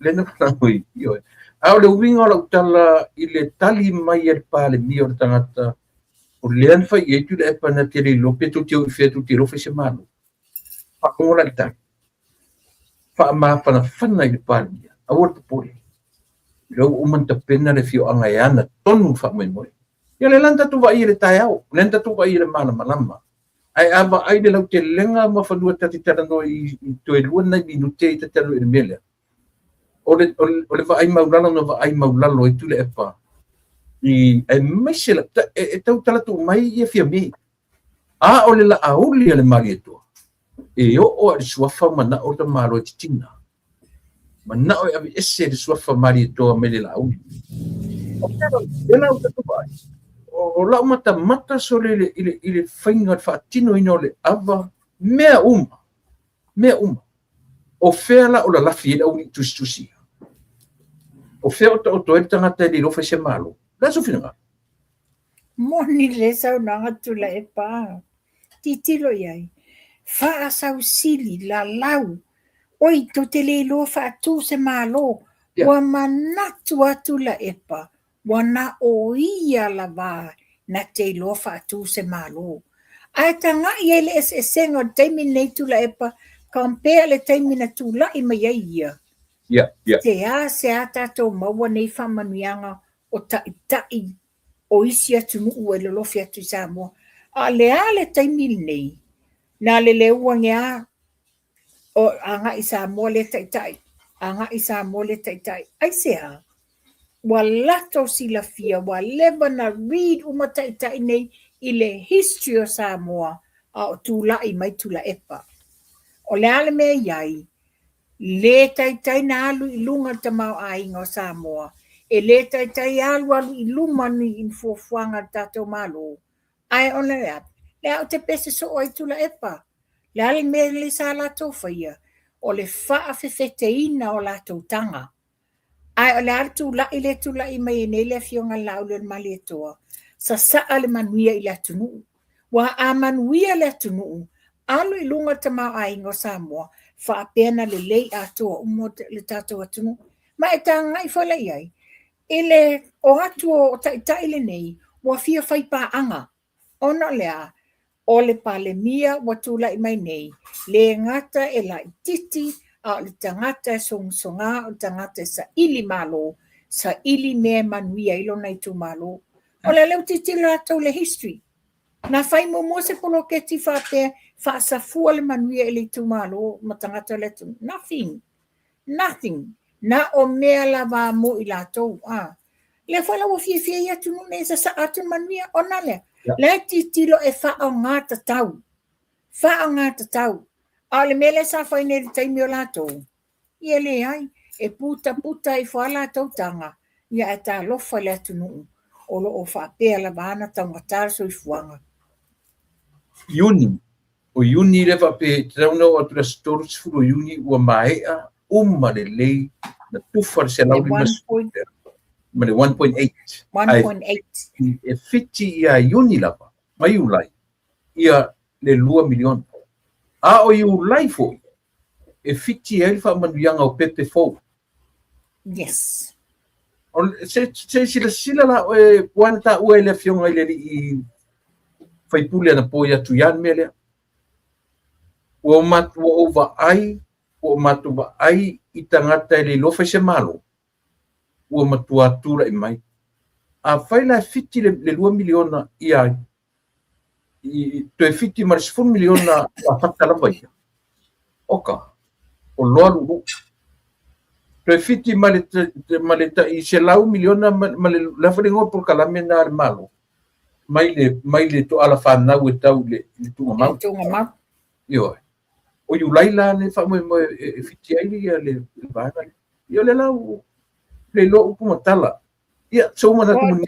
Lea na falago i ioe. A o le uiga o lau tala i le tali mai a le Palemia o le tagata, o lea na fai i ai Tuilaepa na te le iloa pe tou te o i fea tou te iloa fai se Malo. Faalogo la i le tali. Faamafanafana i le Palemia, aua le popole. O lea ua uma ona tapena le afioaga e ana tonu le faamoemoe. Ia lea la na tatou vaai i le taeao, lea na tatou vaai i le malamalama. Ae a vaai le lautelega ma fanua ta te talanoa i toe lua nai minute i ta talanoa i le mea lea. O le vaai maulalo na vaai maulalo ai Tuilaepa i aemaise la, e tautala tuu mai ia Fiame. A o le laauli a le Malietoa, e oo lava i le suafa manao le tamaloa e titina. Manao e aveese le suafa Malietoa mai le laauli. O lea la ua tatou vaai, o lau matamata sole i le faiga o le faatinoina o le ava, mea uma, mea uma. O fea la o lalafi ai le aualii tusitusi ia? O fea o taoto ai le tagata e le iloa fai se Malo? O le a sou finagalo? Moni le saunoaga Tuilaepa. Tilotilo i ai. Faasausili, lalau. Oi, tou te le iloa faatu se Malo. Ua manatu lava Tuilaepa, ua na o ia lava na te iloa faatu se Malo. Ae tagai ai le eseesega o le taimi lenei Tuilaepa compare le taimi na tulai mai ai ia. Se a se a tatou maua nei faamanuiaga o taitai o isi atunuu ua lolofi atu i Samoa. A o le a le taimi lenei, na le leua ane lava o agai i Samoa lea taitai, agai i Samoa lea taitai. Aisea? Ua latou silafia, ua leva na read uma taitai nei i le history o Samoa a o tulai mai Tuilaepa. O le a le mea e i ai? Le taitai na alu i luga le tamaoaiga o Samoa, e le taitai alu alu i luma ni fuafuaga a le tatou Malo. Ae ona o le a? Lea ou te pese soo ai Tuilaepa. Le a le mea lea sa latou faia? O le faafefeteina o latou taga. Ae o le a le tulai lea e tulai mai ai nei le Afioga i le Laauli o le Malietoa? Sasaa le manuia i le atunuu. Ua a manuia le atunuu, alu i luga le tamaoaiga o Samoa, faapea na lelei atoa uma le tatou atunuu. Ma e tagai foi la i ai, i le o atu o taitai lenei, ua fia fai paaga, ona o le a? O le Palemia ua tulai mai nei, le gata e laititi, a o le tagata e sogasoga, o le tagata e saili malo, saili mea e manuia ai lona itumalo. O lea ua tilotilo latou i le history. Na fai muamua se poloketi faapea, faasafua le manuia i le itumalo ma tagata o le atunuu. Nothing. Nothing. Na o mea lava mo i latou. Ah. Lea foi la ua fiafia ai atunuu nei e sasaa atu le manuia. Ona lea, lea e tilotilo e faaaoga tatau. Faaaoga tatau. A o le mea lea sa fai nei i le taimi o latou, ia leai, e putaputa ifo lava latou taga, ia ae talofa i le atunuu o lo o faapea lava ona taugata le soifuaga. Iuni, o Iuni lea faapea e tatau ona oo atu i le aso 30 o Iuni ua maea uma lelei na tufa le 150 ma le 1.8. 1.8. E fiti ia Iuni lava ma Iulai ia le 2 miliona. A o Iulai foi e fiti ai le faamanuiaga o pepe fou. Yes. O, se silasila la oe, ua na taua e le afioga i le alii faipule anapo ia Tuia le mea lea. Ua ua ou vaai, ua matou vaai i tagata e le iloa fai se Malo, ua matua tulai mai. Afai la e fiti le 2 miliona ia i toe fiti ma le 10 miliona fata lava ia. Oka, o loa lulu. Toe fiti ma le tai 100 miliona ma le la foi le igoa o le polokalame lena a le Malo mai le toala fanau e tau i le tuugamau. Tuugamau. Ioe. O Iulai la le faamoemoe e fiti ai le vaega lea. Ia o lea la ua le iloa upu ma tala. Ia, sou manatu moni.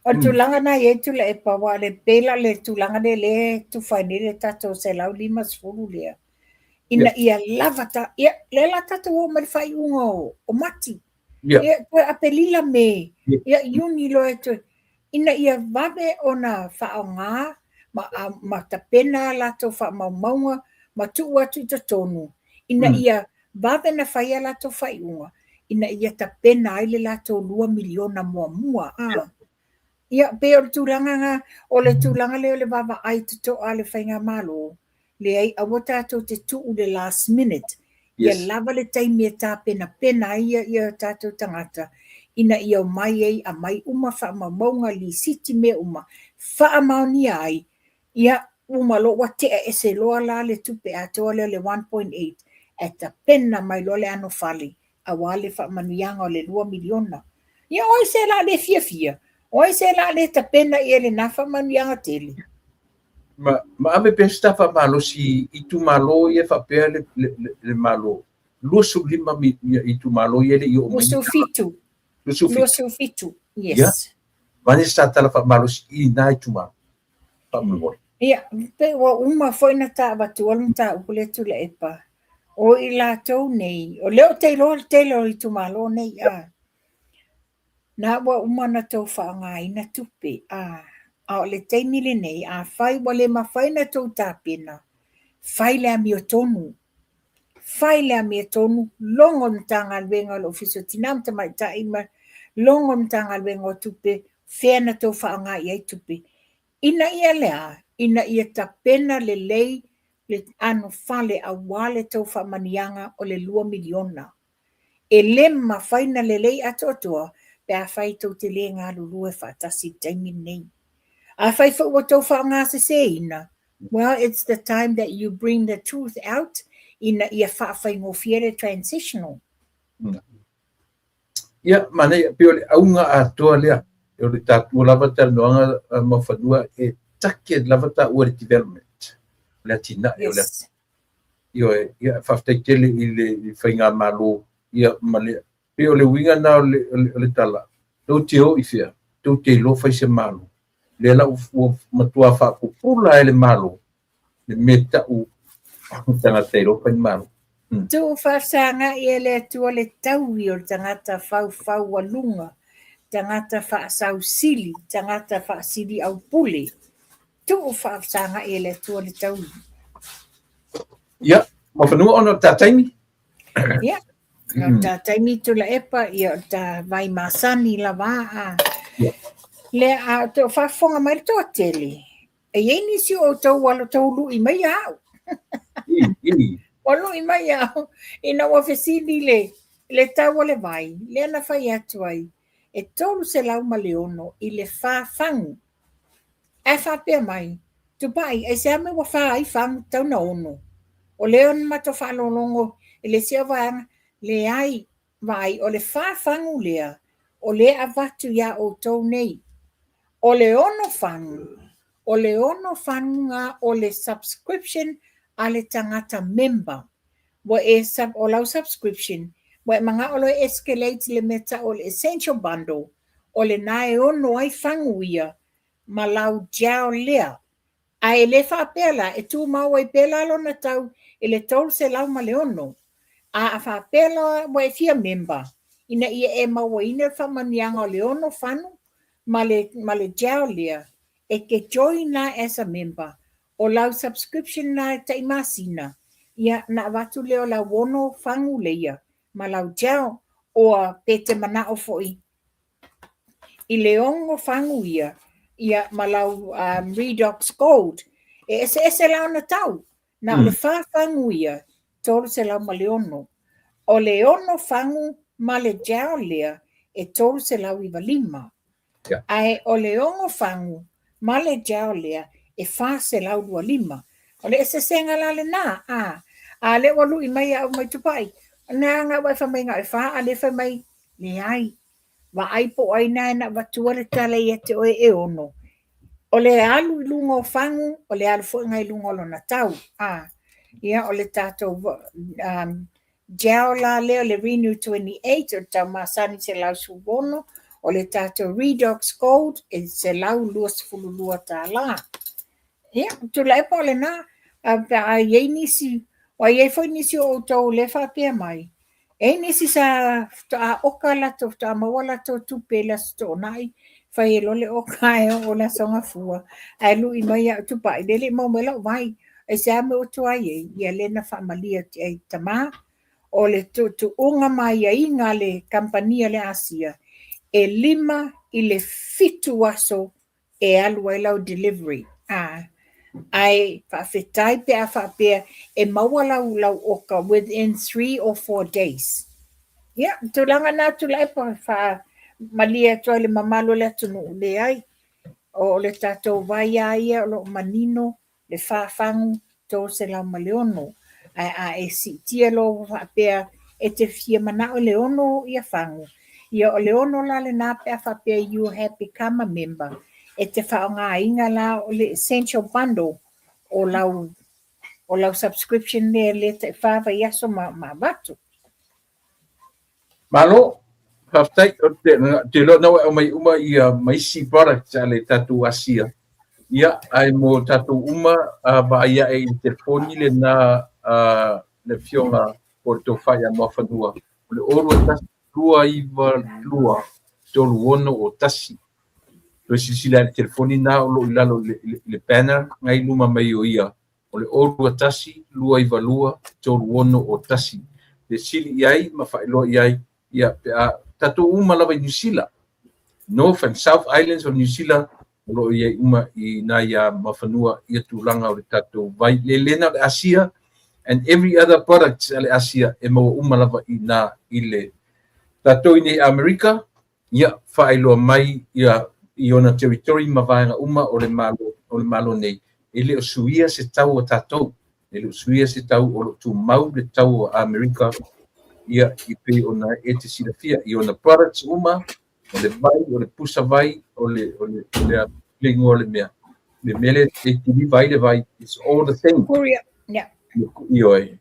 O le tulaga na i ai Tuilaepa, aua o le pei la o le tulaga lea lea e tufa ai nei le tatou 150 lea, ina ia lava ta, ia, lea la tatou oo mai le faaiuga o Mati. Ia, toe Aperila, Me, ia Iuni loa e toe, ina ia vave ona faaaoga ma tapena a latou faamaumauga ma tuu atu i totonu, ina ia vave na fai a latou faaiuga, ina ia tapena ai le latou 2 miliona muamua. Ia, pei o le tulaga na, o le tulaga lea o le vaavaai totoa a le faigamalo, leai, aua tatou te tuu le last minute, ia lava le taimi e tapenapena ai ia tatou tagata, ina ia omai ai, aumai uma faamaumauga, lisiti, mea uma, faamaonia ai, ia. Uma loa ua tea ese loa la le tupe atoa lea o le 1.8 ae tapena mai loa le anofale aua le faamanuiaga o le $2 miliona. Ia o ai se la le fiafia? O ai se la le tapena i ai lena faamanuiaga tele? Ma ave pea se ta faamalosi i itumalo ia faapea le Malo, 25 itumalo ia e le i oo mai. 27. 27. 27, yes. Ia, avane se ta tala faamalosi i na itumalo, faamolemole. Ia, pei ua uma foi ona ta avatua le mataupu lea Tuilaepa. O i latou nei, o lea ou te iloa le tele o itumalo nei, a. Na ua uma ona tou faaaogaina tupe, a. A o le taimi lenei, afai ua le mafai ona tou tapena, fai le amiotonu. Fai le amiotonu, logo le Matagaluega o le Ofisa o Tina ma Tamaitai ma logo le Matagaluega o Tupe, fea na tou faaaoga i ai tupe. Ina ia le a? Ina ia tapena lelei le anofale aua le tou faamanuiaga o le $2 miliona. E le mafai ona lelei atoatoa pe afai tou te le galulue faatasi i le taimi lenei. Afai foi ua tou faaaogaseseina, well, it's the time that you bring the truth out ina ia faafaigofie le transitional. Ia, manaia, pei o le auga atoa lea, o le tatou lava talanoaga Muafanua, e take lava taua i le development, o le atinae o le Ioe, ia, faafetai tele i le faigamalo, ia, ma le, pei o le uiga lena o le tala, tou te o i fea, tou te iloa fai se Malo. Lea la ua matua faapupula e le Malo le mea tau tagata iloa fai Malo. Tuu faafesagai e le Atua le taui o le tagata faufaualuga, tagata faasausili, tagata faasiliaupule. Tuu faafesagai e le Atua le taui. Ia, Muafanua ona o le ta taimi. Ia, o le ta taimi Tuilaepa, ia o le ta vai masani lava a. Lea, a o te faafofoga mai le toatele, e i ai nisi o outou ua tou lui mai au. Ua lui mai au, ina ua fesili le tau o le vai, lea na fai atu ai, e 306 i le fa fagu. Ae faapea mai, Tupai, aisea mea ua fa ai fagu tatau ona ono? O lea na matou faalogologo i le isi vaega, leai, vaai, o le fa fagu lea, o lea avatu iā outou nei. O le ono fagu, o le ono fagu o le subscription a le tagata member. Ua e sub, o lau subscription, ua e manao loa e escalate le mea tau o le essential bundle, o lena e ono ai fagu ia ma lau gel lea. Ae le faapea la, e tumau ai pea la lona tau i le 306. A faapea la ua e fia member, ina ia e mauaina le faamanuiaga o le ono fagu ma le gel lea, e te join la as a member, o lau subscription na e tai masina, ia na avatu lea o lau ono fagu leia ma lau gel, oa pe te manao foi i le ono fagu ia, ia ma lau Redox Gold. E ese ese la ona tau. Na o le fa fagu ia, 306. O le ono fagu ma le gel lea, e 395. Ae o le ono fagu ma le gel lea, e 425. O le eseesega la lena, a. A lea ua lui mai au mai Tupai. Na nga ua e fai mai na e fa, a le fai mai, leai. Vaai po ai na e na avatua le tala ia te oe e ono. O le alu i luga o fagu, o le alu foi ngai luga o lona tau. A. Ia, o le tatou gel la lea o le Renew 28, o le tau masani 116, o le tatou Redox Gold e $122. Ia, Tuilaepa o lena, pe a i ai nisi, ua i ai foi nisi o outou lea faapea mai, e ai nisi sa faatoa oka latou, faatoa maua latou tupe i le Aso Toonai, fai e loa le oka e oo le Aso Gafua, ae lui mai au Tupai, le le maua mai lau vai. Aisea mea ua tuai ai, ia lea na faamalie atu ai tama, o le tuutuuga ma aiaiga a le kamupani a le Asia, e 5 i le 7 aso e alu ai lau delivery. Ae faafetai pe a faapea e maua lau oka within 3 or 4 days. Ia, tulaga na Tuilaepa faamalie atu ai le mamalu o le atunuu, leai. O le tatou vai a ia o lo o manino. le fa fagu 306. Ae a e siitia loa ua faapea e te fia manao i le ono ia fagu, ia o le ono la lena pe a faapea you have become a member, e te faaaogaina la o le essential bundle o lau o lau subscription lea le tai fa vaiaso ma ma avatu. Malo, faafetai. O te, te iloa na ua aumai uma ia ma isi products a le tatou Asia. Ia, ae mo tatou uma, vaai ae i le telefoni lena le afioga po o le tofa ia Muafanua, o le 0 21 292 361. Toe silasila i le telefoni na o lo o i lalo i le banner ngai luma mai o ia, o le 021 292 361. Fesili i ai ma faailoa i ai, ia, pe a tatou uma lava i Niu Sila, North and South Islands of New Zealand, o lo o i ai uma i ina ia Muafanua ia tulaga o le tatou vai le lena o le Asia and every other products a le Asia e maua uma lava i ina i le tatou i nei Amerika. Ia, faailoa mai ia i ona territory ma vaega uma o le Malo, o le Malo nei, e le o suia se tau a tatou, e le o suia se tau, o lo o tumau le tau o Amerika, ia, i pei ona e te silafia i ona products uma, o le vai, o le pusa vai, o le, o le, o le, le igoa o le mea, le mea lea e kiliva ai le vai, it's all the same. Courier, yeah. Ioe,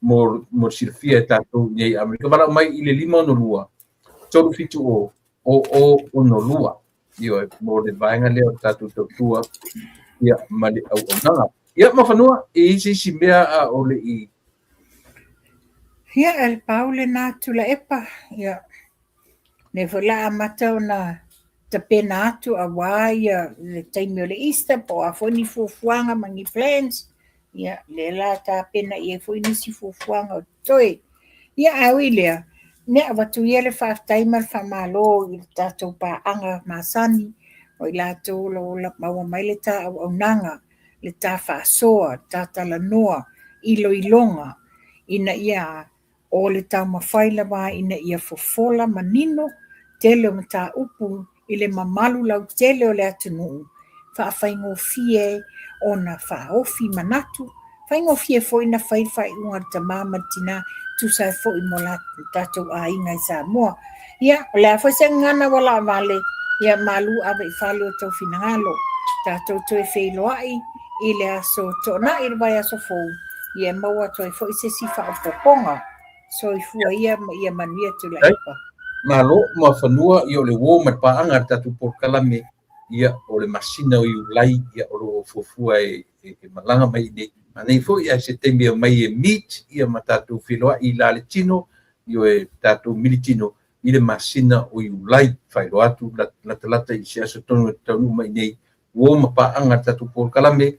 mo, mo silafia e tatou nei Amerika. Valaau mai i le 562 370 0062. Ioe, mo le vaega lea o le tatou tautua ia, ma le auaunaga. Ia, Muafanua, e i ai se isi mea a o le i... Ia, e pau lena Tuilaepa, ia, lea foi o le a amata ona tapena atu aua ia le taimi o le Easter po o a foi ni fuafuaga ma ni plans, ia lea la tapena i ai foi nisi fuafuaga o totoe. Ia ae ui i lea, ia avatu ia le faafetai ma le faamalo i le tatou paaga masani o i latou o lo o maua mai le ta auaunaga, le ta faasoa, le ta talanoa, iloiloga ina ia O le taumafai lava ina ia fofola manino tele o mataupu i le mamalu lautele o le atunuu, faafaigofie ona faaofi manatu, faigofie foi ona fai le faaiuga a le tama ma le tina, tusa ai foi mo tatou aiga i Samoa. Ia, o le a foi se gagana ua laavale, ia malu ave i fale o tou finagalo. Tatou toe feiloai i le aso Toonai i le vaiaso fou, ia e maua atu ai foi se isi faaopoopoga. Soifua ia ma ia manuia Tuilaepa. Malo Muafanua, ia o le uo ma le paaga a le tatou polokalame, ia o le masina o Iulai, ia o lo o fuafua e, e, e malaga mai i nei. Manei foi ae se taimi e omai e meet ia ma tatou feiloai i la le tino, ioe, tatou militino i le masina o Iulai. Faailoa atu latalata i se aso tonu e taunuu mai nei, uo ma paaga le tatou polokalame,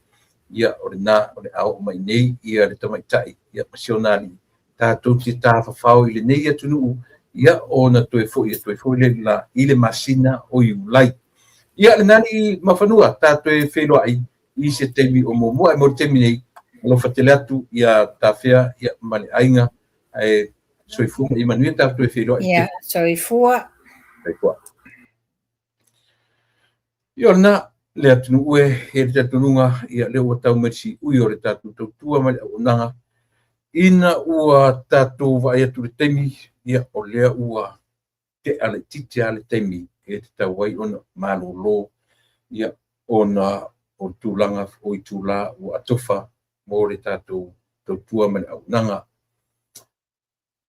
ia o lena o le a oo mai nei ia le tamaitai ia ma si ona alii tatou te tafafao i lenei atunuu, ia ona toe foi atu ai foi le la i le masina o Iulai. Ia lena alii Muafanua, ta toe feiloai i se taimi o muamua, ae mo le taimi nei, alofa tele atu ia Tafea ia ma le aiga, ae soifua ma ia manuia, tatou toe feiloai. Ia, soifua. Soifua. Ia o lena, le atunuu e, e le talitonuga, ia lea ua tau mai le siui o le tatou tautua ma le auaunaga, ina ua tatou vaai atu i le taimi, ia o lea ua tea laitiiti lava le taimi e tatau ai ona malolo, ia ona o le tulaga o itula ua atofa mo le tatou tautua ma le auaunaga.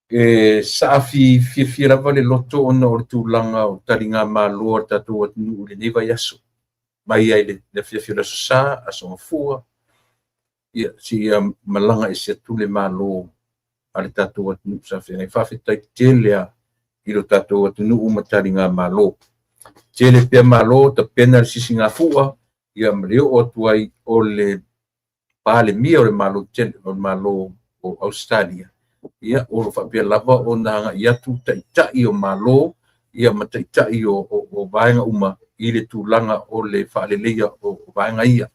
E saafi fiafia lava le loto ona o le tulaga o taligamalo a le tatou atunuu i lenei vaiaso, mai ai le afiafi o le Aso Sa, Aso Gafua, ia seia malaga ese atu le Malo a le tatou atunuu sa feagai. Faafetai tele lava i lo tatou atunuu ma taligamalo. Tele pea malo, tapena le sisigafua, ia ma le oo atu ai o le Palemia o le Malo tele, o le Malo o Ausetalia, ia, o lo o faapea lava ona agai atu taitai o Malo, ia ma taitai o, o, o vaega uma i le tulaga o le faaleleia o, o vaega ia.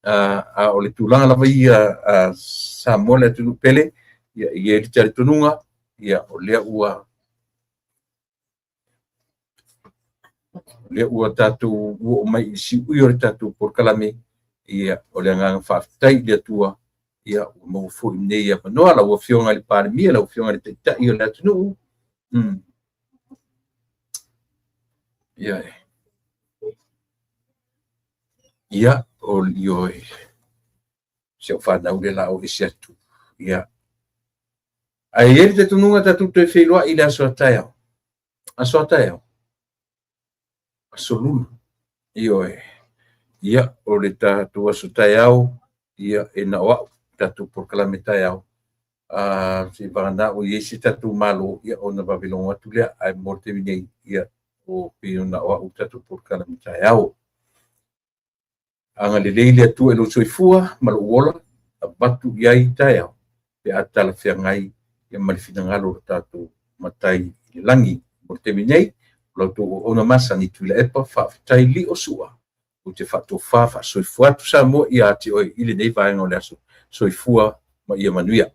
A o le tulaga lava ia a Samoa le atunuu pele, ia, e i ai le talitonuga, ia, o lea ua lea ua tatou oo mai i le siui o le tatou polokalame. Ia, o le agaga faafetai i le Atua, ia ua maua foi lenei avanoa. Lau Afioga i le Palemia, lau Afioga i le Taitai o le atunuu, ia, ia, o ioe, si au fanau lea o le a o ese atu. Ia, ae i ai le talitonuga tatou te toe feiloai i le aso a taeao, aso a taeao, aso Lulu. Ioe. Ia, o le tatou aso taeao, ia, e na o au le tatou polokalame taeao. Seivagana ua i ai se tatou malo, ia ona vave logo atu lea. Ae mo le taimi nei, ia, ua pei na o au le tatou polokalame taeao. Agalelei le Atua i lou soifua ma lou ola, avatu i ai taeao pe a talafeagai ma le finagalo o lo tatou Matai i le lagi. Mo le taimi nei, o la outou auauna masani Tuilaepa, faafetai lio Sua, ou te faatofa faasoifua atu Samoa ia te oe i lenei vaega o le aso. Soifua ma ia manuia.